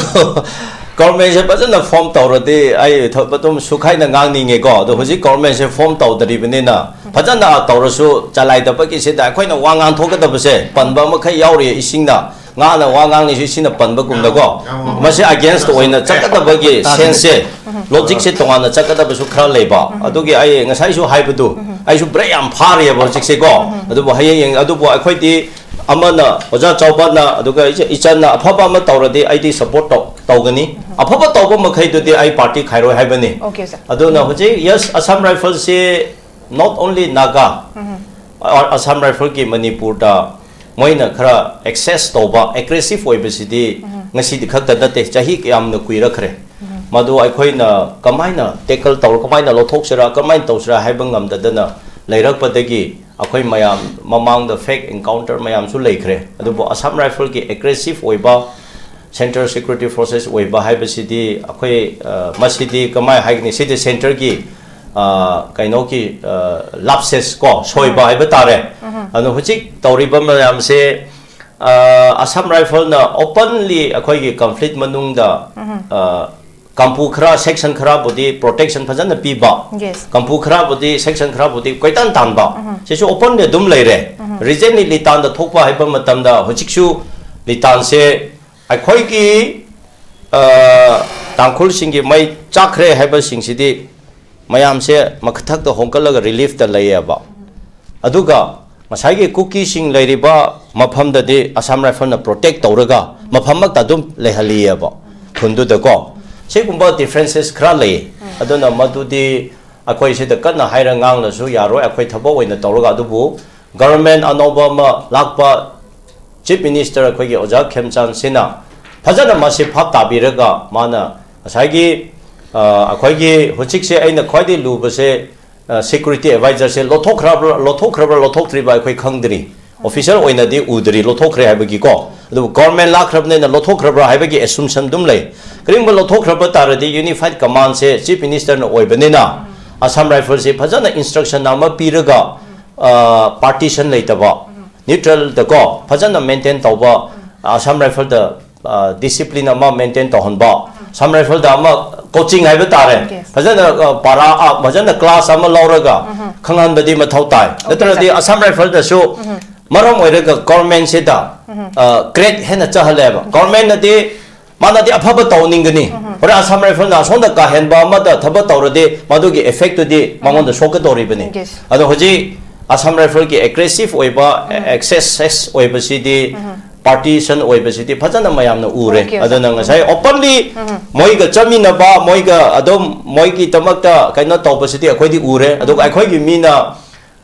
governmentꯁꯦ ꯐꯖꯅ form ꯇꯧꯔꯗꯤ ꯑꯩ ꯊ-, ꯑꯗꯨꯝ ꯁꯨꯈꯥꯏꯅ ꯉꯥꯡꯅꯤꯡꯉꯦꯀꯣ꯫ ꯑꯗꯣ ꯍꯧꯖꯤꯛ governmentꯁꯦ form ꯇꯧꯗ꯭ꯔꯤꯕꯅꯤꯅ, ꯐꯖꯅ ꯇꯧꯔꯁꯨ ꯆꯂꯥꯏꯗꯕꯒꯤꯁꯤꯗ ꯑꯩꯈꯣꯏꯅ ꯋꯥ ꯉꯥꯡꯊꯣꯛꯀꯗꯕꯁꯦ ꯄꯟꯕ ꯃꯈꯩ ꯌꯥꯎꯔꯤ, ꯏꯁꯤꯡꯅ, ꯉꯥꯅ ꯋꯥ ꯉꯥꯡꯂꯤꯁꯤ ꯁꯤꯅ ꯄꯟꯕꯒꯨꯝꯅꯀꯣ꯫ ꯉꯥꯡꯉꯣ, ꯉꯥꯡꯉꯣ꯫ ꯃꯁꯤ against ꯑꯣꯏꯅ ꯆꯠꯀꯗꯕꯒꯤ ꯇꯥꯗꯦ꯫ Senseꯁꯦ, ꯂꯣꯖꯤꯛꯁꯦ ꯇꯣꯉꯥꯟꯅ ꯆꯠꯀꯗꯕꯁꯨ ꯈꯔ ꯂꯩꯕ꯫ ꯑꯗꯨꯒꯤ ꯑꯩ ꯉꯁꯥꯏꯁꯨ ꯍꯥꯏꯕꯗꯨ, ꯑꯩꯁꯨ break ꯌꯥꯝ ꯐꯥꯔꯤꯑꯕ ꯍꯧꯖꯤꯛꯁꯦꯀꯣ꯫ ꯑꯗꯨꯕꯨ ꯍꯌꯦꯡ ꯌꯦꯡ-, ꯑꯗꯨꯕꯨ ꯑꯩꯈꯣꯏꯗꯤ ꯑꯃꯅ ꯑꯣꯖꯥ ꯆꯥꯎꯕꯅ, ꯑꯗꯨꯒ ꯏꯆ-, ꯏꯆꯟꯅ ꯑꯐꯕ ꯑꯃ ꯇꯧꯔꯗꯤ ꯑꯩꯗꯤ support ꯇꯧ-, ꯇꯧꯒꯅꯤ꯫ ꯑꯐꯕ ꯇꯧꯕ ꯃꯈꯩꯗꯨꯗꯤ ꯑꯩ party ꯈꯥꯏꯔꯣꯏ ꯍꯥꯏꯕꯅꯤ꯫ OK, sir꯫ ꯑꯗꯨꯅ ꯍꯧꯖꯤꯛ, yes, Assam Riflesꯁꯤ not only Naga, ꯑ-, Assam Rifleꯒꯤ ꯃꯅꯤꯄꯨꯔꯗ ꯃꯣꯏꯅ ꯈꯔ excess ꯇꯧꯕ, aggressive ꯑꯣꯏꯕꯁꯤꯗꯤ ꯉꯁꯤꯗꯤ ꯈꯛꯇ ꯅꯠꯇꯦ, ꯆꯍꯤ ꯌꯥꯝꯅ ꯀꯨꯏꯔꯛꯈ꯭ꯔꯦ꯫ ꯃꯗꯨ ꯑꯩꯈꯣꯏꯅ ꯀꯃꯥꯏꯅ tackle ꯇꯧꯔ, ꯀꯃꯥꯏꯅ ꯂꯧꯊꯣꯛꯁꯤꯔꯥ, ꯀꯃꯥꯏꯅ ꯇꯧꯁꯤꯔꯥ ꯍꯥꯏꯕ ꯉꯝꯗꯗꯅ ꯂꯩꯔꯛꯄꯗꯒꯤ ꯑꯩꯈꯣꯏ ꯃꯌꯥꯝ ꯃꯃꯥꯡꯗ ꯐꯦꯛ ꯑꯦꯟꯀꯥꯎꯟꯇꯔ ꯃꯌꯥꯝꯁꯨ ꯂꯩꯈ꯭ꯔꯦ, ꯑꯗꯨꯕꯨ ꯑꯁꯥꯝ ꯔꯥꯏꯐꯜꯒꯤ ꯑꯦꯒ꯭ꯔꯦꯁꯤꯞ ꯑꯣꯏꯕ, ꯁꯦꯟꯇ꯭ꯔꯦꯜ ꯁꯦꯀ꯭ꯌꯨꯔꯤꯇꯤ ꯐꯣꯔꯁꯦꯁ ꯑꯣꯏꯕ ꯍꯥꯏꯕꯁꯤꯗꯤ ꯑꯩꯈꯣꯏ, ꯑ, ꯃꯁꯤꯗꯤ ꯀꯃꯥꯏ ꯍꯥꯏꯒꯅꯤ, ꯁꯤꯗꯤ ꯁꯦꯟꯇꯔꯒꯤ, ꯑ, ꯀꯩꯅꯣꯒꯤ, ꯑ, ꯂꯥꯞꯁꯦꯁ ꯀꯣ, ꯁꯣꯏꯕ ꯍꯥꯏꯕ ꯇꯥꯔꯦ꯫ ꯑꯗꯣ ꯍꯧꯖꯤꯛ ꯇꯧꯔꯤꯕ ꯃꯌꯥꯝꯁꯦ, ꯑ, ꯑꯁꯥꯝ ꯔꯥꯏꯐꯜꯅ ꯑꯣꯄꯟꯂꯤ ꯑꯩꯈꯣꯏꯒꯤ ꯀꯟꯐ꯭ꯂꯤꯛ ꯃꯅꯨꯡꯗ, ꯑ, ꯀꯥꯡꯕꯨ ꯈꯔ, ꯁꯦꯛꯁꯟ ꯈꯔꯕꯨꯗꯤ ꯄ꯭ꯔꯣꯇꯦꯛꯁꯟ ꯐꯖꯅ ꯄꯤꯕ, ꯌꯦꯁ꯫ ꯀꯥꯡꯕꯨ ꯈꯔꯕꯨꯗꯤ, ꯁꯦꯛꯁꯟ ꯈꯔꯕꯨꯗꯤ ꯀꯣꯏꯇꯥꯟ ꯇꯥꯟꯕ, ꯁꯤꯁꯨ ꯑꯣꯄꯟꯂꯤ ꯑꯗꯨꯝ ꯂꯩꯔꯦ꯫ ꯔꯤꯖꯦꯟꯂꯤ ꯂꯤꯇꯥꯟꯗ ꯊꯣꯛꯄ ꯍꯥꯏꯕ ꯃꯇꯝꯗ ꯍꯧꯖꯤꯛꯁꯨ ꯂꯤꯇꯥꯟꯁꯦ ꯑꯩꯈꯣꯏꯒꯤ, ꯑ, ꯇꯥꯡꯈꯨꯜꯁꯤꯡꯒꯤ ꯃꯩ ꯆꯥꯛꯈ꯭ꯔꯦ ꯍꯥꯏꯕꯁꯤꯡꯁꯤꯗꯤ ꯃꯌꯥꯝꯁꯦ ꯃꯊꯛꯇ ꯍꯣꯡꯀꯠꯂꯒ ꯔꯤꯂꯤꯐꯇ ꯂꯩꯌꯦꯕ꯫ ꯑꯗꯨꯒ ꯉꯁꯥꯏꯒꯤ ꯀꯨꯀꯤꯁꯤꯡ ꯂꯩꯔꯤꯕ ꯃꯐꯝꯗꯗꯤ ꯑꯁꯥꯝ ꯔꯥꯏꯐꯜꯅ ꯄ꯭ꯔꯣꯇꯦꯛ ꯇꯧꯔꯒ ꯃꯐꯝꯃꯛꯇ ꯑꯗꯨꯝ ꯂꯩꯍꯜꯂꯤꯑꯕ, ꯈꯨꯟꯗꯨꯗꯀꯣ꯫ ꯁꯤꯒꯨꯝꯕ ꯗꯤꯐ꯭ꯔꯦꯟꯁꯦꯁ ꯈꯔ ꯂꯩ꯫ ꯑꯗꯨꯅ ꯃꯗꯨꯗꯤ ꯑꯩꯈꯣꯏ ꯁꯤꯗ ꯀꯟꯅ ꯍꯥꯏꯔ ꯉꯥꯡꯂꯁꯨ ꯌꯥꯔꯣꯏ, ꯑꯩꯈꯣꯏ ꯊꯕꯛ ꯑꯣꯏꯅ ꯇꯧꯔꯒ꯫ ꯑꯗꯨꯕꯨ ꯒꯚꯔꯟꯃꯦꯟ ꯑꯅꯧꯕ ꯑꯃ ꯂꯥꯛꯄ, ꯆꯤꯐ ꯃꯤꯅꯤꯁꯇꯔ ꯑꯩꯈꯣꯏꯒꯤ ꯑꯣꯖꯥ ꯈꯦꯝꯆꯥꯟ ꯁꯤꯅ ꯐꯖꯅ ꯃꯁꯤ ꯚꯥꯞ ꯇꯥꯕꯤꯔꯒ, ꯃꯥꯅ ꯉꯁꯥꯏꯒꯤ, ꯑ, ꯑꯩꯈꯣꯏꯒꯤ ꯍꯧꯖꯤꯛꯁꯦ ꯑꯩꯅ ꯈ꯭ꯋꯥꯏꯗꯒꯤ ꯂꯨꯕꯁꯦ, ꯑ, ꯁꯦꯀ꯭ꯌꯨꯔꯤꯇꯤ ꯑꯦꯗꯚꯥꯏꯖꯔꯁꯦ ꯂꯧꯊꯣꯛꯈ꯭ꯔꯕ꯭ꯔꯥ, ꯂꯧꯊꯣꯛꯈ꯭ꯔꯕ꯭ꯔꯥ ꯂꯧꯊꯣꯛꯇ꯭ꯔꯤꯕ ꯑꯩꯈꯣꯏ ꯈꯪꯗ꯭ꯔꯤ꯫ ꯑꯣꯐꯤꯁꯤꯌꯦꯜ ꯑꯣꯏꯅꯗꯤ ꯎꯗ꯭ꯔꯤ ꯂꯧꯊꯣꯛꯈ꯭ꯔꯦ ꯍꯥꯏꯕꯒꯤꯀꯣ꯫ ꯑꯗꯨꯕꯨ ꯒꯚꯔꯟꯃꯦꯟ ꯂꯥꯛꯈ꯭ꯔꯕꯅꯤꯅ ꯂꯧꯊꯣꯛꯈ꯭ꯔꯕ꯭ꯔꯥ ꯍꯥꯏꯕꯒꯤ ꯑꯦꯁꯨꯝꯁꯟ ꯑꯗꯨꯝ ꯂꯩ꯫ ꯀꯔꯤꯒꯨꯝꯕ ꯂꯧꯊꯣꯛꯈ꯭ꯔꯕ ꯇꯥꯔꯗꯤ ꯌꯨꯅꯤꯐꯥꯏꯠ ꯀꯃꯥꯟꯁꯦ ꯆꯤꯐ ꯃꯤꯅꯤꯁꯇꯔꯅ ꯑꯣꯏꯕꯅꯤꯅ ꯑꯁꯥꯝ ꯔꯥꯏꯐꯜꯁꯦ ꯐꯖꯅ ꯏꯟꯁꯇ꯭ꯔꯛꯁꯟ ꯑꯃ ꯄꯤꯔꯒ, ꯑ, ꯄꯥꯔꯇꯤꯁꯟ ꯂꯩꯇꯕ, ꯅ꯭ꯌꯨꯇ꯭ꯔꯦꯜꯗꯀꯣ ꯐꯖꯅ ꯃꯦꯟꯇꯦꯟ ꯇꯧꯕ, ꯑꯁꯥꯝ ꯔꯥꯏꯐꯜꯗ, ꯑ, ꯗꯤꯁꯤꯄ꯭ꯂꯤꯟ ꯑꯃ ꯃꯦꯟꯇꯦꯟ ꯇꯧꯍꯟꯕ, ꯑꯁꯥꯝ ꯔꯥꯏꯐꯜꯗ ꯑꯃ ꯀꯣꯆꯤꯡ ꯍꯥꯏꯕ ꯇꯥꯔꯦ꯫ ꯌꯦꯁ꯫ ꯐꯖꯅ, ꯑ, ꯄꯥꯔꯥ, ꯑ, ꯐꯖꯅ ꯀ꯭ꯂꯥꯁ ꯑꯃ ꯂꯧꯔꯒ ꯈꯪꯍꯟꯕꯗꯤ ꯃꯊꯧ ꯇꯥꯏ꯫ ꯅꯠꯇ꯭ꯔꯗꯤ ꯑꯁꯥꯝ ꯔꯥꯏꯐꯜꯗꯁꯨ ꯃꯔꯝ ꯑꯣꯏꯔꯒ ꯒꯚꯔꯟꯃꯦꯟꯁꯤꯗ, ꯑ, ꯀ꯭ꯔꯦꯛ ꯍꯦꯟꯅ ꯆꯠꯍꯜꯂꯦꯕ꯫ ꯒꯚꯔꯟꯃꯦꯟꯅꯗꯤ ꯃꯥꯅꯗꯤ ꯑꯐꯕ ꯇꯧꯅꯤꯡꯒꯅꯤ꯫ ꯍꯣꯔꯦꯟ ꯑꯁꯥꯝ ꯔꯥꯏꯐꯜꯅ ꯑꯁꯣꯝꯗ ꯀꯥꯍꯦꯟꯕ ꯑꯃꯗ ꯊꯕꯛ ꯇꯧꯔꯗꯤ ꯃꯗꯨꯒꯤ ꯏꯐꯦꯛꯇꯨꯗꯤ ꯃꯉꯣꯟꯗ ꯁꯣꯛꯀꯗꯧꯔꯤꯕꯅꯤ꯫ ꯌꯦꯁ꯫ ꯑꯗꯣ ꯍꯧꯖꯤꯛ ꯑꯁꯥꯝ ꯔꯥꯏꯐꯜꯒꯤ ꯑꯦꯒ꯭ꯔꯦꯁꯤꯞ ꯑꯣꯏꯕ, ꯑꯦꯛꯁꯦꯁ ꯑꯣꯏꯕꯁꯤꯗꯤ, ꯄꯥꯔꯇꯤꯁꯟ ꯑꯣꯏꯕꯁꯤꯗꯤ ꯐꯖꯅ ꯃꯌꯥꯝꯅ ꯎꯔꯦ꯫ ꯑꯣꯀꯦ, ꯑꯗꯨꯅ ꯑꯣꯀꯦ꯫ ꯉꯁꯥꯏ ꯑꯣꯄꯟꯂꯤ ꯃꯣꯏꯒ ꯆꯠꯃꯤꯟꯅꯕ, ꯃꯣꯏꯒ ꯑꯗꯨꯝ ꯃꯣꯏꯒꯤꯗꯃꯛꯇ ꯀꯩꯅꯣ ꯇꯧꯕꯁꯤꯗꯤ ꯑꯩꯈꯣꯏꯗꯤ ꯎꯔꯦ꯫ ꯑꯗꯨꯒ ꯑꯩꯈꯣꯏꯒꯤ ꯃꯤꯅ,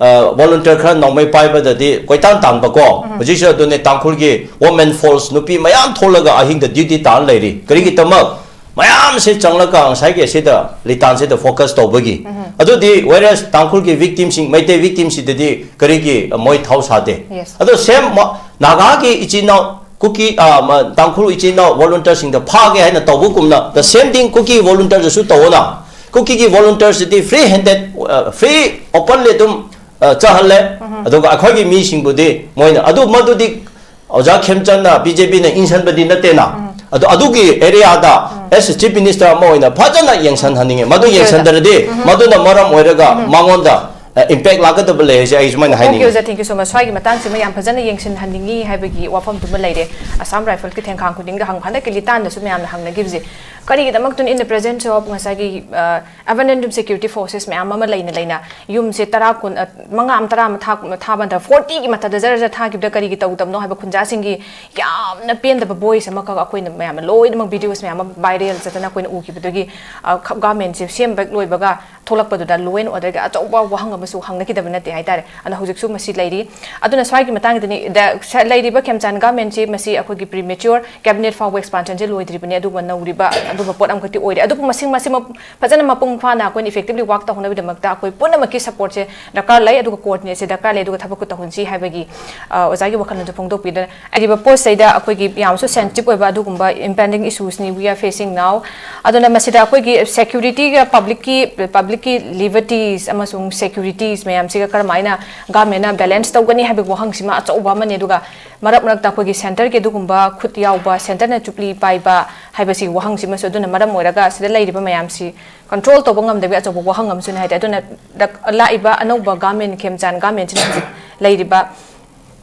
ꯑ, ꯚꯣꯂꯨꯟꯇꯤꯌꯔ ꯈꯔ ꯅꯣꯡꯃꯩ ꯄꯥꯏꯕꯗꯗꯤ ꯀꯣꯏꯇꯥꯟ ꯇꯥꯟꯕꯀꯣ꯫ ꯍꯧꯖꯤꯛꯁꯨ ꯑꯗꯨꯅꯦ ꯇꯥꯡꯈꯨꯜꯒꯤ ꯋꯣꯃꯦꯟ ꯐꯣꯔꯁ ꯅꯨꯄꯤ ꯃꯌꯥꯝ ꯊꯣꯛꯂꯒ ꯑꯍꯤꯡꯗ ꯗ꯭ꯌꯨꯇꯤ ꯇꯥꯔ ꯂꯩꯔꯤ꯫ ꯀꯔꯤꯒꯤꯗꯃꯛ? ꯃꯌꯥꯝꯁꯦ ꯆꯪꯂꯒ ꯉꯁꯥꯏꯒꯤ ꯑꯁꯤꯗ ꯂꯤꯇꯥꯟꯁꯤꯗ focus ꯇꯧꯕꯒꯤ꯫ ꯑꯗꯨꯗꯤ whereas ꯇꯥꯡꯈꯨꯜꯒꯤ victimꯁꯤꯡ, ꯃꯩꯇꯩ victimꯁꯤꯗꯗꯤ ꯀꯔꯤꯒꯤ ꯃꯣꯏ ꯊꯧ ꯁꯥꯗꯦ? Yes. ꯑꯗꯣ same ꯃ-, ꯅꯥꯒꯥꯒꯤ ꯏꯆꯤꯟ ꯏꯅꯥꯎ ꯀꯨꯀꯤ, ꯑ, ꯃ-, ꯇꯥꯡꯈꯨꯜ ꯏꯆꯤꯟ ꯏꯅꯥꯎ volunteerꯁꯤꯡꯗ ꯐꯥꯒꯦ ꯍꯥꯏꯅ ꯇꯧꯕꯒꯨꯝꯅ the same thing Kuki volunteerꯗꯁꯨ ꯇꯧꯑꯣꯅ꯫ ꯀꯨꯀꯤꯒꯤ volunteersꯗꯤ free handed, ꯑ, free openly ꯑꯗꯨꯝ, ꯑ, ꯆꯠꯍꯜꯂꯦ꯫ ꯑꯗꯨꯒ ꯑꯩꯈꯣꯏꯒꯤ ꯃꯤꯁꯤꯡꯕꯨꯗꯤ ꯃꯣꯏꯅ, ꯑꯗꯨ ꯃꯗꯨꯗꯤ ꯑꯣꯖꯥ ꯈꯦꯝꯆꯟꯅ BJPꯅ ꯏꯟꯁꯟꯕꯗꯤ ꯅꯠꯇꯦꯅ꯫ ꯑꯗꯣ ꯑꯗꯨꯒꯤ areaꯗ as a chief minister ꯑꯃ ꯑꯣꯏꯅ ꯐꯖꯅ ꯌꯦꯡꯁꯟꯍꯟꯅꯤꯡꯉꯦ꯫ ꯃꯗꯨ Okay, ꯑꯣꯖꯥ꯫ ꯌꯦꯡꯁꯟꯗ꯭ꯔꯗꯤ ꯃꯗꯨꯅ ꯃꯔꯝ ꯑꯣꯏꯔꯒ ꯃꯉꯣꯟꯗ, ꯑ, impact ꯂꯥꯛꯀꯗꯕ ꯂꯩ ꯍꯥꯏꯁꯦ ꯑꯩ ꯁꯨꯃꯥꯏꯅ Okay, ꯍꯥꯏꯅꯤꯡꯉꯤ꯫ ꯑꯣꯖꯥ, thank you so much. ꯁ꯭ꯋꯥꯏꯒꯤ ꯃꯇꯥꯡꯁꯤꯃ ꯌꯥꯝ ꯐꯖꯅ ꯌꯦꯡꯁꯤꯟꯍꯟꯅꯤꯡꯉꯤ ꯍꯥꯏꯕꯒꯤ ꯋꯥꯐꯝꯗꯨꯃ ꯂꯩꯔꯦ꯫ Assam Riflesꯀꯤ ꯊꯦꯡꯈꯥꯡ ꯈꯨꯗꯤꯡꯗ ꯍꯪ-, ꯍꯟꯗꯛꯀꯤ ꯂꯤꯇꯥꯟꯗꯁꯨ ꯃꯌꯥꯝꯅ ꯍꯪꯅꯈꯤꯕꯁꯦ ꯀꯔꯤꯒꯤꯗꯃꯛꯇꯅ in the presence of ꯉꯁꯥꯏꯒꯤ, ꯑ, abandoned security forces ꯃꯌꯥꯝ ꯑꯃ ꯂꯩꯅ ꯂꯩꯅ ꯌꯨꯝꯁꯦ ꯇꯔꯥ, ꯀꯨꯟ, ꯑ, ꯃꯉꯥ ꯑꯃ, ꯇꯔꯥ ꯑꯃ ꯊꯥ-, ꯊꯥꯕ ꯅꯠꯇ꯭ꯔ fortyꯒꯤ ꯃꯊꯛꯇ ꯖꯔ ꯖꯔ ꯊꯥꯈꯤꯕꯗ ꯀꯔꯤꯒꯤ ꯇꯧꯗꯕꯅꯣ ꯍꯥꯏꯕ ꯈꯨꯟꯖꯥꯁꯤꯡꯒꯤ ꯌꯥꯝꯅ ꯄꯦꯟꯗꯕ voice ꯑꯃꯈꯛ ꯑꯩꯈꯣꯏꯅ ꯃꯌꯥꯝꯅ ꯂꯣꯏꯅꯃꯛ videos ꯃꯌꯥꯝ ꯑꯃ viral ꯆꯠꯇꯅ ꯑꯩꯈꯣꯏꯅ ꯎꯈꯤꯕꯗꯒꯤ, ꯑ, ꯈ-, governmentꯁꯦ ꯁꯦꯝꯕ ꯂꯣꯏꯕꯒ ꯊꯣꯛꯂꯛꯄꯗꯨꯗ law and orderꯒꯤ ꯑꯆꯧꯕ ꯋꯥꯍꯪ ꯑꯃꯁꯨ ꯍꯪꯅꯈꯤꯗꯕ ꯅꯠꯇꯦ ꯍꯥꯏꯇꯥꯔꯦ꯫ ꯑꯗꯨꯅ ꯍꯧꯖꯤꯛꯁꯨ ꯃꯁꯤ ꯂꯩꯔꯤ꯫ ꯑꯗꯨꯅ ꯁ꯭ꯋꯥꯏꯒꯤ ꯃꯇꯥꯡꯗꯅꯤ, ꯗ-, ꯁ-, ꯂꯩꯔꯤꯕ ꯈꯦꯝꯆꯥꯟ governmentꯁꯤ ꯃꯁꯤ ꯑꯩꯈꯣꯏꯒꯤ premature cabinet ꯐꯥꯎꯕ expansionꯁꯦ ꯂꯣꯏꯗ꯭ꯔꯤꯕꯅꯤ, ꯑꯗꯨꯒꯨꯝꯕ ꯅꯧꯔꯤꯕ ꯑꯗꯨꯒꯨꯝꯕ ꯄꯣꯠ ꯑꯃꯈꯛꯇꯤ ꯑꯣꯏꯔꯦ꯫ ꯑꯗꯨꯕꯨ ꯃꯁꯤꯡ ꯃꯁꯤꯃꯛ ꯐꯖꯅ ꯃꯄꯨꯡ ꯐꯥꯅ ꯑꯩꯈꯣꯏꯅ effectively work ꯇꯧꯍꯧꯅꯕꯒꯤꯗꯃꯛꯇ ꯑꯩꯈꯣꯏ ꯄꯨꯝꯅꯃꯛꯀꯤ supportꯁꯦ ꯗꯔꯀꯥꯔ ꯂꯩ, ꯑꯗꯨꯒ coordinateꯁꯦ ꯗꯔꯀꯥꯔ ꯂꯩ, ꯑꯗꯨꯒ ꯊꯕꯛꯇꯨ ꯇꯧꯍꯟꯁꯤ ꯍꯥꯏꯕꯒꯤ, ꯑ, ꯑꯣꯖꯥꯒꯤ ꯋꯥꯈꯜꯂꯣꯟꯁꯨ ꯐꯣꯡꯗꯣꯛꯄꯤꯗꯨꯅ ꯍꯥꯏꯔꯤꯕ ꯄꯣꯠꯁꯤꯗꯩꯗ ꯑꯩꯈꯣꯏꯒꯤ ꯌꯥꯝꯅꯁꯨ sensitive ꯑꯣꯏꯕ ꯑꯗꯨꯒꯨꯝꯕ impending issuesꯅꯤ we are facing now꯫ ꯑꯗꯨꯅ ꯃꯁꯤꯗ ꯑꯩꯈꯣꯏꯒꯤ securityꯒ publicꯀꯤ, publicꯀꯤ liberties ꯑꯃꯁꯨꯡ securities ꯃꯌꯥꯝꯁꯤꯒ ꯀꯔꯝꯍꯥꯏꯅ governmentꯅ balance ꯇꯧꯒꯅꯤ ꯍꯥꯏꯕꯒꯤ ꯋꯥꯍꯪꯁꯤꯃ ꯑꯆꯧꯕ ꯑꯃꯅꯤ꯫ ꯑꯗꯨꯒ ꯃꯔꯛ ꯃꯔꯛꯇ ꯑꯩꯈꯣꯏꯒꯤ centreꯒꯤ ꯑꯗꯨꯒꯨꯝꯕ ꯈꯨꯠ ꯌꯥꯎꯕ, centreꯅ ꯆꯨꯞꯂꯤ ꯄꯥꯏꯕ ꯍꯥꯏꯕꯁꯤ ꯋꯥꯍꯪꯁꯤꯃꯁꯨ ꯑꯗꯨꯅ ꯃꯔꯝ ꯑꯣꯏꯔꯒ ꯁꯤꯗ ꯂꯩꯔꯤꯕ ꯃꯌꯥꯝꯁꯤ control ꯇꯧꯕ ꯉꯝꯗꯕꯒꯤ ꯑꯆꯧꯕ ꯋꯥꯍꯪ ꯑꯃꯁꯨꯅꯤ ꯍꯥꯏꯗꯤ꯫ ꯑꯗꯨꯅ ꯗꯛ-, ꯂꯥꯛꯏꯕ ꯑꯅꯧꯕ government, ꯈꯦꯝꯆꯥꯟ governmentꯁꯤꯅ ꯍꯧꯖꯤꯛ ꯂꯩꯔꯤꯕ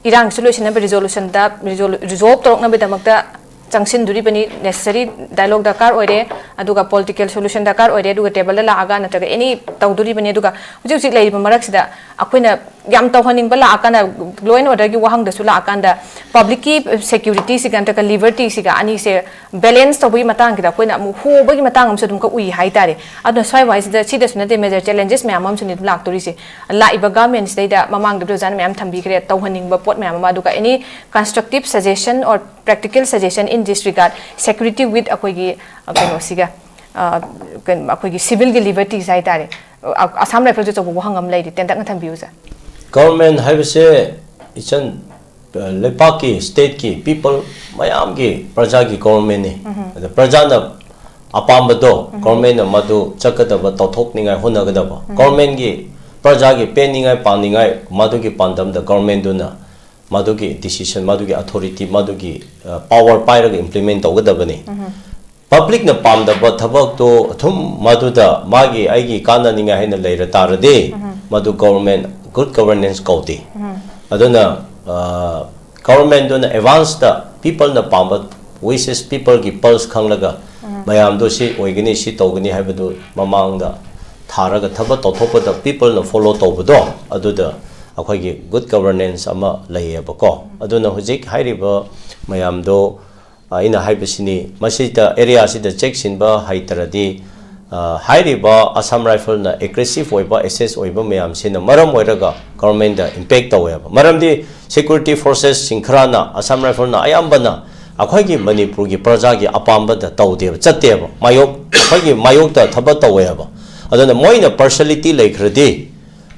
ꯏꯔꯥꯡꯁꯨ ꯂꯣꯏꯁꯤꯟꯅꯕ resolutionꯗ resol-, resolve ꯇꯧꯔꯛꯅꯕꯒꯤꯗꯃꯛꯇ ꯆꯪꯁꯤꯟꯗꯣꯔꯤꯕꯅꯤ, necessary dialogue ꯗꯔꯀꯥꯔ ꯑꯣꯏꯔꯦ, ꯑꯗꯨꯒ political solution ꯗꯔꯀꯥꯔ ꯑꯣꯏꯔꯦ, ꯑꯗꯨꯒ tableꯗ ꯂꯥꯛꯑꯒ ꯅꯠꯇ꯭ꯔꯒ any ꯇꯧꯗꯣꯔꯤꯕꯅꯤ꯫ ꯑꯗꯨꯒ ꯍꯧꯖꯤꯛ ꯍꯧꯖꯤꯛ ꯂꯩꯔꯤꯕ ꯃꯔꯛꯁꯤꯗ ꯑꯩꯈꯣꯏꯅ ꯌꯥꯝ ꯇꯧꯍꯟꯅꯤꯡꯕ ꯂꯥꯛꯑꯀꯥꯟꯗ, law and order ꯒꯤ ꯋꯥꯍꯪꯗꯁꯨ ꯂꯥꯛꯑꯀꯥꯟꯗ, public ꯀꯤ security ꯁꯤꯒ ꯅꯠꯇ꯭ꯔꯒ liberty ꯁꯤꯒ ꯑꯅꯤꯁꯦ balance ꯇꯧꯕꯒꯤ ꯃꯇꯥꯡꯒꯤꯗ ꯑꯩꯈꯣꯏꯅ ꯑꯃꯨꯛ ꯍꯣꯕꯒꯤ ꯃꯇꯥꯡ ꯑꯃꯁꯨ ꯑꯗꯨꯝ ꯎꯏ ꯍꯥꯏꯇꯥꯔꯦ꯫ ꯑꯗꯨꯅ ꯁ꯭ꯋꯥꯏ ꯋꯥꯏꯁꯤꯗ ꯁꯤꯗꯁꯨ ꯅꯠꯇꯦ, major challenges ꯃꯌꯥꯝ ꯑꯃꯁꯨ ꯑꯗꯨꯝ ꯂꯥꯛꯇꯣꯔꯤꯁꯦ꯫ ꯂꯥꯛꯏꯕ government ꯁꯤꯗꯩꯗ ꯃꯃꯥꯡꯗ ꯕ꯭ꯔꯣꯖꯥꯅ ꯃꯌꯥꯝ ꯊꯝꯕꯤꯈ꯭ꯔꯦ, ꯇꯧꯍꯟꯅꯤꯡꯕ ꯄꯣꯠ ꯃꯌꯥꯝ ꯑꯃ, ꯑꯗꯨꯒ any constructive suggestion or practical suggestion in this regard, security with ꯑꯩꯈꯣꯏꯒꯤ, ꯑ, ꯀꯩꯅꯣꯁꯤꯒ, ꯑ, ꯀꯩꯅꯣ, ꯑꯩꯈꯣꯏꯒꯤ civil ꯒꯤ liberties ꯍꯥꯏꯇꯥꯔꯦ꯫ ꯑ, Assam Rifles ꯁꯨ ꯑꯆꯧꯕ ꯋꯥꯍꯪ ꯑꯃ ꯂꯩꯔꯤ, ꯇꯦꯟꯇꯛꯅ ꯊꯝꯕꯤꯌꯨ, sir꯫ Government ꯍꯥꯏꯕꯁꯦ, ꯏꯆꯟ, ꯑ, ꯂꯩꯄꯥꯛꯀꯤ, state ꯀꯤ, people ꯃꯌꯥꯝꯒꯤ, ꯄ꯭ꯔꯖꯥꯒꯤ government ꯅꯤ꯫ ꯑꯗ ꯄ꯭ꯔꯖꯥꯅ ꯑꯄꯥꯝꯕꯗꯣ, government ꯅ ꯃꯗꯨ ꯆꯠꯀꯗꯕ, ꯇꯧꯊꯣꯛꯅꯤꯡꯉꯥꯏ ꯍꯣꯠꯅꯒꯗꯕ꯫ Government ꯒꯤ, ꯄ꯭ꯔꯖꯥꯒꯤ ꯄꯦꯟꯅꯤꯡꯉꯥꯏ, ꯄꯥꯝꯅꯤꯡꯉꯥꯏ, ꯃꯗꯨꯒꯤ ꯄꯥꯟꯗꯝꯗ government ꯗꯨꯅ ꯃꯗꯨꯒꯤ decision, ꯃꯗꯨꯒꯤ authority, ꯃꯗꯨꯒꯤ, ꯑ, power ꯄꯥꯏꯔꯒ implement ꯇꯧꯒꯗꯕꯅꯤ꯫ Public ꯅ ꯄꯥꯝꯗꯕ ꯊꯕꯛꯇꯣ ꯑꯗꯨꯝ ꯃꯗꯨꯗ ꯃꯥꯒꯤ, ꯑꯩꯒꯤ ꯀꯥꯟꯅꯅꯤꯡꯉꯥꯏ ꯍꯥꯏꯅ ꯂꯩꯔ ꯇꯥꯔꯗꯤ, ꯃꯗꯨ government, good governance ꯀꯧꯗꯦ꯫ ꯑꯗꯨꯅ, ꯑ, government ꯗꯨꯅ advance ꯇ people ꯅ ꯄꯥꯝꯕ wishes, people ꯒꯤ pulse ꯈꯪꯂꯒ, ꯃꯌꯥꯝꯗꯣ ꯁꯤ ꯑꯣꯏꯒꯅꯤ, ꯁꯤ ꯇꯧꯒꯅꯤ ꯍꯥꯏꯕꯗꯨ ꯃꯃꯥꯡꯗ ꯊꯥꯔꯒ ꯊꯕꯛ ꯇꯧꯊꯣꯛꯄꯗ people ꯅ follow ꯇꯧꯕꯗꯣ, ꯑꯗꯨꯗ ꯑꯩꯈꯣꯏꯒꯤ good governance ꯑꯃ ꯂꯩꯌꯦꯕꯀꯣ꯫ ꯑꯗꯨꯅ ꯍꯧꯖꯤꯛ ꯍꯥꯏꯔꯤꯕ ꯃꯌꯥꯝꯗꯣ, ꯑ, ꯑꯩꯅ ꯍꯥꯏꯕꯁꯤꯅꯤ, ꯃꯁꯤꯗ, area ꯁꯤꯗ ꯆꯦꯛꯁꯤꯟꯕ ꯍꯩꯇ꯭ꯔꯗꯤ, ꯑ, ꯍꯥꯏꯔꯤꯕ Assam Rifle ꯅ aggressive ꯑꯣꯏꯕ, S S ꯑꯣꯏꯕ ꯃꯌꯥꯝꯁꯤꯅ ꯃꯔꯝ ꯑꯣꯏꯔꯒ government ꯗ impact ꯇꯧꯋꯦꯕ꯫ ꯃꯔꯝꯗꯤ security forces ꯁꯤꯡ ꯈꯔꯅ, Assam Rifle ꯅ ꯑꯌꯥꯝꯕꯅ ꯑꯩꯈꯣꯏꯒꯤ ꯃꯅꯤꯄꯨꯔꯒꯤ ꯄ꯭ꯔꯖꯥꯒꯤ ꯑꯄꯥꯝꯕꯗ ꯇꯧꯗꯦꯕ, ꯆꯠꯇꯦꯕ, ꯃꯥꯌꯣꯛ, ꯑꯩꯈꯣꯏꯒꯤ ꯃꯥꯌꯣꯛꯇ ꯊꯕꯛ ꯇꯧꯋꯦꯕ꯫ ꯑꯗꯨꯅ ꯃꯣꯏꯅ partiality ꯂꯩꯈ꯭ꯔꯗꯤ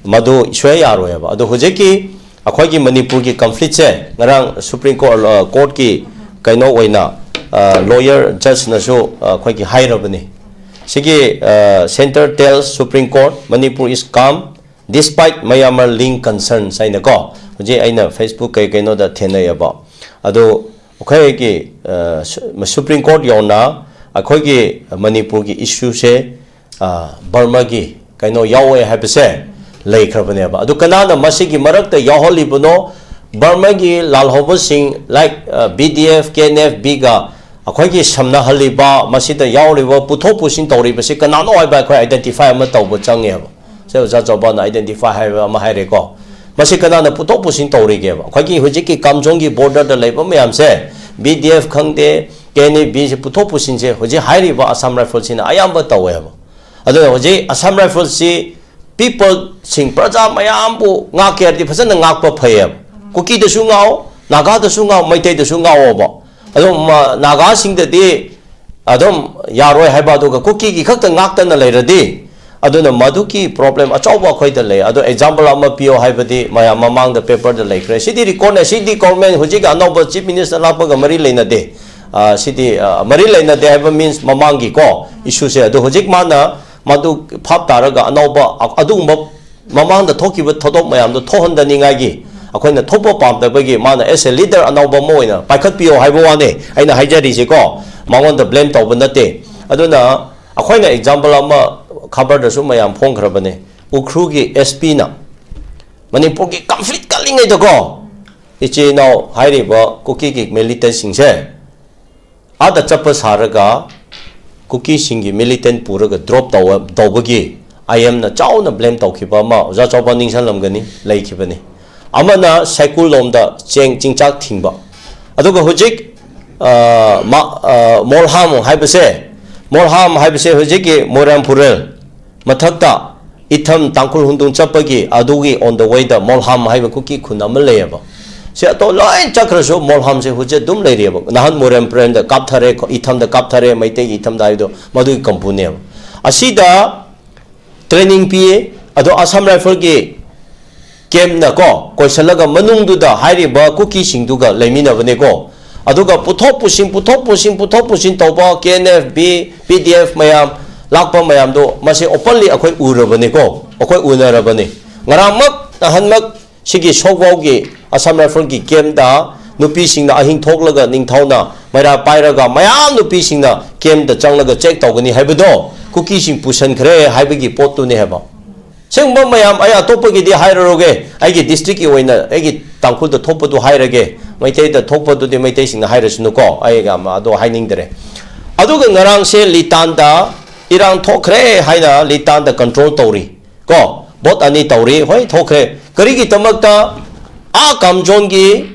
ꯃꯗꯨ ꯁꯨꯡꯌꯥ ꯌꯥꯔꯣꯏꯕ꯫ ꯑꯗꯣ ꯍꯧꯖꯤꯛꯀꯤ ꯑꯩꯈꯣꯏꯒꯤ ꯃꯅꯤꯄꯨꯔꯒꯤ conflict ꯁꯦ ꯉꯔꯥꯡ Supreme Court, ꯑ, court ꯀꯤ ꯀꯩꯅꯣ ꯑꯣꯏꯅ, ꯑ, lawyer judge ꯅꯁꯨ, ꯑ, ꯑꯩꯈꯣꯏꯒꯤ ꯍꯥꯏꯔꯕꯅꯤ꯫ ꯁꯤꯒꯤ, ꯑ, Centre tells Supreme Court Manipur is calm despite Myanmar linked concerns ꯍꯥꯏꯅꯀꯣ꯫ ꯍꯧꯖꯤꯛ ꯑꯩꯅ Facebook ꯀꯩ ꯀꯩꯅꯣꯗ ꯊꯦꯡꯅꯩꯑꯕ꯫ ꯑꯗꯣ ꯑꯩꯈꯣꯏꯒꯤ, ꯑ, ꯁꯨ-, Supreme Court ꯌꯧꯅ ꯑꯩꯈꯣꯏꯒꯤ ꯃꯅꯤꯄꯨꯔꯒꯤ issue ꯁꯦ, ꯑ, ꯕꯔꯃꯥꯒꯤ ꯀꯩꯅꯣ ꯌꯥꯎꯋꯦ ꯍꯥꯏꯕꯁꯦ ꯂꯩꯈ꯭ꯔꯕꯅꯦꯕ꯫ ꯑꯗꯨ ꯀꯅꯥꯅ ꯃꯁꯤꯒꯤ ꯃꯔꯛꯇ ꯌꯥꯎꯍꯜꯂꯤꯕꯅꯣ? ꯕꯔꯃꯥꯒꯤ ꯂꯥꯜꯍꯧꯕꯁꯤꯡ, like, ꯑ, B D F, K N F B ꯒ ꯑꯩꯈꯣꯏꯒꯤ ꯁꯝꯅꯍꯜꯂꯤꯕ, ꯃꯁꯤꯗ ꯌꯥꯎꯔꯤꯕ, ꯄꯨꯊꯣꯛ ꯄꯨꯁꯤꯟ ꯇꯧꯔꯤꯕꯁꯤ ꯀꯅꯥꯅꯣ ꯍꯥꯏꯕ ꯑꯩꯈꯣꯏ identify ꯑꯃ ꯇꯧꯕ ꯆꯪꯉꯦꯕ꯫ ꯁꯦ ꯑꯣꯖꯥ ꯆꯥꯎꯕꯅ identify ꯍꯥꯏꯕ ꯑꯃ ꯍꯥꯏꯔꯦꯀꯣ꯫ ꯃꯁꯤ ꯀꯅꯥꯅ ꯄꯨꯊꯣꯛ ꯄꯨꯁꯤꯟ ꯇꯧꯔꯤꯒꯦꯕ? ꯑꯩꯈꯣꯏꯒꯤ ꯍꯧꯖꯤꯛꯀꯤ ꯀꯥꯝꯖꯣꯡꯒꯤ borderꯗ ꯂꯩꯕ ꯃꯌꯥꯝꯁꯦ, B D F ꯈꯪꯗꯦ, K N A B C ꯄꯨꯊꯣꯛ ꯄꯨꯁꯤꯟꯁꯦ ꯍꯧꯖꯤꯛ ꯍꯥꯏꯔꯤꯕ Assam Riflesꯁꯤꯅ ꯑꯌꯥꯝꯕ ꯇꯧꯋꯦꯕ꯫ ꯑꯗꯨꯅ ꯍꯧꯖꯤꯛ Assam Riflesꯁꯤ peopleꯁꯤꯡ, ꯄ꯭ꯔꯖꯥ ꯃꯌꯥꯝꯕꯨ ꯉꯥꯛꯀꯦ ꯍꯥꯏꯔꯗꯤ ꯐꯖꯅ ꯉꯥꯛꯄ ꯐꯩꯌꯦꯕ꯫ ꯀꯨꯀꯤꯗꯁꯨ ꯉꯥꯛꯑꯣ, ꯅꯥꯒꯥꯗꯁꯨ ꯉꯥꯛꯑꯣ, ꯃꯩꯇꯩꯗꯁꯨ ꯉꯥꯛꯑꯣꯕ꯫ ꯑꯗꯨꯝ ꯃ-, ꯅꯥꯒꯥꯁꯤꯡꯗꯗꯤ ꯑꯗꯨꯝ ꯌꯥꯔꯣꯏ ꯍꯥꯏꯕ, ꯑꯗꯨꯒ ꯀꯨꯀꯤꯒꯤ ꯈꯛꯇ ꯉꯥꯛꯇꯅ ꯂꯩꯔꯗꯤ, ꯑꯗꯨꯅ ꯃꯗꯨꯒꯤ problem ꯑꯆꯧꯕ ꯑꯩꯈꯣꯏꯗ ꯂꯩ꯫ ꯑꯗꯣ example ꯑꯃ ꯄꯤꯌꯣ ꯍꯥꯏꯕꯗꯤ ꯃꯌꯥꯝ ꯃꯃꯥꯡꯗ paperꯗ ꯂꯩꯈ꯭ꯔꯦ꯫ ꯁꯤꯗꯤ recordꯅꯦ, ꯁꯤꯗꯤ government ꯍꯧꯖꯤꯛ ꯑꯅꯧꯕ Chief Minister ꯂꯥꯛꯄꯒ ꯃꯔꯤ ꯂꯩꯅꯗꯦ꯫ ꯑ, ꯁꯤꯗꯤ, ꯑ, ꯃꯔꯤ ꯂꯩꯅꯗꯦ ꯍꯥꯏꯕ means ꯃꯃꯥꯡꯒꯤꯀꯣ issueꯁꯦ꯫ ꯑꯗꯣ ꯍꯧꯖꯤꯛ ꯃꯥꯅ ꯃꯗꯨ ꯐꯥꯞ ꯇꯥꯔꯒ ꯑꯅꯧꯕ ꯑ-, ꯑꯗꯨꯒꯨꯝꯕ ꯃꯃꯥꯡꯗ ꯊꯣꯛꯈꯤꯕ ꯊꯧꯗꯣꯛ ꯃꯌꯥꯝꯗꯣ ꯊꯣꯛꯍꯟꯗꯅꯤꯡꯉꯥꯏꯒꯤ ꯑꯩꯈꯣꯏꯅ ꯊꯣꯛꯄ ꯄꯥꯝꯗꯕꯒꯤ ꯃꯥꯅ as a leader ꯑꯅꯧꯕ ꯑꯃ ꯑꯣꯏꯅ ꯄꯥꯏꯈꯠꯄꯤꯌꯣ ꯍꯥꯏꯕ ꯋꯥꯅꯤ ꯑꯩꯅ ꯍꯥꯏꯖꯔꯤꯁꯦꯀꯣ꯫ ꯃꯉꯣꯟꯗ blame ꯇꯧꯕ ꯅꯠꯇꯦ꯫ ꯑꯗꯨꯅ ꯑꯩꯈꯣꯏꯅ example ꯑꯃ ꯈꯕꯔꯗꯁꯨ ꯃꯌꯥꯝ ꯐꯣꯡꯈ꯭ꯔꯕꯅꯦ꯫ ꯎꯈ꯭ꯔꯨꯜꯒꯤ S Pꯅ ꯃꯅꯤꯄꯨꯔꯒꯤ conflict ꯀꯜꯂꯤꯉꯩꯗꯀꯣ, ꯏꯆꯤꯜ ꯏꯅꯥꯎ ꯍꯥꯏꯔꯤꯕ ꯀꯨꯀꯤꯒꯤ militantꯁꯤꯡꯁꯦ ꯑꯥꯗ ꯆꯠꯄ ꯁꯥꯔꯒ ꯀꯨꯀꯤꯁꯤꯡꯒꯤ militant ꯄꯨꯔꯒ drop ꯇꯧꯕ, ꯇꯧꯕꯒꯤ I Mꯅ ꯆꯥꯎꯅ blame ꯇꯧꯈꯤꯕ ꯑꯃ ꯑꯣꯖꯥ ꯆꯥꯎꯕ ꯅꯤꯡꯁꯤꯡꯂꯝꯒꯅꯤ, ꯂꯩꯈꯤꯕꯅꯤ꯫ ꯑꯃꯅ ꯁꯥꯏꯀꯨꯜ ꯂꯣꯝꯗ ꯆꯦꯡ ꯆꯤꯡꯆꯥꯛ ꯊꯤꯡꯕ꯫ ꯑꯗꯨꯒ ꯍꯧꯖꯤꯛ, ꯑ, ꯃ-, ꯑ, ꯃꯣꯜꯍꯥꯝ ꯍꯥꯏꯕꯁꯦ, ꯃꯣꯜꯍꯥꯝ ꯍꯥꯏꯕꯁꯦ ꯍꯧꯖꯤꯛꯀꯤ ꯃꯣꯏꯔꯥꯡ ꯐꯨꯔꯦꯜ ꯃꯊꯛꯇ ꯏꯊꯝ ꯇꯥꯡꯈꯨꯜ ꯍꯨꯟꯗꯨꯡ ꯆꯠꯄꯒꯤ ꯑꯗꯨꯒꯤ on the wayꯗ ꯃꯣꯜꯍꯥꯝ ꯍꯥꯏꯕ ꯀꯨꯀꯤ ꯈꯨꯟ ꯑꯃ ꯂꯩꯌꯦꯕ꯫ ꯁꯤ ꯑꯇꯣꯞ ꯂꯣꯏ ꯆꯠꯈ꯭ꯔꯁꯨ ꯃꯣꯜꯍꯥꯝꯁꯦ ꯍꯧꯖꯤꯛ ꯑꯗꯨꯝ ꯂꯩꯔꯤꯑꯕ꯫ ꯅꯍꯥꯟ ꯃꯣꯏꯔꯥꯡ ꯐꯨꯔꯦꯜꯗ ꯀꯥꯞꯊꯔꯦ, ꯏꯊꯝꯗ ꯀꯥꯞꯊꯔꯦ, ꯃꯩꯇꯩꯒꯤ ꯏꯊꯝꯗ ꯍꯥꯏꯕꯗꯣ ꯃꯗꯨꯒꯤ ꯀꯝꯄꯨꯅꯦꯕ꯫ ꯑꯁꯤꯗ training ꯄꯤꯌꯦ꯫ ꯑꯗꯣ Assam Riflesꯀꯤ campꯅ ꯀꯣ ꯀꯣꯏꯁꯜꯂꯒ ꯃꯅꯨꯡꯗꯨꯗ ꯍꯥꯏꯔꯤꯕ ꯀꯨꯀꯤꯁꯤꯡꯗꯨꯒ ꯂꯩꯃꯤꯟꯅꯕꯅꯦꯀꯣ꯫ ꯑꯗꯨꯒ ꯄꯨꯊꯣꯛ ꯄꯨꯁꯤꯟ, ꯄꯨꯊꯣꯛ ꯄꯨꯁꯤꯟ, ꯄꯨꯊꯣꯛ ꯄꯨꯁꯤꯟ ꯇꯧꯕ K N F, B, P D F ꯃꯌꯥꯝ ꯂꯥꯛꯄ ꯃꯌꯥꯝꯗꯣ ꯃꯁꯤ openly ꯑꯩꯈꯣꯏ ꯎꯔꯕꯅꯦꯀꯣ, ꯑꯩꯈꯣꯏ ꯎꯅꯔꯕꯅꯦ꯫ ꯉꯔꯥꯡꯃꯛ, ꯅꯍꯥꯟꯃꯛ ꯁꯤꯒꯤ ꯁꯣꯛꯕꯥꯎꯒꯤ Assam Riflesꯀꯤ campꯇ ꯅꯨꯄꯤꯁꯤꯡꯅ ꯑꯍꯤꯡ ꯊꯣꯛꯂꯒ ꯅꯤꯡꯊꯧꯅ ꯃꯩꯔꯥ ꯄꯥꯏꯔꯒ ꯃꯌꯥꯝ ꯅꯨꯄꯤꯁꯤꯡꯅ campꯇ ꯆꯪꯂꯒ check ꯇꯧꯒꯅꯤ ꯍꯥꯏꯕꯗꯣ ꯀꯨꯀꯤꯁꯤꯡ ꯄꯨꯁꯟꯈ꯭ꯔꯦ ꯍꯥꯏꯕꯒꯤ ꯄꯣꯠꯇꯨꯅꯦ ꯍꯥꯏꯕ꯫ ꯁꯤꯒꯨꯝꯕ ꯃꯌꯥꯝ ꯑꯩ ꯑꯇꯣꯞꯄꯒꯤꯗꯤ ꯍꯥꯏꯔꯔꯣꯏꯒꯦ, ꯑꯩꯒꯤ districtꯀꯤ ꯑꯣꯏꯅ ꯑꯩꯒꯤ ꯇꯥꯡꯈꯨꯜꯗ ꯊꯣꯛꯄꯗꯨ ꯍꯥꯏꯔꯒꯦ, ꯃꯩꯇꯩꯗ ꯊꯣꯛꯄꯗꯨꯗꯤ ꯃꯩꯇꯩꯁꯤꯡꯅ ꯍꯥꯏꯔꯁꯅꯨꯀꯣ, ꯑꯩ ꯌꯥꯝ ꯑꯗꯣ ꯍꯥꯏꯅꯤꯡꯗꯔꯦ꯫ ꯑꯗꯨꯒ ꯉꯔꯥꯡꯁꯦ ꯂꯤꯇꯥꯟꯗ ꯏꯔꯥꯡ ꯊꯣꯛꯈ꯭ꯔꯦ ꯍꯥꯏꯅ ꯂꯤꯇꯥꯟꯗ control ꯇꯧꯔꯤ ꯀꯣ, ꯚꯣꯠ ꯑꯅꯤ ꯇꯧꯔꯤ, ꯍꯣꯏ, ꯊꯣꯛꯈ꯭ꯔꯦ꯫ ꯀꯔꯤꯒꯤꯗꯃꯛꯇ ꯑꯥ ꯀꯥꯝꯖꯣꯟꯒꯤ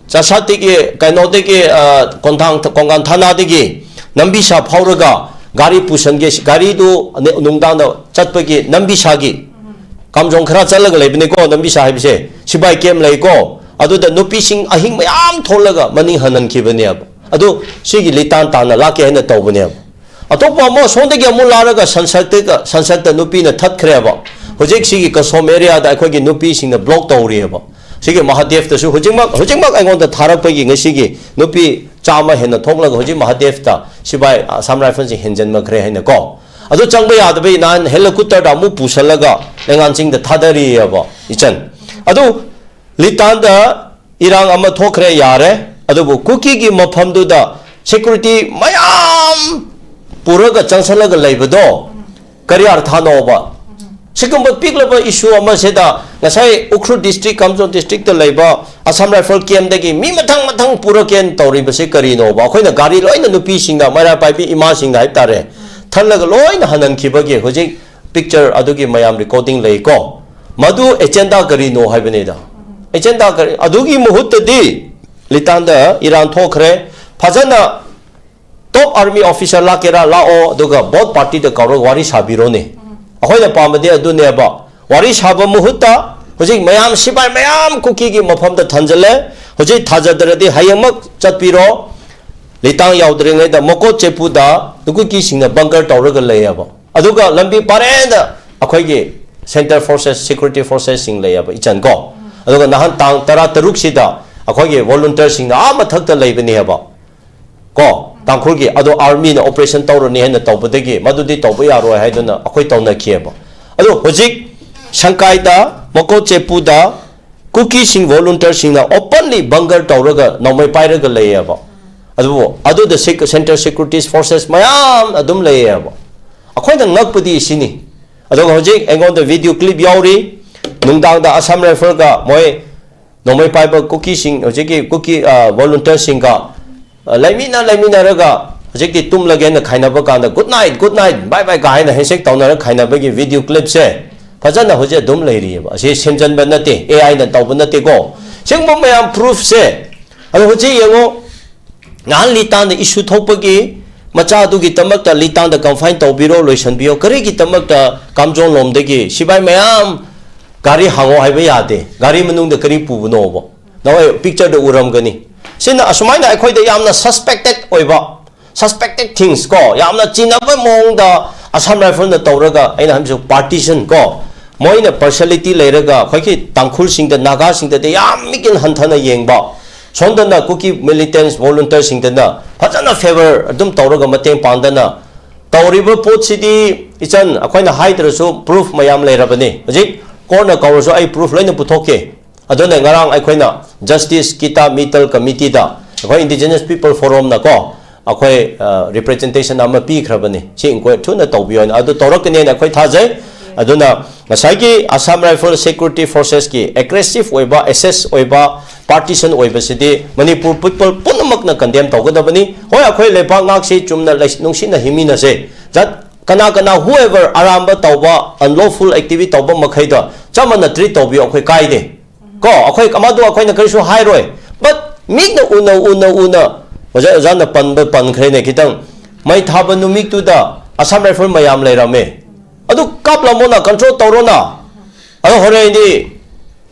ꯆꯥꯁꯥꯠꯇꯒꯤ, ꯀꯩꯅꯣꯗꯒꯤ, ꯑ, ꯀꯣꯟꯊꯥꯡ, ꯀꯣꯡꯒꯥꯟ ꯊꯥꯅꯥꯗꯒꯤ ꯅꯝꯕꯤꯁꯥ ꯐꯥꯎꯔꯒ ꯒꯥꯔꯤ ꯄꯨꯁꯟꯒꯦ, ꯒꯥꯔꯤꯗꯨ ꯅꯦ-, ꯅꯨꯡꯗꯥꯡꯗ ꯆꯠꯄꯒꯤ ꯅꯝꯕꯤꯁꯥꯒꯤ ꯀꯥꯝꯖꯣꯡ ꯈꯔ ꯆꯠꯂꯒ ꯂꯩꯕꯅꯤꯀꯣ, ꯅꯝꯕꯤꯁꯥ ꯍꯥꯏꯕꯁꯦ ꯁꯤꯕꯥꯏ ꯀꯦꯝ ꯂꯩꯀꯣ, ꯑꯗꯨꯗ ꯅꯨꯄꯤꯁꯤꯡ ꯑꯍꯤꯡ ꯃꯌꯥꯝ ꯊꯣꯛꯂꯒ ꯃꯅꯤꯡ ꯍꯟꯍꯟꯈꯤꯕꯅꯦꯕ꯫ ꯑꯗꯨ ꯁꯤꯒꯤ ꯂꯤꯇꯥꯟ ꯇꯥꯟꯅ ꯂꯥꯛꯀꯦ ꯍꯥꯏꯅ ꯇꯧꯕꯅꯦꯕ꯫ ꯑꯇꯣꯞꯄ ꯑꯃ ꯁꯣꯝꯗꯒꯤ ꯑꯃꯨꯛ ꯂꯥꯛꯂꯒ ꯁꯟꯁꯠꯇꯒ, ꯁꯟꯁꯠꯇ ꯅꯨꯄꯤꯅ ꯊꯠꯈ꯭ꯔꯦꯕ꯫ ꯍꯧꯖꯤꯛ ꯁꯤꯒꯤ ꯀꯁꯣꯝ ꯑꯦꯔꯤꯌꯥꯗ ꯑꯩꯈꯣꯏꯒꯤ ꯅꯨꯄꯤꯁꯤꯡꯅ ꯕ꯭ꯂꯣꯛ ꯇꯧꯔꯤꯑꯕ꯫ ꯁꯤꯒꯤ ꯃꯍꯥꯗꯦꯕꯇꯁꯨ ꯍꯧꯖꯤꯛꯃꯛ, ꯍꯧꯖꯤꯛꯃꯛ ꯑꯩꯉꯣꯟꯗ ꯊꯥꯔꯛꯄꯒꯤ ꯉꯁꯤꯒꯤ ꯅꯨꯄꯤ ꯆꯥꯝꯃ ꯍꯦꯟꯅ ꯊꯣꯛꯂꯒ ꯍꯧꯖꯤꯛ ꯃꯍꯥꯗꯦꯕꯇ ꯁꯤꯕꯥꯏ ꯑꯁꯥꯝ ꯔꯥꯏꯐꯜꯁꯤ ꯍꯦꯟꯖꯟꯃꯈ꯭ꯔꯦ ꯍꯥꯏꯅꯀꯣ꯫ ꯑꯗꯨ ꯆꯪꯕ ꯌꯥꯗꯕꯒꯤ ꯅꯍꯥꯟ ꯍꯦꯂꯤꯀꯣꯞꯇꯔꯗ ꯑꯃꯨꯛ ꯄꯨꯁꯜꯂꯒ ꯂꯩꯉꯥꯟꯁꯤꯡꯗ ꯊꯥꯗꯔꯤꯑꯕ ꯏꯆꯟ꯫ ꯑꯗꯨ ꯂꯤꯇꯥꯟꯗ ꯏꯔꯥꯡ ꯑꯃ ꯊꯣꯛꯈ꯭ꯔꯦ, ꯌꯥꯔꯦ꯫ ꯑꯗꯨꯕꯨ ꯀꯨꯀꯤꯒꯤ ꯃꯐꯝꯗꯨꯗ ꯁꯦꯀ꯭ꯌꯨꯔꯤꯇꯤ ꯃꯌꯥꯝ ꯄꯨꯔꯒ ꯆꯪꯁꯜꯂꯒ ꯂꯩꯕꯗꯣ ꯀꯔꯤ ꯑꯔꯊꯥꯅꯣꯕ? ꯁꯤꯒꯨꯝꯕ ꯄꯤꯛꯂꯕ ꯏꯁꯨ ꯑꯃꯁꯤꯗ ꯉꯁꯥꯏ ꯎꯈ꯭ꯔꯨꯜ ꯗꯤꯁꯇ꯭ꯔꯤꯛ, ꯀꯥꯝꯖꯣꯟ ꯗꯤꯁꯇ꯭ꯔꯤꯛꯇ ꯂꯩꯕ ꯑꯁꯥꯝ ꯔꯥꯏꯐꯜ ꯀꯦꯝꯗꯒꯤ ꯃꯤ ꯃꯊꯪ ꯃꯊꯪ ꯄꯨꯔꯛꯀꯦꯅ ꯇꯧꯔꯤꯕꯁꯤ ꯀꯔꯤꯅꯣꯕ? ꯑꯩꯈꯣꯏꯅ ꯒꯥꯔꯤ ꯂꯣꯏꯅ ꯅꯨꯄꯤꯁꯤꯡꯗ, ꯃꯩꯔꯥ ꯄꯥꯏꯕꯤ ꯏꯃꯥꯁꯤꯡꯗ ꯍꯥꯏꯕ ꯇꯥꯔꯦ, ꯊꯜꯂꯒ ꯂꯣꯏꯅ ꯍꯟꯍꯟꯈꯤꯕꯒꯤ ꯍꯧꯖꯤꯛ ꯄꯤꯛꯆꯔ ꯑꯗꯨꯒꯤ ꯃꯌꯥꯝ ꯔꯦꯀꯣꯔꯗꯤꯡ ꯂꯩꯀꯣ꯫ ꯃꯗꯨ ꯑꯦꯖꯦꯟꯗꯥ ꯀꯔꯤꯅꯣ ꯍꯥꯏꯕꯅꯤꯗ꯫ ꯑꯦꯖꯦꯟꯗꯥ ꯀꯔꯤ? ꯑꯗꯨꯒꯤ ꯃꯍꯨꯠꯇꯗꯤ ꯂꯤꯇꯥꯟꯗ ꯏꯔꯥꯡ ꯊꯣꯛꯈ꯭ꯔꯦ, ꯐꯖꯅ ꯇꯣꯞ ꯑꯥꯔꯃꯤ ꯑꯣꯐꯤꯁꯥꯔ ꯂꯥꯛꯀꯦꯔꯥ ꯂꯥꯛꯑꯣ, ꯑꯗꯨꯒ ꯕꯣꯠ ꯄꯥꯔꯇꯤꯗ ꯀꯧꯔꯒ ꯋꯥꯔꯤ ꯁꯥꯕꯤꯔꯣꯅꯦ꯫ ꯑꯩꯈꯣꯏꯅ ꯄꯥꯝꯕꯗꯤ ꯑꯗꯨꯅꯦꯕ꯫ ꯋꯥꯔꯤ ꯁꯥꯕ ꯃꯍꯨꯠꯇ ꯍꯧꯖꯤꯛ ꯃꯌꯥꯝ, ꯁꯤꯐꯥꯏ ꯃꯌꯥꯝ ꯀꯨꯀꯤꯒꯤ ꯃꯐꯝꯗ ꯊꯝꯖꯤꯜꯂꯦ꯫ ꯍꯧꯖꯤꯛ ꯊꯥꯖꯗ꯭ꯔꯗꯤ ꯍꯌꯦꯡꯃꯛ ꯆꯠꯄꯤꯔꯣ꯫ ꯂꯤꯇꯥꯡ ꯌꯥꯎꯗ꯭ꯔꯤꯉꯩꯗ ꯃꯀꯣꯠ ꯆꯦꯄꯨꯗ ꯀꯨꯀꯤꯁꯤꯡꯅ ꯕꯪꯀꯔ ꯇꯧꯔꯒ ꯂꯩꯌꯦꯕ꯫ ꯑꯗꯨꯒ ꯂꯝꯕꯤ ꯄꯔꯦꯡꯗ ꯑꯩꯈꯣꯏꯒꯤ ꯁꯦꯟꯇꯔ ꯐꯣꯔꯁꯦꯁ, ꯁꯦꯀ꯭ꯌꯨꯔꯤꯇꯤ ꯐꯣꯔꯁꯦꯁꯁꯤꯡ ꯂꯩꯌꯦꯕ, ꯏꯆꯟ ꯀꯣ꯫ ꯑꯗꯨꯒ ꯅꯍꯥꯟ ꯇꯥꯡ ꯇꯔꯥꯇꯔꯨꯛꯁꯤꯗ ꯑꯩꯈꯣꯏꯒꯤ ꯚꯣꯂꯨꯟꯇꯤꯌꯔꯁꯤꯡꯅ ꯑꯥ ꯃꯊꯛꯇ ꯂꯩꯕꯅꯦꯕ꯫ ꯀꯣ, ꯇꯥꯡꯈꯨꯜꯒꯤ ꯑꯗꯣ ꯑꯥꯔꯃꯤꯅ ꯑꯣꯄꯔꯦꯁꯟ ꯇꯧꯔꯅꯤ ꯍꯥꯏꯅ ꯇꯧꯕꯗꯒꯤ ꯃꯗꯨꯗꯤ ꯇꯧꯕ ꯌꯥꯔꯣꯏ ꯍꯥꯏꯗꯨꯅ ꯑꯩꯈꯣꯏ ꯇꯧꯅꯈꯤꯑꯕ꯫ ꯑꯗꯣ ꯍꯧꯖꯤꯛ ꯁꯪꯀꯥꯏꯗ, ꯃꯀꯣꯠ ꯆꯦꯄꯨꯗ ꯀꯨꯀꯤꯁꯤꯡ ꯚꯣꯂꯨꯟꯇꯤꯌꯔꯁꯤꯡꯅ ꯑꯣꯄꯟꯂꯤ ꯕꯪꯀꯔ ꯇꯧꯔꯒ ꯅꯣꯡꯃꯩ ꯄꯥꯏꯔꯒ ꯂꯩꯌꯦꯕ꯫ ꯑꯗꯨꯕꯨ ꯑꯗꯨꯗ ꯁꯦꯛ-, ꯁꯦꯟꯇꯔ ꯁꯦꯀ꯭ꯌꯨꯔꯤꯇꯤꯁ ꯐꯣꯔꯁꯦꯁ ꯃꯌꯥꯝ ꯑꯗꯨꯝ ꯂꯩꯌꯦꯕ꯫ ꯑꯩꯈꯣꯏꯅ ꯉꯛꯄꯗꯤ ꯁꯤꯅꯤ꯫ ꯑꯗꯨꯒ ꯍꯧꯖꯤꯛ ꯑꯩꯉꯣꯟꯗ ꯚꯤꯗꯤꯑꯣ ꯀ꯭ꯂꯤꯞ ꯌꯥꯎꯔꯤ, ꯅꯨꯡꯗꯥꯡꯗ ꯑꯁꯥꯝ ꯔꯥꯏꯐꯜꯒ ꯃꯣꯏ ꯅꯣꯡꯃꯩ ꯄꯥꯏꯕ ꯀꯨꯀꯤꯁꯤꯡ, ꯍꯧꯖꯤꯛꯀꯤ ꯀꯨꯀꯤ, ꯑ, ꯚꯣꯂꯨꯟꯇꯤꯌꯔꯁꯤꯡꯒ, ꯑ, ꯂꯩꯃꯤꯟꯅ ꯂꯩꯃꯤꯟꯅꯔꯒ ꯍꯧꯖꯤꯛꯇꯤ ꯇꯨꯝꯂꯒꯦꯅ ꯈꯥꯏꯅꯕ ꯀꯥꯟꯗ "Good night, good night, bye bye" ꯀ ꯍꯥꯏꯅ ꯍꯦꯟꯁꯦꯛ ꯇꯧꯅꯔꯒ ꯈꯥꯏꯅꯕꯒꯤ ꯚꯤꯗꯤꯑꯣ ꯀ꯭ꯂꯤꯞꯁꯦ ꯐꯖꯅ ꯍꯧꯖꯤꯛ ꯑꯗꯨꯝ ꯂꯩꯔꯤꯑꯕ꯫ ꯑꯁꯤ ꯁꯦꯝꯖꯤꯟꯕ ꯅꯠꯇꯦ, ꯑꯦ ꯑꯥꯏꯅ ꯇꯧꯕ ꯅꯠꯇꯦꯀꯣ꯫ ꯁꯤꯒꯨꯝꯕ ꯃꯌꯥꯝ ꯄ꯭ꯔꯨꯐꯁꯦ꯫ ꯑꯗꯣ ꯍꯧꯖꯤꯛ ꯌꯦꯡꯉꯣ, ꯅꯍꯥꯟ ꯂꯤꯇꯥꯟꯗ ꯏꯁꯨ ꯊꯣꯛꯄꯒꯤ ꯃꯆꯥꯗꯨꯒꯤꯗꯃꯛꯇ ꯂꯤꯇꯥꯟꯗ ꯀꯟꯐꯥꯏꯟ ꯇꯧꯕꯤꯔꯣ, ꯂꯣꯏꯁꯤꯟꯕꯤꯌꯣ꯫ ꯀꯔꯤꯒꯤꯗꯃꯛꯇ ꯀꯥꯝꯖꯣꯡ ꯂꯣꯝꯗꯒꯤ ꯁꯤꯕꯥꯏ ꯃꯌꯥꯝ ꯒꯥꯔꯤ ꯍꯥꯡꯉꯣ ꯍꯥꯏꯕ ꯌꯥꯗꯦ? ꯒꯥꯔꯤ ꯃꯅꯨꯡꯗ ꯀꯔꯤ ꯄꯨꯕꯅꯣꯕ? ꯅꯈꯣꯏ ꯄꯤꯛꯆꯔꯗ ꯎꯔꯝꯒꯅꯤ꯫ ꯁꯤꯅ ꯑꯁꯨꯃꯥꯏꯅ ꯑꯩꯈꯣꯏꯗ ꯌꯥꯝꯅ ꯁꯁꯄꯦꯛꯇꯦꯠ ꯑꯣꯏꯕ, suspected things ꯀꯣ, ꯌꯥꯝꯅ ꯆꯤꯟꯅꯕ ꯃꯑꯣꯡꯗ ꯑꯁꯥꯝ ꯔꯥꯏꯐꯜꯅ ꯇꯧꯔꯒ, ꯑꯩꯅ ꯍꯥꯏꯕꯁꯨ partition ꯀꯣ, ꯃꯣꯏꯅ partiality ꯂꯩꯔꯒ ꯑꯩꯈꯣꯏꯒꯤ ꯇꯥꯡꯈꯨꯜꯁꯤꯡꯗ, ꯅꯥꯒꯥꯁꯤꯡꯗꯗꯤ ꯌꯥꯝ ꯃꯤꯠꯌꯦꯡ ꯍꯟꯊꯅ ꯌꯦꯡꯕ, ꯁꯣꯝꯗꯅ ꯀꯨꯀꯤ militants, volunteerꯁꯤꯡꯗꯅ ꯐꯖꯅ favour ꯑꯗꯨꯝ ꯇꯧꯔꯒ ꯃꯇꯦꯡ ꯄꯥꯡꯗꯅ ꯇꯧꯔꯤꯕ ꯄꯣꯠꯁꯤꯗꯤ, ꯏꯆꯟ, ꯑꯩꯈꯣꯏꯅ ꯍꯥꯏꯗ꯭ꯔꯁꯨ proof ꯃꯌꯥꯝ ꯂꯩꯔꯕꯅꯤ꯫ ꯍꯧꯖꯤꯛ courtꯅ ꯀꯧꯔꯁꯨ ꯑꯩ proof ꯂꯣꯏꯅ ꯄꯨꯊꯣꯛꯀꯦ꯫ ꯑꯗꯨꯅ ꯉꯔꯥꯡ ꯑꯩꯈꯣꯏꯅ Justice Kita Mittal Committeeꯗ ꯑꯩꯈꯣꯏ Indigenous People Forumꯅ ꯀꯣ, ꯑꯩꯈꯣꯏ, ꯑ, representation ꯑꯃ ꯄꯤꯈ꯭ꯔꯕꯅꯤ, ꯁꯤ inquiry ꯊꯨꯅ ꯇꯧꯕꯤꯌꯣ ꯍꯥꯏꯅ꯫ ꯑꯗꯨ ꯇꯧꯔꯛꯀꯅꯤ ꯍꯥꯏꯅ ꯑꯩꯈꯣꯏ ꯊꯥꯖꯩ꯫ ꯑꯗꯨꯅ ꯉꯁꯥꯏꯒꯤ Assam Rifle Security Forcesꯀꯤ aggressive ꯑꯣꯏꯕ, excess ꯑꯣꯏꯕ, partition ꯑꯣꯏꯕꯁꯤꯗꯤ ꯃꯅꯤꯄꯨꯔ people ꯄꯨꯝꯅꯃꯛꯅ condemn ꯇꯧꯒꯗꯕꯅꯤ꯫ ꯍꯣꯏ, ꯑꯩꯈꯣꯏ ꯂꯩꯕꯥꯛ ꯉꯥꯛꯁꯤ ꯆꯨꯝꯅ ꯂꯩ-, ꯅꯨꯡꯁꯤꯅ ꯍꯤꯡꯃꯤꯟꯅꯁꯦ꯫ ꯖꯠ-, ꯀꯅꯥ ꯀꯅꯥ, whoever ꯑꯔꯥꯟꯕ ꯇꯧꯕ, unlawful activity ꯇꯧꯕ ꯃꯈꯩꯗꯣ ꯆꯞ ꯃꯥꯟꯅ treat ꯇꯧꯕꯤꯌꯨ, ꯑꯩꯈꯣꯏ ꯀꯥꯏꯗꯦ꯫ ꯀꯣ, ꯑꯩꯈꯣꯏ ꯑꯃꯗꯨ ꯑꯩꯈꯣꯏꯅ ꯀꯔꯤꯁꯨ ꯍꯥꯏꯔꯣꯏ꯫ But ꯃꯤꯠꯅ ꯎꯅ, ꯎꯅ, ꯎꯅ, ꯑꯣꯖꯥ, ꯑꯣꯖꯥꯅ ꯄꯟꯕ ꯄꯟꯈ꯭ꯔꯦꯅꯦ ꯈꯤꯇꯪ꯫ ꯃꯩ ꯊꯥꯕ ꯅꯨꯃꯤꯠꯇꯨꯗ Assam Rifle ꯃꯌꯥꯝ ꯂꯩꯔꯝꯃꯦ꯫ ꯑꯗꯨ ꯀꯥꯞꯂꯝꯃꯣꯅ, control ꯇꯧꯔꯣꯅ꯫ ꯑꯗꯣ ꯍꯣꯔꯦꯟꯗꯤ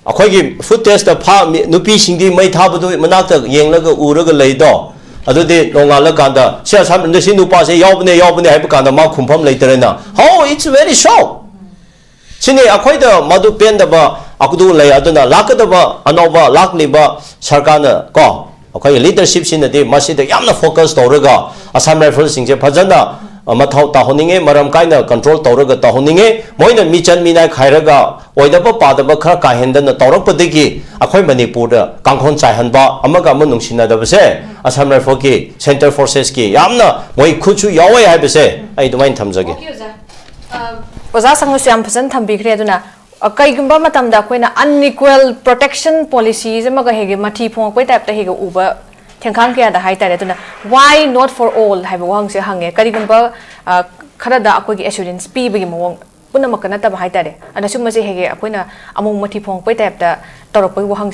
ꯑꯩꯈꯣꯏꯒꯤ footageꯇ ꯐꯥ-, ꯃꯤ-, ꯅꯨꯄꯤꯁꯤꯡꯗꯤ ꯃꯩ ꯊꯥꯕꯗꯨ ꯃꯅꯥꯛꯇ ꯌꯦꯡꯂꯒ ꯎꯔꯒ ꯂꯩꯗꯣ꯫ ꯑꯗꯨꯗꯤ ꯅꯣꯡꯉꯥꯜꯂꯀꯥꯟꯗ, "ꯁꯤ ꯑꯁꯥꯝ, ꯁꯤ ꯅꯨꯄꯥꯁꯦ ꯌꯥꯎꯕꯅꯦ, ꯌꯥꯎꯕꯅꯦ" ꯍꯥꯏꯕ ꯀꯥꯟꯗ ꯃꯥ ꯈꯨꯝꯐꯝ ꯂꯩꯇꯔꯦꯅ꯫ How? It's very shock꯫ ꯁꯤꯅꯤ ꯑꯩꯈꯣꯏꯗ ꯃꯗꯨ ꯄꯦꯟꯗꯕ ꯑꯗꯨ ꯂꯩ꯫ ꯑꯗꯨꯅ ꯂꯥꯛꯀꯗꯕ ꯑꯅꯧꯕ ꯂꯥꯛꯂꯤꯕ ꯁꯔꯀꯥꯔꯅ ꯀꯣ, ꯑꯩꯈꯣꯏꯒꯤ leadershipꯁꯤꯅꯗꯤ ꯃꯁꯤꯗ ꯌꯥꯝꯅ focus ꯇꯧꯔꯒ Assam Rifleꯁꯤꯡꯁꯦ ꯐꯖꯅ, ꯑ, ꯃꯊꯧ ꯇꯧꯍꯟꯅꯤꯡꯉꯦ, ꯃꯔꯝ ꯀꯥꯏꯅ control ꯇꯧꯔꯒ ꯇꯧꯍꯟꯅꯤꯡꯉꯦ꯫ ꯃꯣꯏꯅ ꯃꯤꯆꯪ ꯃꯤꯅꯥꯏ ꯈꯥꯏꯔꯒ ꯑꯣꯏꯗꯕ ꯄꯥꯗꯕ ꯈꯔ ꯀꯥꯍꯦꯟꯗꯅ ꯇꯧꯔꯛꯄꯗꯒꯤ ꯑꯩꯈꯣꯏ ꯃꯅꯤꯄꯨꯔꯗ ꯀꯥꯡꯈꯣꯟ ꯆꯥꯏꯍꯟꯕ, ꯑꯃꯒ ꯑꯃ ꯅꯨꯡꯁꯤꯅꯗꯕꯁꯦ Assam Rifleꯒꯤ Central Forcesꯀꯤ ꯌꯥꯝꯅ ꯃꯣꯏ ꯈꯨꯠꯁꯨ ꯌꯥꯎꯋꯦ ꯍꯥꯏꯕꯁꯦ ꯑꯩ ꯑꯗꯨꯃꯥꯏꯅ ꯊꯝꯖꯒꯦ꯫ Okay, ꯑꯣꯖꯥ꯫ ꯑ, ꯑꯣꯖꯥ ꯁꯪꯅꯁꯨ ꯌꯥꯝ ꯐꯖꯅ ꯊꯝꯕꯤꯈ꯭ꯔꯦ꯫ ꯑꯗꯨꯅ, ꯑ, ꯀꯩꯒꯨꯝꯕ ꯃꯇꯝꯗ ꯑꯩꯈꯣꯏꯅ unequal protection policies ꯑꯃꯒ ꯍꯦꯛ ꯃꯊꯤ ꯐꯣꯡꯉꯛꯄꯩ typeꯇ ꯍꯦꯛ ꯎꯕ ꯊꯦꯡꯈꯥꯡ ꯀꯌꯥꯗ ꯍꯥꯏꯇꯥꯔꯦ꯫ ꯑꯗꯨꯅ, "Why not for all?" ꯍꯥꯏꯕ ꯋꯥꯍꯪꯁꯦ ꯍꯪꯉꯦ꯫ ꯀꯔꯤꯒꯨꯝꯕ, ꯑ, ꯈꯔꯗ ꯑꯩꯈꯣꯏꯒꯤ assurance ꯄꯤꯕꯒꯤ ꯃꯑꯣꯡ ꯄꯨꯝꯅꯃꯛꯀ ꯅꯠꯇꯕ ꯍꯥꯏꯇꯥꯔꯦ꯫ ꯑꯗ ꯁꯨꯝꯕꯁꯦ ꯍꯦꯛ ꯍꯦꯛ ꯑꯩꯈꯣꯏꯅ ꯑꯃꯨꯛ ꯃꯊꯤ ꯐꯣꯡꯉꯛꯄꯩ ꯇꯥꯏꯞꯇ ꯇꯧꯔꯛꯄꯒꯤ ꯋꯥꯍꯪꯁꯦ